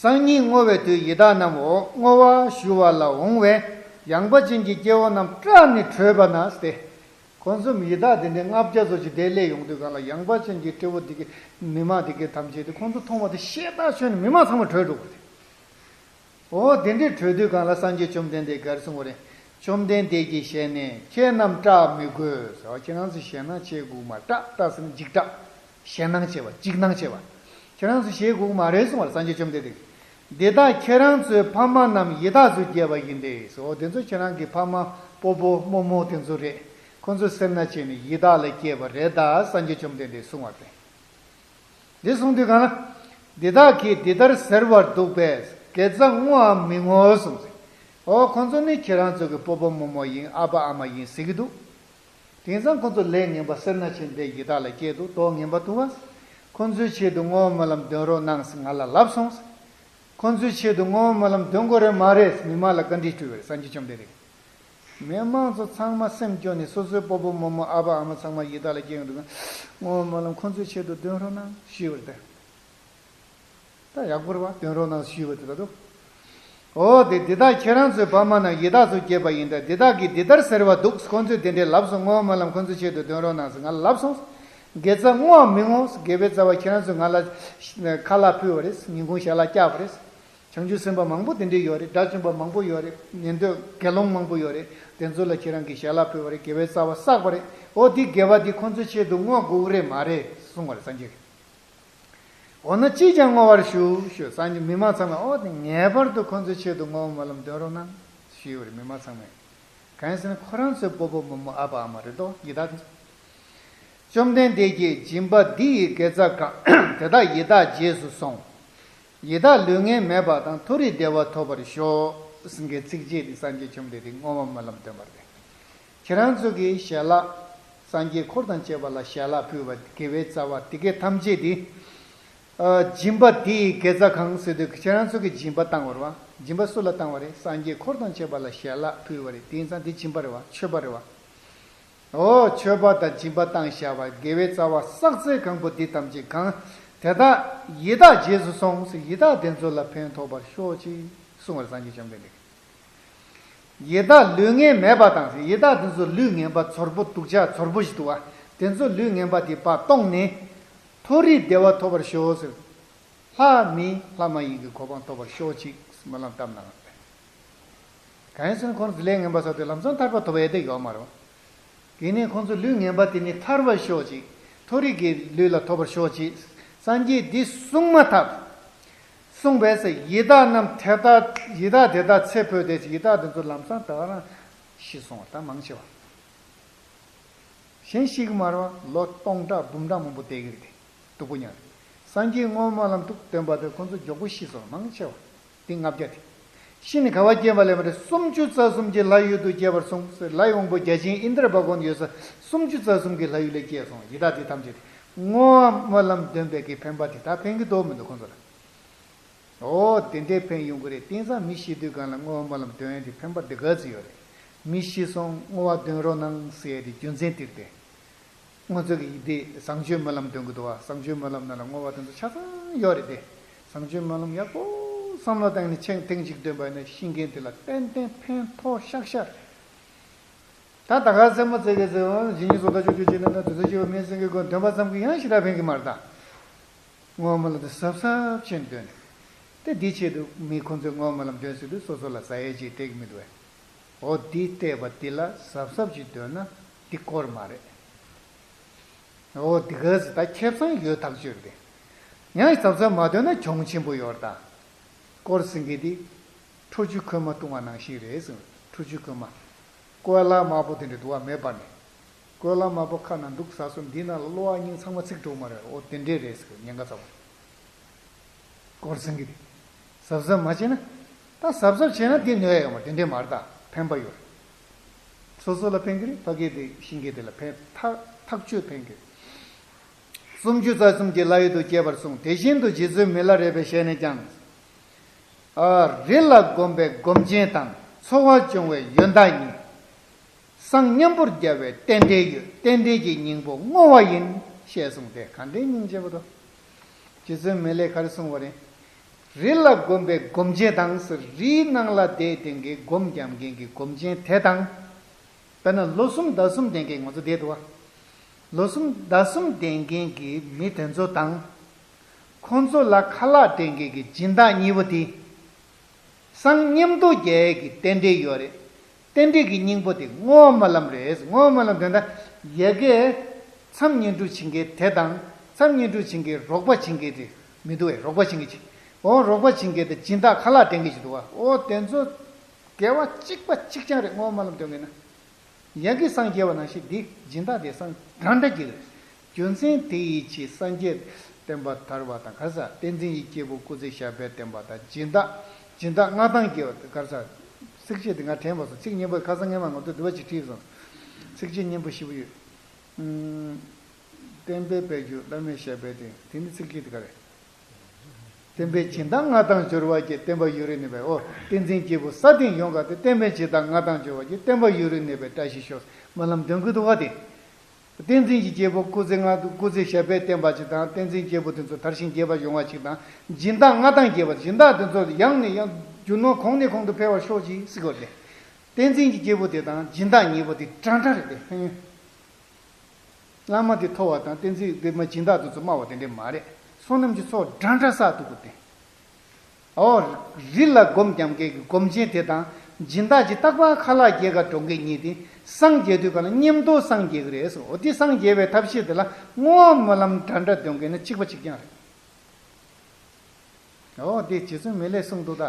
སང་ཉིན་བསྔོ་བའི་དུས་ཡི་དྭགས་རྣམས་འོ་བསྔོ་བ་ཞུ་བ་ལ་འོང་བས། ཡངས་པ་ཅན་གྱི་སྐྱེ་བོ་རྣམས་སྐྲག་ནས་བྲོས་པ་ན་སྟེ། ཁོང་ཚོ་ཡི་དྭགས་དེ་འདྲའི་ལྔ་བརྒྱ་ཙམ་ཅིག་དེ་སླེབས་ཡོང་དུས་གང་ལ་ཡངས་པ་ཅན་གྱི་སྐྱེ་བོ་དེ་གི་མི་མང་དེ་གི་ཐམས་ཅད་དེ་ཁོང་ཚོ་མཐོང་བ་དེ་ཤེས་རྟོགས་ཆོད་ནས་མི་མང་ཚང་མ་བྲོས་འགྲོ་དགོས་ཏེ། འོ་དེ་འདྲའི་བྲོས་དུས་གང་ལ་སངས་རྒྱས་བཅོམ་ལྡན་འདས་ག་རེ་གསུངས་པ་རེད། བཅོམ་ལྡན་འདས་ཀྱི་ཞལ་ནས། ཁྱེད་རྣམས་སྐྲག་མི་དགོས་ཟེར་བ། ཁྱེད་རང་ཚོ་ཞེད་སྣང་བྱེད་དགོས་མ། སྐྲག་སྐྲག་ཟེར་ན་འཇིགས་སྐྲག་ཞེད་སྣང་བྱེད་པ། འཇིགས་སྣང་བྱེད་པ། ཁྱེད་རང་ཚོ་ཞེད་དགོས་མ་རེད་གསུངས་པ་རེད། སངས་རྒྱས་བཅོམ་ལྡན་འདས་ཀྱིས། འདི་དག་ཁྱེད་རང་ཚོའི་ཕ་མ་རྣམས་ཡི་དྭགས་སུ་སྐྱེས་པ་ཡིན་ཏེ་ཟེར། འོ་དེ་ཚོ་ཁྱེད་རང་གི་ཕ་མ་སྤོ་བོ་རྨོ་མོ་དེ་ཚོ་རེད། ཁོ་ཚོ་སེར་སྣ་བྱས་ནས་ཡི་དྭགས་ལ་སྐྱེས་པ་རེད་ད་སངས་རྒྱས་བཅོམ་ལྡན་འདས་གསུངས་པ་རེད། འདི་གསུངས་དུས་གང་ལ། འདི་དག་གིས་འདི་ལྟར་ཟེར་བར་འདུག་པས་དགེ་རྩ་བསྔོའམ་མི་བསྔོ་གསུངས་ཟེར། འོ་ཁོ་ཚོ་ནི་ཁྱེད་རང་ཚོ་གི་སྤོ་བོ་རྨོ་མོ་ཡིན། ཨ་ཕ་ཨ་མ་ཡིན་ཟེར་གྱི་འདུག་དེང་སང་ཁོ་ཚོ་ལས་ངན་པ་སེར་སྣ་ཆེན་པོའི་ཡི་དྭགས་ལ་སྐྱེས་འདུག་མདོག་ངན་པ་འདུག་བ། ཁོ་ཚོའི་ཆེད་དུ་བསྔོ་བ་སྨོན་ལམ་འདོན་རོགས་གནང་ཟེར་ང་ལ་ལབ་སོང་ཟེར། ཁོ་ཚོའི་ཆེད་དུ་བསྔོ་བ་སྨོན་ལམ་འདོན་དགོས་རེད་མ་རེད། མི་མང་ལ་བཀའ་འདྲི་དྲིས་པ་རེད། སངས་རྒྱས་བཅོམ་ལྡན་འདས་ཀྱིས། མི་མང་ཚོ་ཚང་མ་སེམས་སྐྱོ་ནས་སོ་སོའི་སྤོ་བོ་རྨོ་མོ་ཨ་ཕ་ཨ་མ་ཚང་མ་ཡི་དྭགས་ལ་སྐྱེས་ཡོང་དུས། བསྔོ་བ་སྨོན་ལམ་ཁོ་ཚོའི་ཆེད་དུ་འདོན་རོགས་གནང་ཞུས་པ་རེད་དེ། ད་ཡག་པོ་རེད་བ། འདོན་རོགས་གནང་ཞུས་པ་དེ་ལ་འདུག་འོ་དེ་འདི་དག་ཁྱེད་རང་ཚོའི་ཕ་མ་རྣམས་ཡི་དྭགས་སུ་སྐྱེས་པ་ཡིན་ཏེ། འདི་དག་གིས་འདི་ལྟར་ཟེར་བ་འདུག་ཁོ་ཚོས་དེ་འདྲའི་ལབ་སོང་། བསྔོ་བ་སྨོན་ལམ་ཁོ་ཚོའི་ཆེད་དུ་འདོན་རོགས་གནང་ཟེར་ང་ལ་ལབ་སོང་། དགེ་རྩ་བསྔོ་བ་མི་བསྔོ། དགེ་བའི་རྩ་བ་ཁྱེད་རང་ཚོས་ང་ལ་ཁ་ལག་ཕུལ་བ་རེད། ཉིན་གུང་ཞལ་ལག་བཀྱག་པ་རེད། བྱང་ཆུབ་སེམས་དཔའ་མང་པོ་དེ་འདྲ་ཡོད་རེད། དགྲ་བཅོམ་པ་མང་པོ་ཡོད་རེད། ཉན་ཐོས་དགེ་སློང་མང་པོ་ཡོད་རེད། དེ་ཚོ་ལ་ཁྱེད་རང་གིས་ཞལ་ལག་ཕུལ་བ་རེད། དགེ་བའི་རྩ་བ་བསགས་པ་རེད། འོ་དེ་དགེ་བ་དེ་ཁོ་ཚོའི་ཆེད་དུ་བསྔོ་དགོས་ཀྱི་རེད་མ་རེད་གསུངས་པ་རེད་སངས་རྒྱས་ཀྱིས། འོ་ན་ཅིས་ཀྱང་བསྔོ་བར་ཞུ་ཞུ། སངས་རྒྱས་མི་མང་ཚང་མས་འོ་དེ་ངེས་པར་དུ་ཁོ་ཚོའི་ཆེད་དུ་བསྔོ་བ་སྨོན་ལམ་འདོན་རོགས་གནང་ཞུས་པ་རེད། མི་མང་ཚང་མས། གང་ཡིན་ཟེར་ན་ཁོ་རང་ཚོའི་སྤོ་བོ་རྨོ་མོ་ཨ་ཕ་ཨ་མ་རེད་དོ། ཡི་དྭགས་དེ་ཚོ། བཅོམ་ལྡན་འདས་ཀྱིས་སྦྱིན་པ་འདི་ཡི་དགེ་རྩ་གང་། དེ་དག་ཡི་དྭགས་རྗེས་སུ་སོང་། ཡི་དྭགས་ལུས་ངན་མེད་པ་དང་མཐོ་རིས་བདེ་བ་ཐོབ་པར་ཤོག་ཟེར་མཁན་ཚིགས་བཅད་འདི་སངས་རྒྱས་བཅོམ་ལྡན་འདས་བསྔོ་བ་སྨོན་ལམ་འདོན་པ་རེད། ཁྱེད་རང་ཚོ་གིས་ཞལ་ལག་སངས་རྒྱས་འཁོར་དང་བཅས་པ་ལ་ཞལ་ལག་ཕུལ་བ་དགེ་བའི་རྩ་བ་དེ་གའི་ཐམས་ཅད་དེ། ཨ། སྦྱིན་པ་འདི་ཡི་དགེ་རྩ་གང་ཟེར་དུས་ཁྱེད་རང་ཚོ་གིས་སྦྱིན་པ་བཏང་བ་རེད་བ། སྦྱིན་པ་སུ་ལ་བཏང་བ་རེད། སངས་རྒྱས་འཁོར་དང་བཅས་པ་ལ་ཞལ་ལག་ཕུལ་བ་རེད། དེ་ཡིན་ཙང་དེ་སྦྱིན་པ་རེད་བ། མཆོད་པ་རེད་བ། འོ་མཆོད་པ་དང་སྦྱིན་པ་བཏང་བཞག་པ་དགེ་བའི་རྩ་བ་བསགས་ཚད་གང་པོ་འདི་ཐམས་ཅད་གང་། དེ་དག་ཡི་དྭགས་རྗེས་སུ་སོང་ཟེར། ཡི་དྭགས་དེ་ཚོ་ལ་ཕན་ཐོགས་པར་ཤོག་ཅིག་གསུངས་པར་སངས་རྒྱས་བཅོམ་ལྡན་འདས། ཡི་དྭགས་ལུས་ངན་མེད་པ་དང་ཟེར། ཡི་དྭགས་དེ་ཚོ་ལུས་ངན་པ་ཚོར་པོ་སྡུག་ཅག་ཚོར་པོ་ཞིག་འདུག་བ། དེ་ཚོ་ལུས་ངན་པ་དེ་ཕར་སྟོངས་ནས་མཐོ་རིས་བདེ་བ་ཐོབ་པར་ཤོག་ཟེར། ལྷ་མི་ལྷ་མ་ཡིན་གྱི་གོ་འཕང་ཐོབ་པར་ཤོག་ཅིག་སྨོན་ལམ་བཏབ་གནང་བ་རེད། གང་ཡིན་ཟེར་ན་ཁོང་ཚོ་ལས་ངན་པ་བསགས་དུས་ལམ་སང་ཐར་པ་ཐོབ་ཡས་དེ་ཡོད་མ་རེད། དེ་ནས་ཁོང་ཚོ་ལུས་ངན་པ་དེ་ནས་ཐར་བར་ཤོག་ཅིག་མཐོ་རིས་ཀྱི་ལུས་ལ་ཐོབ་པར་ཤོག་ཅིག་སངས་རྒྱས་འདི་གསུངས་མ་ཐག་གསུངས་པས་ཟེར། ཡི་དྭགས་རྣམས་དེ་དག་ཡི་དྭགས་དེ་དག་ཚེ་འཕོས་ཏེ་ཡི་དྭགས་དེ་ཚོ་ལམ་སང་ད་ག་རང་ཤི་སོང་བ། ད་མང་ཆེ་བ། གཞན་ཤི་གི་མ་རེད་བ། ལོ་སྟོང་ཕྲག་འབུམ་ཕྲག་མང་པོ་བསྡད་ཀྱི་རེད་དེ། སྡུག་པོ་མྱངས་རེད། སངས་རྒྱས་བསྔོ་བ་སྨོན་ལམ་འདུག་འདོན་པ་དེ་ཁོང་ཚོ་མགྱོགས་པོ་ཤི་སོང་། མང་ཆེ་བ། འདི་ལྔ་བརྒྱ་དེ། ཤི་ནས་ག་བ་སྐྱེས་པ་ལས་མ་རེད། སུམ་ཅུ་རྩ་གསུམ་གྱི་ལྷ་ཡུལ་དུ་སྐྱེས་པར་གསུངས་ཟེར། ལྷའི་དབང་པོ་བརྒྱ་བྱིན་ཨིནྡྲ་བྷ་ག་ཝན་ཡོད་ས་སུམ་ཅུ་རྩ་གསུམ་གྱི་ལྷ་ཡུལ་ལ་སྐྱེས་སོང་། ཡི་དྭགས་དེ་ཐམས་ཅད་དེ་བསྔོ་བ་སྨོན་ལམ་འདོན་པའི་གི་ཕན་པ་དེ་དག་ཕན་གྱི་འདུག་མི་འདུག་ཁོང་ཚོ་ལ། འོ་དེ་འདྲའི་ཕན་ཡོང་གི་རེད། དེང་སང་མི་ཤི་དུས་སྒང་ལ་བསྔོ་བ་སྨོན་ལམ་འདོན་ཡས་དེ་ཕན་པ་དེ་ག་ཚོད་ཡོད་རེད། མི་ཤི་སོང་བསྔོ་བ་འདོན་རོགས་གནང་ཟེར་ཡས་དེ་རྒྱུ་མཚན་དེ་རེད་དེ། ང་ཚོ་གི་ཡི་དེ་བཟང་སྤྱོད་སྨོན་ལམ་འདོན་གི་འདུག་བ། བཟང་སྤྱོད་སྨོན་ལམ་ནང་ལ་བསྔོ་བ་དེ་ཚོ་ཆ་ཚང་ཡོད་རེད་དེ། བཟང་སྤྱོད་སྨོན་ལམ་ཡག་པོ་བསམ་བློ་བཏང་ནས་ཆེན་ཐེངས་གཅིག་འདོན་པ་ཡིན་ན་ཤི་མཁན་དེ་ལ་ཏན་ཏན་ཕན་ཐོགས་ཤག་ཤག་རེད། ད་ད་ག་སེམས་མ་བརྩེ་གི་ཟེར་བ་ཇི་སྙེད་སུ་ད་ཆོག་ཆོག་ཅིག་ན་ད་དུས་ཚོད་ཅིག་བ་མིན་སེང་གི་སྒོ་འདོན་པ་ཙམ་གྱིས་ཡང་ཞེ་དྲག་ཕན་གི་མ་རེད་ད། བསྔོ་བ་སྨོན་ལམ་དེ་གཟབ་གཟབ་བྱས་ནས་འདོན་ནས། དེ་འདི་ཆེད་དུ་མི་ཁོང་ཚོས་བསྔོ་བ་སྨོན་ལམ་འདོན་ཟེར་དུས་སོ་སོ་ལ་ཟ་ཡས་ཅིག་སྤྲད་གི་མི་འདུག་བས། འོ་འདི་སྤྲད་པ་འདི་ལ་གཟབ་གཟབ་ཅིག་འདོན་ན་འདི་དཀོར་མ་རེད། འོ་འདི་ག་ཟེར་ད་ཁེ་བཟང་ཡོད་ཐག་ཆོད་རེད། ཡང་གཟབ་གཟབ་མ་འདོན་ན་གྱོང་ཆེན་པོ་ཡོད་རེད་ད། དཀོར་ཟེར་མཁན་འདི། ཁྲོ་ཆུ་ཁོལ་མ་བཏུང་བ་ནང་བཞིན་རེད་ཟེར། ཁྲོ་ཆུ་ཁོལ་མ། ཀོ་ལ་དམར་པོ་དེ་འདྲ་འདུག་བ་མེ་འབར་ནས། ཀོ་ལ་དམར་པོ་ཁ་ནང་འདུག་ཟ་སོང་འདི་ནང་ལ་གློ་བ་སྙིང་ཚང་མ་ཚིག་འགྲོ་མ་རེད། འོ་དེ་འདྲས་རེད་ཟེར་ཉེན་ཁ་ཚ་བ། དཀོར་ཟེར་མཁན་འདི། གཟབ་གཟབ་མ་བྱས་ན། ད་གཟབ་གཟབ་བྱས་ན་འདི་གནོད་ཡོད་མ་རེད། དེ་འདྲས་མ་རེད་ད་ཕན་པ་ཡོད་རེད། སོ་སོ་ལ་ཕན་གི་རེད། ཕ་གི་དེ་ཤི་མཁན་དེ་ལ་ཕན་ཐག་ཐག་ཆོད་ཕན་གི་རེད། སུམ་ཅུ་རྩ་གསུམ་གྱི་ལྷ་ཡུལ་དུ་སྐྱེས་པར་གསུངས། དེ་བཞིན་དུ་རྗེ་བཙུན་མི་ལ་རས་པའི་ཞལ་ནས་ཀྱང་། ཨ། རི་ལ་བསྒོམས་པའི་སྒོམ་ཆེན་དང་། འཚོ་བ་སྐྱོང་བའི་ཡོན་བདག་ཉིད། སང་མཉམ་པོར་རྒྱལ་བའི་རྟེན་འབྲེལ་ཡོད། རྟེན་འབྲེལ་གྱི་སྙིང་པོ་བསྔོ་བ་ཡིན། ཞེས་གསུངས་ཏེ། ག་འདྲའི་སྙིང་རྗེ་པོ་འདུག་རྗེ་བཙུན་མི་ལས་ག་རེ་གསུངས་པ་རེད། རི་ལ་བསྒོམས་པའི་སྒོམ་ཆེན་དང་ཟེར། རིའི་ནང་ལ་བསྡད་དེ་གི་སྒོམ་རྒྱབ་མཁན་གྱི་སྒོམ་ཆེན་དེ་དང་། དཔེར་ན་ལོ་གསུམ་ཟླ་གསུམ་ལྡན་མཁན་ང་ཚོ་བསྡད་འདུག་བ། ལོ་གསུམ་ཟླ་གསུམ་ལྡན་མཁན་གྱི་མི་དེ་ཚོ་དང་། ཁོང་ཚོ་ལ་ཁ་ལག་སྤྲད་མཁན་གྱི་སྦྱིན་བདག་གཉིས་པོ་དེ། སང་མཉམ་དུ་རྒྱལ་ཡས་ཀྱི་རྟེན་འབྲེལ་ཡོད་རེད། རྟེན་འབྲེལ་གྱི་སྙིང་པོ་དེ་བསྔོ་བ་སྨོན་ལམ་རེད། བསྔོ་བ་སྨོན་ལམ་དོན་དག་ཡ་གིའི་མཚམས་བསྙེན་སྒྲུབ་བྱེད་མཁན་དེ་དང་མཚམས་བསྙེན་སྒྲུབ་བྱེད་མཁན་རོགས་པ་བྱེད་མཁན་དེ་མི་འདུག་བས། རོགས་པ་བྱེད་མཁན་ཅིག་འོ་རོགས་པ་བྱེད་མཁན་དེ་སྦྱིན་བདག་ཁ་ལག་སྤྲད་མཁན་ཅིག་འདུག་བ། འོ་དེ་ཚོ་དགེ་བ་གཅིག་པ་གཅིག་རྐྱང་རེད། བསྔོ་བ་སྨོན་ལམ་འདོན་མཁན་ན། ཡ་གི་སངས་རྒྱས་པ་ནང་བཞིན་འདི་སྦྱིན་བདག་དེ་སང་གང་འདྲ་གྱི་རེད། རྒྱུ་མཚན་དེ་ཡི་ཕྱིར་སངས་རྒྱས་བསྟན་པ་དར་བ་དང་ག་རེ་ཟ། བསྟན་འཛིན་གྱི་སྐྱེས་བུ་སྐུ་ཚེ་ཞབས་པད་བརྟན་པ་དང་སྦྱིན་བདག་སྦྱིན་བདག་མངའ་ཐང་རྒྱས་པ་དང་ག་རེ་ཟ། ཚིགས་བཅད་དེ་ང་དྲན་པ་སོང་། ཚིག་སྙན་པོ་ཁ་སང་སྔས་མ་ང་ཚོ་འདི་བ་ཅིག་བྲིས་སོང་། ཚིགས་བཅད་སྙན་པོ་ཞེ་པོ་ཡོད། ཨུམ། བསྟན་པའི་དཔལ་འབྱོར་བླ་མའི་ཞབས་པད་བརྟན། དེ་ནི་ཚིགས་བཅད་དེ་ག་རེ། བསྟན་པའི་སྦྱིན་བདག་མངའ་ཐང་འབྱོར་བ་ཀྱེ། བསྟན་པ་ཡུན་རིང་གནས་པའི། ཨོ། བསྟན་འཛིན་སྐྱེས་བུ་ས་སྟེང་ཡོངས་དགའ་སྟེ། བསྟན་པའི་སྦྱིན་བདག་མངའ་ཐང་འབྱོར་བ་ཀྱེ། བསྟན་པ་ཡུན་རིང་གནས་པའི་བཀྲ་ཤིས་ཤོག་སྨོན་ལམ་འདོན་གྱི་འདུག་བ་དེ། བསྟན་འཛིན་གྱི་སྐྱེས་བུ་སྐུ་ཚེ་སྔ་དུ་སྐུ་ཚེ་ཞབས་པད་བརྟན་པ་ཅིག་དང་། བསྟན་འཛིན་སྐྱེས་བུ་དེ་ཚོ་དར་ཞིང་རྒྱས་པ་ཡོང་བ་ཅིག་དང་། སྦྱིན་བདག་མངའ་ཐང་རྒྱས་པ། སྦྱིན་བདག་དེ་ཚོ་ཡང་ནས་ཡང་རྒྱུ་ནོར་གོང་ནས་གོང་དུ་འཕེལ་བར་ཤོག་ཅིག་ཟེར་དགོས་ཏེ། བསྟན་འཛིན་གྱི་སྐྱེས་བུ་དེ་དང་སྦྱིན་བདག་གཉིས་པོ་དེ་འདྲ་འདྲ་རེད་དེ། བླ་མ་དེ་མཐོ་བ་དང་བསྟན་འཛིན་དེ་མ་སྦྱིན་བདག་དེ་ཚོ་དམའ་བ་དེ་འདྲས་མ་རེད། བསོད་ནམས་ཀྱི་ཚོགས་འདྲ་འདྲ་བསགས་ཐུབ་དགོས་ཏེ། ཨོ། རི་ལ་སྒོམ་རྒྱབ་མཁན་གྱི་སྒོམ་ཆེན་དེ་དང་སྦྱིན་བདག་ཅིག་རྟག་པར་ཁ་ལག་རྒྱག་གར་འགྲོ་མཁན་གཉིས་དེ་སངས་རྒྱས་དུས་ག་ལ་མཉམ་དུ་སངས་རྒྱས་ཀྱི་རེད་ཟེར། འོ་དེ་སངས་རྒྱས་པའི་ཐབས་ཤེས་དེ་ལ་བསྔོ་བ་སྨོན་ལམ་འདྲ་འདྲ་འདོན་མཁན་ནི་གཅིག་པ་གཅིག་རྐྱང་རེད། འོ་དེ་རྗེ་བཙུན་མི་ལས་གསུངས་འདུག་ད་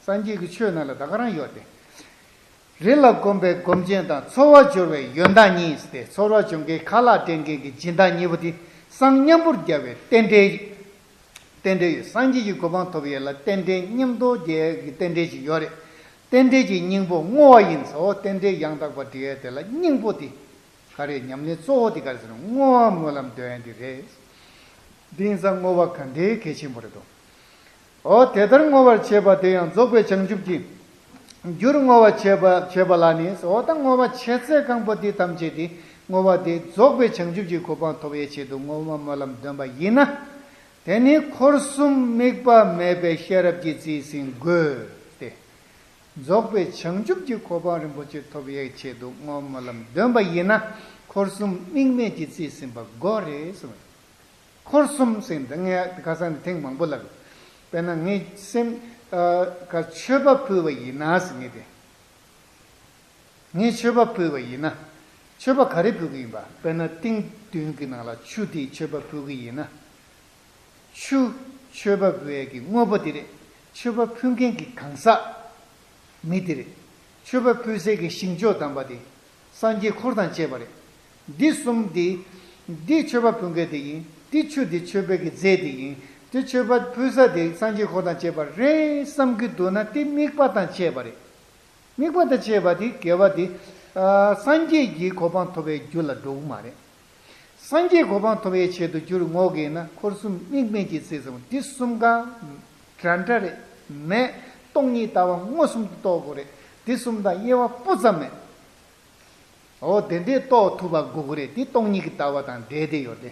སངས་རྒྱས་ཀྱི་ཆོས་ནང་ལ་ད་ག་རང་ཡོད་དེ། རི་ལ་གོམས་པའི་སྒོམ་ཆེན་དང་། ཚོར་བ་སྦྱོར་བའི་ཡོན་བདག་གཉིས་ཏེ། ཚོར་བ་སྦྱོར་མཁན་ཁ་ལག་སྤྲད་མཁན་གྱི་སྦྱིན་བདག་གཉིས་པོ་དེ་སངས་མཉམ་པོར་རྒྱ་བའི་རྟེན་འབྲེལ། རྟེན་འབྲེལ་ཡོད། སངས་རྒྱས་ཀྱི་གོ་འཕང་ཐོབ་ཡས་ལ་རྟེན་འབྲེལ་མཉམ་དུ་རྒྱ་ཡས་ཀྱི་རྟེན་འབྲེལ་ཅིག་ཡོད་རེད། རྟེན་འབྲེལ་གྱི་སྙིང་པོ་བསྔོ་བ་ཡིན་ཟེར། འོ་རྟེན་འབྲེལ་ཡང་དག་པར་འབྲེལ་ཡས་དེ་ལ་སྙིང་པོ་དེ་ག་རེ། ཉམས་ལེན་གཙོ་བོ་དེ་ག་རེ་ཟེར་ན་བསྔོ་བ་སྨོན་ལམ་འདོན་ཡས་དེ་རེད། འདི་ཡིན་ཙང་བསྔོ་བ་ག་འདྲའི་གལ་ཆེན་པོ་རེད་དོ། འོ་དེ་ལྟར་བསྔོ་བར་བྱེད་པ་དེ་ཡང་རྫོགས་པའི་བྱང་ཆུབ་ཀྱི་རྒྱུར་བསྔོ་བ་བྱེད་པ་བྱེད་པ་ལ་ནི། འོ་ད་བསྔོ་བ་བྱེད་ཚད་གང་པོ་འདི་ཐམས་ཅད་དེ་བསྔོ་བ་དེ་རྫོགས་པའི་བྱང་ཆུབ་ཀྱི་གོ་འཕང་ཐོབ་པའི་ཆེད་དུ་བསྔོ་བ་སྨོན་ལམ་འདོན་པ་ཡིན་ན། དེ་ནི་འཁོར་གསུམ་དམིགས་པ་མེད་པའི་ཤེས་རབ་ཀྱིས་རྩིས་ཟིན་དགོས་ཏེ། རྫོགས་པའི་བྱང་ཆུབ་ཀྱི་གོ་འཕང་རིན་པོ་ཆེ་ཐོབ་པའི་ཆེད་དུ་བསྔོ་བ་སྨོན་ལམ་འདོན་པ་ཡིན་ན། འཁོར་གསུམ་དམིགས་མེད་ཀྱིས་རྩིས་ཟིན་པ་དགོས་རེད་གསུངས། འཁོར་གསུམ་ཟེར་འདི་ངས་ཁ་སང་ནས་ཐེངས་མང་པོ་ལབ་ཡོད། དཔེར་ན་ངའི་སེམས། ཨ། ག་མཆོད་པ་ཕུལ་བ་ཡིན་ན་ཟེར་ངས་དེ། ངས་མཆོད་པ་ཕུལ་བ་ཡིན་ན། མཆོད་པ་ག་རེ་ཕུལ་གི་ཡིན་པ། དཔེར་ན་ཏིང་བདུན་གྱི་ནང་ལ་ཆུ་དེ་མཆོད་པ་ཕུལ་གི་ཡིན་ན། ཆུ་མཆོད་པ་ཕུལ་ཡས་ཀྱི་དངོས་པོ་དེ་རེད། མཆོད་པ་ཕུལ་མཁན་གྱི་གང་ཟག་མི་དེ་རེད། མཆོད་པ་ཕུལ་སའི་གི་ཞིང་མཆོག་དམ་པ་དེ་སངས་རྒྱས་འཁོར་དང་བཅས་པ་རེད། འདི་གསུམ་དེ། འདི་མཆོད་པ་ཕུལ་མཁན་དེ་ཡིན། འདི་ཆུ་དེ་མཆོད་པའི་གི་རྫས་དེ་ཡིན། འདི་མཆོད་པ་ཕུལ་ས་དེ་སངས་རྒྱས་འཁོར་དང་བཅས་པ་རེད་བསམ་གྱི་འདུག་ན་དེ་དམིགས་པ་དང་བཅས་པ་རེད། དམིགས་པ་དང་བཅས་པ་དེ་དགེ་བ་དེ། ཨ། སངས་རྒྱས་ཀྱི་གོ་འཕང་ཐོབ་པའི་རྒྱུ་ལ་འགྲོ་གི་མ་རེད། སངས་རྒྱས་གོ་འཕང་ཐོབ་པའི་ཆེད་དུ་རྒྱུར་བསྔོ་གི་ཡིན་ན། འཁོར་གསུམ་དམིགས་མེད་ཀྱིས་རྩིས་ཟིན། འདི་གསུམ་ཀ་འདྲ་འདྲ་རེད། མེད། སྟོང་ཉིད་ལྟ་བ་མངོན་སུམ་དུ་རྟོགས་དགོས་རེད། འདི་གསུམ་དང་དབྱེ་བ་སྤུ་ཙམ་མེད། འོ་དེ་འདྲའི་རྟོགས་ཐུབ་པ་དགོས་ཀྱི་རེད། འདི་སྟོང་ཉིད་ཀྱི་ལྟ་བ་དང་འབྲེལ་ཏེ་ཡོད་དེ།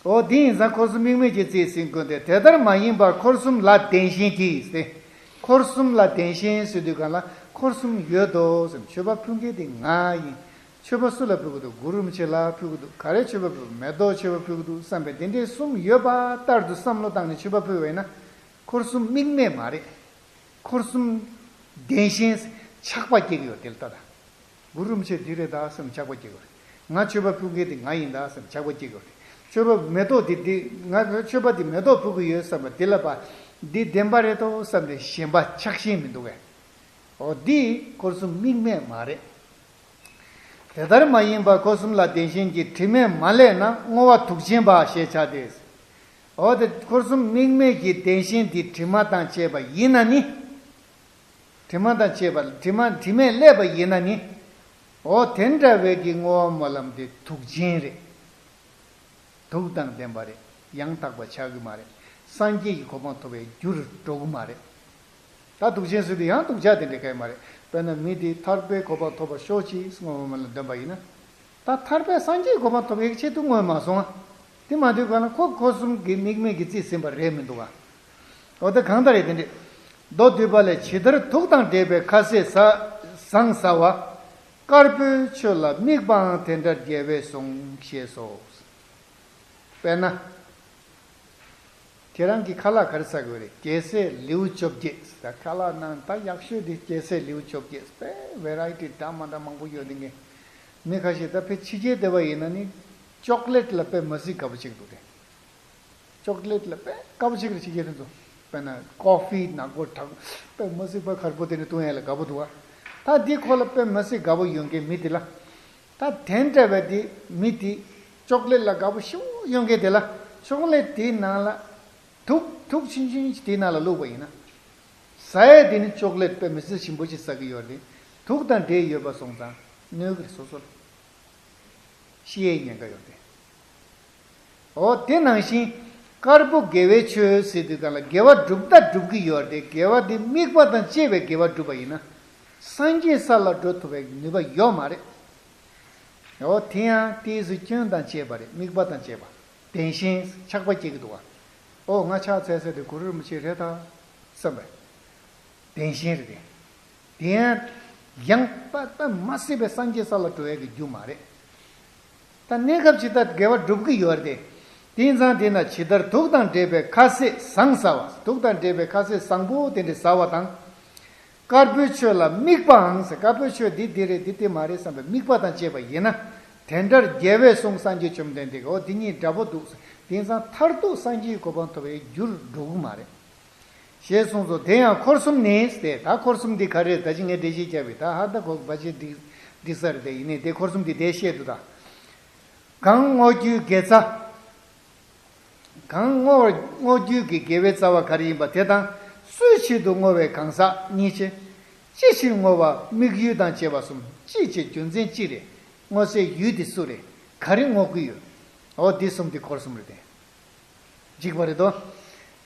འོ་དེ་ཡིན་ཙང་འཁོར་གསུམ་དམིགས་མེད་ཀྱིས་རྩིས་ཟིན་དགོས་ཏེ། དེ་ལྟར་མ་ཡིན་པར་འཁོར་གསུམ་ལ་བདེན་ཞེན་གྱིས་ཏེ། འཁོར་གསུམ་ལ་བདེན་ཞེན་ཟེར་དུས་གང་ལ་འཁོར་གསུམ་ཡོད་དོ་བསམ། མཆོད་པ་ཕུལ་མཁན་དེ་ང་ཡིན། མཆོད་པ་སུ་ལ་ཕུལ་གི་འདུག་གུ་རུ་རིན་པོ་ཆེ་ལ་ཕུལ་གི་འདུག་ག་རེ་མཆོད་པ་ཕུལ། མེ་ཏོག་མཆོད་པ་ཕུལ་གི་འདུག་བསམ་པའི་དེ་འདྲའི་གསུམ་ཡོད་པ་ལྟར་དུ་བསམ་བློ་བཏང་ནས་མཆོད་པ་ཕུལ་བས་ན། འཁོར་གསུམ་དམིགས་མེད་མ་རེད། འཁོར་གསུམ་བདེན་ཞེན་ཆགས་པ་སྐྱེ་གི་ཡོད་དེ་ལ་ལྟ་ད། གུ་རུ་རིན་པོ་ཆེ་འདི་རེད་ད་བསམ་ཆགས་པ་སྐྱེ་གི་ཡོད་རེད། ང་མཆོད་པ་ཕུལ་མཁན་དེ་ང་ཡིན་ད་བསམ་ཆགས་པ་སྐྱེ་གི་ཡོད་རེད། མཆོད་པ་མེ་ཏོག་འདི་འདི་ང་མཆོད་པ་འདི་མེ་ཏོག་ཕུལ་གི་ཡོད་བསམ་པ་འདི་ལ་པ། འདི་བདེན་པ་རེད་དོ་བསམ་ནས་ཞེན་པ་ཆགས་ཞེན་མི་འདུག་གས། འོ་འདི་འཁོར་གསུམ་དམིགས་མེད་མ་རེད། དེ་ལྟར་མ་ཡིན་པར་འཁོར་གསུམ་ལ་བདེན་ཞེན་གྱི་དྲི་མས་མ་བསླད་ན་བསྔོ་བ་དུག་ཅན་པ་ཞེས་བྱ་སྟེ། འོ་དེ་འཁོར་གསུམ་དམིགས་མེད་ཀྱི་བདེན་ཞེན་དེ་དྲི་མ་དང་བཅས་པ་ཡིན་ན་ནི། དྲི་མ་དང་བཅས་པ་དྲི་མ་དྲི་མས་བསླད་པ་ཡིན་ན་ནི། འོ་དེ་འདྲ་བའི་གི་བསྔོ་བ་སྨོན་ལམ་དེ་དུག་ཅན་རེད། དུག་དང་ལྡན་པ་རེད། ཡང་དག་པ་ཆགས་ཀྱི་མ་རེད། སངས་རྒྱས་ཀྱི་གོ་འཕང་ཐོབ་པའི་རྒྱུར་འགྲོ་གི་མ་རེད། ད་དུག་ཅན་ཟེར་དུས་ཡང་སྡུག་ཅག་དེ་འདྲ་གས་མ་རེད། དཔེར་ན་མི་དེ་ཐར་པའི་གོ་འཕང་ཐོབ་པར་ཤོག་ཅིག་བསྔོ་བ་སྨོན་ལམ་འདོན་པ་ཡིན་ན། ད་ཐར་པའི་སངས་རྒྱས་གོ་འཕང་ཐོབ་ཡག་ཆེད་དུ་བསྔོས་མ་སོང་ང་། དེ་མ་འདོད་ག་ན་ཁོ་འཁོར་གསུམ་གྱི་དམིགས་མེད་ཀྱི་རྩིས་ཟིན་པ་རེད་མི་འདུག་ག་འོ་ད་གང་ལྟར་རེད་དེ་འདྲས། མདོ་སྡུད་པ་ལས་ཇི་ལྟར་དུག་དང་འདྲེས་པའི་ཁ་ཟས་ཟ་ཟངས་ཟ་བ། དཀར་པོའི་ཆོས་ལ་དམིགས་པའང་དེ་འདྲར་རྒྱལ་བས་གསུངས་ཞེས་སོ། དཔེར་ན། ཁྱེད་རང་གིས་ཁ་ལག་ག་རེ་ཟ་དགོས་རེད། རྒྱལ་སྲས་ལེའུ་བཅོ་བརྒྱད་ཟེར། ད་ཁ་ལག་ནང་ད་ཡག་ཤོས་དེ་རྒྱལ་སྲས་ལེའུ་བཅོ་བརྒྱད་དཔེ་ཝེ་རའི་ཊི་འདྲ་མ་འདྲ་མང་པོ་ཡོད་དེ་ངས། མི་ཁ་ཤས་ད་ཕྱི་རྒྱལ་སྡོད་པ་ཡིན་ན་ནི་ཅོག་ལེཊ་ལ་དཔེ་མི་སྲིད་དགའ་པོ་བྱེད་ཀྱི་འདུག་སྟེ། ཅོག་ལེཊ་ལ་དཔེ་དགའ་པོ་བྱེད་ཀྱི་རེད་ཕྱི་རྒྱལ་དེ་ཚོ། དཔེར་ན་ཀོ་ཧྥི་ནག་པོ་དྲག་དཔེ་མི་སྲིད་དཔེ་ཁར་པོ་དེ་ནི་བཏུང་ཡ་ལ་དགའ་པོ་འདུག་བ། ད་འདི་ཁོ་ལ་དཔེ་མི་སྲིད་དགའ་པོ་ཡོད་མཁན་མི་དེ་ལ། ད་དེ་འདྲ་བའི་དེ་མི་དེ་ཅོག་ལེཊ་ལ་དགའ་པོ་ཞེ་པོ་ཡོད་མཁན་དེ་ལ་ཅོག་ལེཊ་དེའི་ནང་ལ་དུག་དུག་ཆུང་ཆུང་ཞིག་དེའི་ནང་ལ་བླུགས་པ་ཡིན་ན། ཟ་ཡས་དེ་ནི་ཅོག་ལེཊ་དཔེ་མི་སྲིད་ཞིམ་པོ་ཞིག་ཟ་གི་ཡོད་རེད། དུག་དང་འདྲེས་ཡོད་པ་སོང་ཙང་གནོད་གི་རེད་སོ་སོ་ལ། ཤི་ཡས་ཉེན་ཁ་ཡོད་དེ། འོ་དེ་ནང་བཞིན། དཀར་པོ་དགེ་བའི་ཆོས་ཟེར་དུས་གང་ལ་དགེ་བ་སྒྲུབ་ད་སྒྲུབ་ཀྱི་ཡོད་རེད་དེ། དགེ་བ་དེ་དམིགས་པ་དང་བཅས་པའི་དགེ་བ་སྒྲུབ་པ་ཡིན་ན། སངས་རྒྱས་ས་ལ་འགྲོ་ཐུབ་པའི་ནུས་པ་ཡོད་མ་རེད། འོ་དེ་ཡང་ཏོག་ཙམ་སྐྱོན་དང་བཅས་པ་རེད། དམིགས་པ་དང་བཅས་པ། བདེན་ཞེན་ཆགས་པ་སྐྱེ་གི་འདུག་བ། ཨོ་ང་ཕྱག་འཚལ་ས་དེ་གུ་རུ་རིན་པོ་ཆེ་རེད་ད་བསམ་པའི་བདེན་ཞེན་རེད་དེ། དེ་ཡང་ཡང་པ་པ་མ་སྲིད་པའི་སངས་རྒྱས་ས་ལ་འགྲོ་ཡས་ཀྱི་རྒྱུ་མ་རེད། ད་གནས་སྐབས་ཇི་ལྟར་དགེ་བ་སྒྲུབ་ཀྱི་ཡོད་རེད་དེ། དེང་སང་དེ་ན་ཇི་ལྟར་དུག་དང་འདྲེས་པའི་ཁ་ཟས་བཟང་ཟ་བ། དུག་དང་འདྲེས་པའི་ཁ་ཟས་བཟང་པོ་དེ་འདྲ་ཟ་བ་དང་། དཀར་པོའི་ཆོས་ལ་དམིགས་པའང་ཟེར། དཀར་པོའི་ཆོས་འདི་འདི་རེད་འདི་དེ་མ་རེད་བསམ་པའི་དམིགས་པ་དང་བཅས་པ་ཡིན་ན། དེ་འདྲར་རྒྱལ་བས་གསུངས་སངས་རྒྱས་བཅོམ་ལྡན་འདས་ཀྱིས། འོ་འདི་གཉིས་འདྲ་པོ་འདུག་ཟེར། དེང་སང་མཐར་ཐུག་སངས་རྒྱས་གོ་འཕང་ཐོབ་པའི་རྒྱུར་འགྲོ་གི་མ་རེད། ཞེས་གསུངས་སོ། དེ་ཡང་འཁོར་གསུམ་ནི། དེ་ད་འཁོར་གསུམ་འདི་ག་རེ་རེད། ད་ཅི་ངས་འགྲེལ་བཤད་བརྒྱབ་པས་ད་ཧ་ད་གོ་བ་ཅི་འགྲིག་འགྲིག་ས་རེད་དེ། ཡིན་ནའི་དེ་འཁོར་གསུམ་འདི་དེ་བཤད་འདུག་ད། གང་བསྔོ་རྒྱུའི་དགེ་རྩ། གང་བསྔོ་བར་བསྔོ་རྒྱུའི་གི་དགེ་བའི་རྩ་བ་ག་རེ་ཡིན་པ་དེ་དང་། སུའི་ཆེད་དུ་བསྔོ་བའི་གང་ཟག་གཉིས་ཆེ། ཅི་ཕྱིར་བསྔོ་བ་དམིགས་ཡུལ་དང་བཅས་པ་གསུམ། ཅིའི་ཕྱིར་རྒྱུ་མཚན་ཅི་རེད། བསྔོ་སའི་ཡུལ་དེ་སུ་རེད། ག་རེ་བསྔོ་གི་ཡོད། འོ་འདི་གསུམ་དེ་འཁོར་གསུམ་རེད་དེ། འཇིགས་པ་རེད་དོ།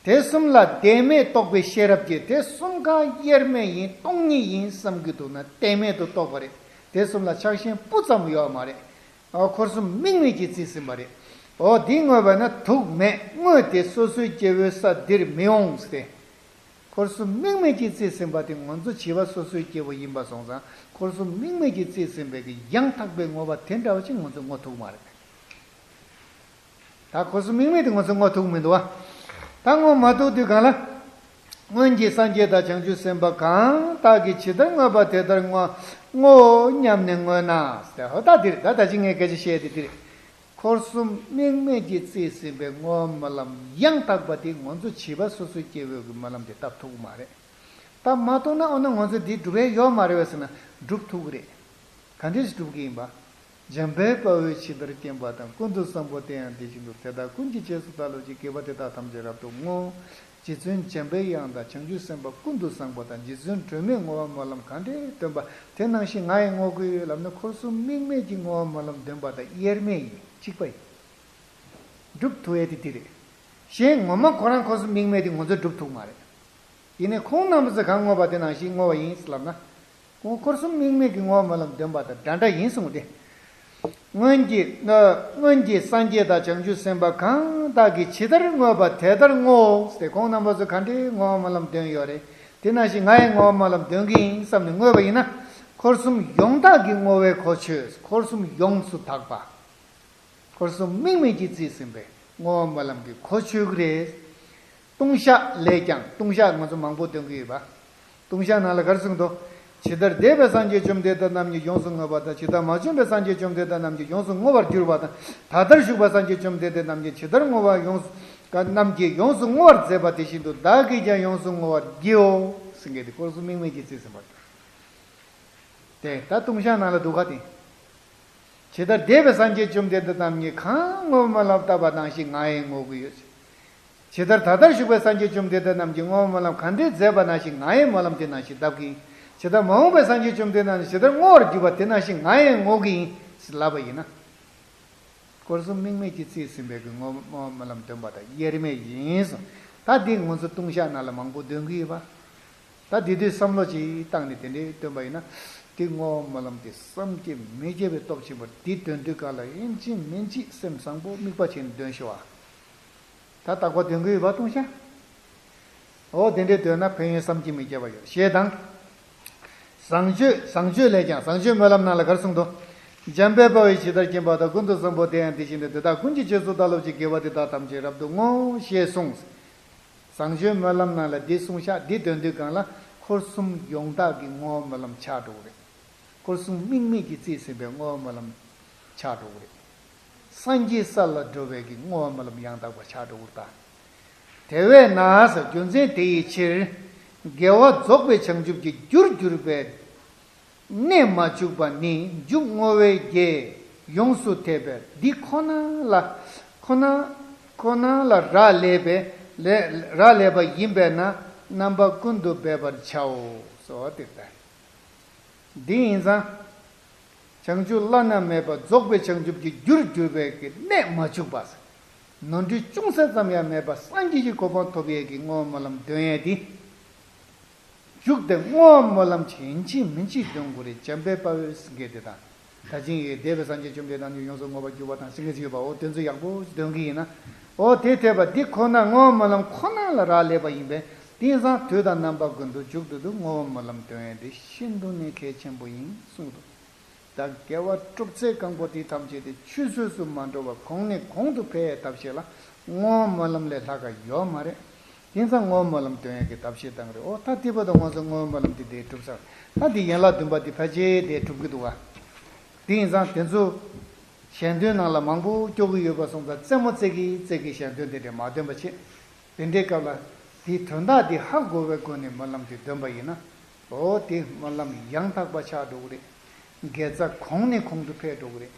དེ་གསུམ་ལ་བདེན་མེད་རྟོགས་པའི་ཤེས་རབ་ཀྱིས། དེ་གསུམ་གང་དབྱེར་མེད་ཡིན་སྟོང་ཉིད་ཡིན་བསམ་གྱི་འདུག་ན་བདེན་མེད་དུ་རྟོགས་པ་རེད། དེ་གསུམ་ལ་ཆགས་ཞེན་སྤུ་ཙམ་ཡོད་མ་རེད། འོ་འཁོར་གསུམ་དམིགས་མེད་ཀྱིས་རྩིས་ཟིན་པ་རེད། འོ་འདི་བསྔོས་པ་ན་དུག་མེད། དངོས་དེ་སོ་སོའི་སྐྱེ་བོའི་ས་འདིར་མི་འོང་ཟེར་ཏེ། འཁོར་གསུམ་དམིགས་མེད་ཀྱིས་རྩིས་ཟིན་པ་དེ་ང་ཚོ་བྱིས་པ་སོ་སོའི་སྐྱེ་བོ་ཡིན་པ་སོང་ཙང་། འཁོར་གསུམ་དམིགས་མེད་ཀྱིས་རྩིས་ཟིན་པའི་གི་ཡང་དག་པའི་བསྔོ་བ་དེ་འདྲ་བ་ཅིག་ང་ཚོ་བསྔོ་ཐུབ་མ་རེད། ད་འཁོར་གསུམ་དམིགས་མེད་དེ་ང་ཚོ་བསྔོ་ཐུབ་མི་འདུག་བ། ད་བསྔོ་མ་ཐུབ་དུས་གང་ལ། སྔོན་གྱི་སངས་རྒྱས་དང་བྱང་ཆུབ་སེམས་དཔའ་གང་དག་གིས་ཇི་ལྟར་བསྔོས་པ་དེ་ལྟར་བསྔོ་བསྔོའོ་སྙམ་ནས་བསྔོས་ན་ཟེར། ཧོ་ད་འདིར་ད་ད་ཅི་ངས་སྐད་ཆ་བཤད་དེ་འདིར། འཁོར་གསུམ་དམིགས་མེད་ཀྱིས་རྩིས་ཟིན་པའི་བསྔོ་བ་སྨོན་ལམ་ཡང་དག་པ་དེ་ང་ཚོ་བྱིས་པ་སོ་སོའི་སྐྱེ་བོའི་གི་སྨོན་ལམ་དེ་བཏབ་ཐུབ་ཀྱི་མ་རེད། བཏབ་མ་ཐུབ་ན་འོ་ན་ང་ཚོ་འདི་སྒྲུབ་ཡས་ཡོད་མ་རེད་བས་ཟེར་ན་སྒྲུབ་ཐུབ་ཀྱི་རེད། ག་འདྲས་སྒྲུབ་ཀྱི་ཡིན་པ། འཇམ་དཔལ་དཔའ་བོས་ཇི་ལྟར་མཁྱེན་པ་དང་། ཀུན་ཏུ་བཟང་པོ་དེ་ཡང་དེ་བཞིན་དུ། དེ་དག་ཀུན་གྱི་རྗེས་སུ་བདག་སློབ་ཅིང་། དགེ་བ་འདི་དག་ཐམས་ཅད་རབ་ཏུ་བསྔོ། རྗེ་བཙུན་འཇམ་པའི་དབྱངས་དང་། བྱང་ཆུབ་སེམས་དཔའ་ཀུན་ཏུ་བཟང་པོ་དང་། རྗེ་བཙུན་སྒྲོལ་མས་བསྔོ་བ་སྨོན་ལམ་གང་འདྲས་འདོན་པ་དེ་ནང་བཞིན་ང་ཡང་བསྔོ་གི་ཡོད་ལབ་ན། འཁོར་གསུམ་དམིགས་མེད་ཀྱི་བསྔོ་བ་སྨོན་ལམ་འདོན་པ་དང་དབྱེར་མེད་ཡིན། གཅིག་པ་ཡིན། སྒྲུབ་ཐུབ་ཡས་དེ་དེ་རེད། གཞན་ངོ་མ་ཁོ་རང་འཁོར་གསུམ་དམིགས་མེད་དེ་ང་ཚོས་སྒྲུབ་ཐུབ་མ་རེད། ཡིན་ནའི་ཁོང་རྣམ་པ་ཚོས་གང་བསྔོ་བ་དེ་ནང་བཞིན་བསྔོ་བ་ཡིན་ལབ་ན། ཁོང་འཁོར་གསུམ་དམིགས་མེད་ཀྱི་བསྔོ་བ་སྨོན་ལམ་འདོན་པ་དང་འདྲ་འདྲ་ཡིན་གསུངས་ཏེ། སྔོན་གྱི་སྔོན་གྱི་སངས་རྒྱས་དང་བྱང་ཆུབ་སེམས་དཔའ་གང་དག་གིས་ཇི་ལྟར་བསྔོས་པ་དེ་ལྟར་བསྔོའོ་ཟེར། ཁོང་རྣམ་པ་ཚོས་ག་འདྲའི་བསྔོ་བ་སྨོན་ལམ་འདོན་ཡོད་རེད། དེ་ནང་བཞིན་ང་ཡང་བསྔོ་བ་སྨོན་ལམ་འདོན་གྱི་ཡིན་བསམ་ནས་བསྔོས་པ་ཡིན་ན། འཁོར་གསུམ་ཡོངས་དག་གི་བསྔོ་བའི་གོ་ཆོད། འཁོར་གསུམ་ཡོངས་སུ་དག་པ། འཁོར་གསུམ་དམིགས་མེད་ཀྱིས་རྩིས་ཟིན་པའི་བསྔོ་བ་སྨོན་ལམ་གྱི་གོ་ཆོད་ཀྱི་རེད། ལྟུང་བཤགས་ལས་ཀྱང་། ལྟུང་བཤགས་ང་ཚོ་མང་པོ་འདོན་གྱི་ཡོད་པ། ལྟུང་བཤགས་ནང་ལ་ག་རེ་གསུངས་འདུག་ཇི་ལྟར་འདས་པའི་སངས་རྒྱས་བཅོམ་ལྡན་འདས་རྣམས་ཀྱིས་ཡོངས་སུ་བསྔོས་པ་དང་། ཇི་ལྟར་མ་བྱོན་པའི་སངས་རྒྱས་བཅོམ་ལྡན་འདས་རྣམས་ཀྱིས་ཡོངས་སུ་བསྔོ་བར་གྱུར་པ་དང་། ད་ལྟར་བཞུགས་པའི་སངས་རྒྱས་བཅོམ་ལྡན་འདས་རྣམས་ཀྱིས་ཇི་ལྟར་བསྔོ་བ་ཡོངས་སུ་རྣམས་ཀྱིས་ཡོངས་སུ་བསྔོ་བར་མཛད་པ་དེ་བཞིན་དུ་བདག་གིས་ཀྱང་ཡོངས་སུ་བསྔོ་བར་བགྱིའོ་ཟེར་མཁན་དེ་འཁོར་གསུམ་དམིགས་མེད་ཀྱིས་རྩིས་ཟིན་པ་རེད། དེ་ད་ལྟུང་བཤགས་ནང་ལ་འདུག་ག་དེ། ཇི་ལྟར་འདས་པའི་སངས་རྒྱས་བཅོམ་ལྡན་འདས་རྣམས་ཀྱིས་གང་བསྔོ་བ་སྨོན་ལམ་བཏབ་པ་ནང་བཞིན་ང་ཡང་བསྔོ་གི་ཡོད། ཇི་ལྟར་ད་ལྟར་བཞུགས་པའི་སངས་རྒྱས་བཅོམ་ལྡན་འདས་རྣམས་ཀྱིས་བསྔོ་བ་སྨོན་ལམ་གང་འདྲས་མཛད་པ་ནང་བཞིན་ང་ཡང་སྨོན་ལམ་དེ་ནང་བཞིན་བཏབ་ཀྱི་ཡིན། ཇི་ལྟར་མ་འོངས་པའི་སངས་རྒྱས་བཅོམ་ལྡན་འདས་རྣམས་ཀྱིས་ཇི་ལྟར་བསྔོ་བར་བགྱིས་པ་དེ་ནང་བཞིན་ང་ཡང་བསྔོ་གི་ཡིན་ཟེར་ལབ་པ་ཡིན་ན། འཁོར་གསུམ་དམིགས་མེད་ཀྱིས་རྩིས་ཟིན་པའི་གི་བསྔོ་བ་སྨོན་ལམ་འདོན་པ་དང་དབྱེར་མེད་ཡིན་གསུངས། ད་འདི་ང་ཚོ་ལྟུང་བཤགས་ནང་ལ་མང་པོ་འདོན་གི་ཡོད་པ། ད་འདི་དུས་བསམ་བློ་ཅིག་བཏང་ནས་དེ་འདྲའི་འདོན་པ་ཡིན་ན། འདི་བསྔོ་བ་སྨོན་ལམ་དེ་བསམ་གྱིས་མི་ཁྱབ་པའི་སྟོབས་ཆེན་པོ་རེད། འདི་འདོན་དུས་གང་ལ་ཡིན་གཅིག་མིན་གཅིག་སེམས་བཟང་པོ་དམིགས་པ་བྱས་ནས་འདོན་ཤོག་ཨ། ད་རྟག་པར་འདོན་གི་ཡོད་པ་ལྟུང་བཤགས། འོ་དེ་འདྲའི་འདོན་ན་ཕན་ཡོན་བསམ་གྱིས་མི་ཁྱབ་པ་ཡོད་ཞེས་དང་། བཟང་སྤྱོད་བཟང་སྤྱོད་ལས་ཀྱང་། བཟང་སྤྱོད་སྨོན་ལམ་ནང་ལ་ག་རེ་གསུངས་འདུག་འཇམ་དཔལ་དཔའ་བོས་ཇི་ལྟར་མཁྱེན་པ་དང་། ཀུན་ཏུ་བཟང་པོ་དེ་ཡང་དེ་བཞིན་དུ། དེ་དག་ཀུན་གྱི་རྗེས་སུ་བདག་སློབ་ཅིང་། དགེ་བ་འདི་དག་ཐམས་ཅད་རབ་ཏུ་བསྔོ། ཞེས་གསུངས། བཟང་སྤྱོད་སྨོན་ལམ་ནང་ལ་འདི་གསུངས་ཤག་འདི་འདོན་དུས་གང་ལ་འཁོར་གསུམ་ཡོངས་དག་གི་བསྔོ་བ་སྨོན་ལམ་ཆགས་འགྲོ་གི་རེད། འཁོར་གསུམ་དམིགས་མེད་ཀྱིས་རྩིས་ཟིན་པའི་བསྔོ་བ་སྨོན་ལམ་ཆགས་འགྲོ་གི་རེད། སངས་རྒྱས་ས་ལ་འགྲོ་བའི་གི་བསྔོ་བ་སྨོན་ལམ་ཡང་དག་པ་ཆགས་འགྲོ་གི་རེད་ད། དེ་བས་ན་ཟེར། རྒྱུ་མཚན་དེ་ཡི་ཕྱིར། དགེ་བ་རྫོགས་པའི་བྱང་ཆུབ་ཀྱི་རྒྱུར་གྱུར་པའི་གནད་མ་བཅུག་པ་ནི། མཇུག་བསྔོ་བའི་རྒྱས་ཡོངས་སུ་ཐེབས་པས་འདི་ཁོ་ན་ལ་ཁོ་ན་ཁོ་ན་ལ་རག་ལས་པས་ལས་རག་ལས་པ་ཡིན་པས་ན་རྣམ་པ་ཀུན་ཏུ་འབད་པར་བྱའོ། གསོལ་བ་འདེབས་ད། འདི་ཡིན་ཙང་། བྱང་ཆུབ་བླ་ན་མེད་པ་རྫོགས་པའི་བྱང་ཆུབ་ཀྱི་རྒྱུར་གྱུར་པའི་གི་གནད་མ་བཅུག་པ། ནོར་འཁྲུལ་ཅུང་ཟད་ཙམ་ཡང་མེད་པར་སངས་རྒྱས་ཀྱི་གོ་འཕང་ཐོབ་ཡས་ཀྱི་བསྔོ་བ་སྨོན་ལམ་འདོན་ཡས་དེ། མཇུག་དེ་བསྔོ་བ་སྨོན་ལམ་ཅིག་ཡིན་གཅིག་མིན་གཅིག་འདོན་དགོས་རེད། འཇམ་དཔལ་དཔའ་བོས་ཟེར་མཁན་དེ་དང་། ད་ཅིང་ཡོད་འདས་པའི་སངས་རྒྱས་བཅོམ་ལྡན་འདས་རྣམས་ཀྱིས་ཡོངས་སུ་བསྔོ་བར་གྱུར་པ་དང་ཟེར་མཁན་ཅིག་ཡོད་པ། འོ་དེ་ཚོ་ཡག་པོ་ཞིག་འདོན་གྱི་ཡིན་ན། འོ་དེ་ཐོས་པ་འདི་ཁོ་ན་བསྔོ་བ་སྨོན་ལམ་ཁོ་ན་ལ་རག་ལས་པ་ཡིན་པས། དེང་སང་དུས་དང་རྣམ་པ་ཀུན་ཏུ་མཇུག་ཏུ་དུ་བསྔོ་བ་སྨོན་ལམ་འདོན་ཡས་དེ་ཤིན་ཏུ་ནས་གལ་ཆེན་པོ་ཡིན་གསུངས་འདུག་ད་དགེ་བ་སྒྲུབ་ཚད་གང་པོ་དེ་ཐམས་ཅད་དེ་ཆུད་ཟོས་སུ་མ་འགྲོ་བར་གོང་ནས་གོང་དུ་འཕེལ་བའི་ཐབས་ཤེས་ལ་བསྔོ་བ་སྨོན་ལམ་ལས་ལྷག་ག་ཡོད་མ་རེད། དེང་སང་བསྔོ་བ་སྨོན་ལམ་འདོན་ཡས་ཀྱི་ཐབས་ཤེས་བཏང་རེད། འོ་ད་དེ་བར་དུ་ང་ཚོ་བསྔོ་བ་སྨོན་ལམ་དེ་དེ་སྒྲུབ་ཚར། ད་དེ་ཡན་ལག་བདུན་པ་དེ་ཕལ་ཆེར་དེ་སྒྲུབ་ཀྱི་འདུག་བ། དེང་སང་དེ་ཚོ་ཞལ་འདོན་ནང་ལ་མང་པོ་སྐྱོར་གྱི་ཡོད་པ་སོང་ཙང་རྩེད་མོ་རྩེ་གི་རྩེ་གི་ཞལ་འདོན་དེ་འདྲ་མ་འདོན་པ་བྱེད། དེ་འདྲའི་སྐབས་ལ་དེའི་དོན་དག་དེ་ཧ་གོ་བའི་སྒོ་ནས་སྨོན་ལམ་དེ་འདོན་པ་ཡིན་ན། འོ་དེ་སྨོན་ལམ་ཡང་དག་པ་ཆགས་འགྲོ་གི་རེད། དགེ་རྩ་གོང་ནས་གོང་དུ་འཕེལ་འགྲོ་གི་རེད།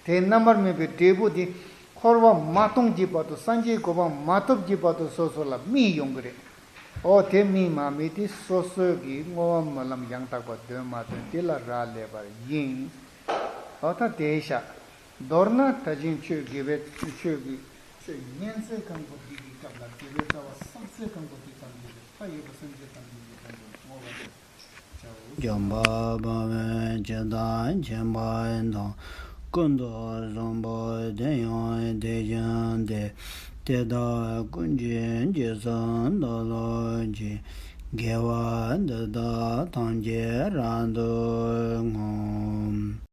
དེ་རྣམ་པར་སྨིན་པའི་འབྲས་བུ་དེ་འཁོར་བ་མ་སྟོངས་ཀྱི་བར་དུ་སངས་རྒྱས་གོ་འཕང་མ་ཐོབ་ཀྱི་བར་དུ་སོ་སོ་ལ་སྨིན་ཡོང་གི་རེད། འོ་དེ་སྨིན་མ་སྨིན་དེ་སོ་སོའི་གི་བསྔོ་བ་སྨོན་ལམ་ཡང་དག་པ་འདོན་མ་འདོན་དེ་ལ་རག་ལས་པ་ཡིན། འོ་ད་དེ་བཞག་མདོར་ན་ད་ཅིང་ཆོས་དགེ་བའི་ཆོས་ཀྱི་ཆོས་ཉན་ཚད་གང་པོ་དེ་གི་སྐབས་ལ་དགེ་བའི་རྩ་བ་བསགས་ཚད་གང་པོ་དེ་ཙམ་གྱིས་མཐའ་ཡས་པ་སེམས་བསྐྱེད་ཙམ་གྱིས་བསྔོ་བ་དང་། འཇམ་དཔལ་དཔའ་བོས་ཇི་ལྟར་མཁྱེན་པ་དང་། ཀུན་ཏུ་བཟང་པོ་དེ་ཡང་དེ་བཞིན་ཏེ། དེ་དག་ཀུན་གྱི་རྗེས་སུ་བདག་སློབ་ཅིང་། དགེ་བ་འདི་དག་ཐམས་ཅད་རབ་ཏུ་བསྔོ།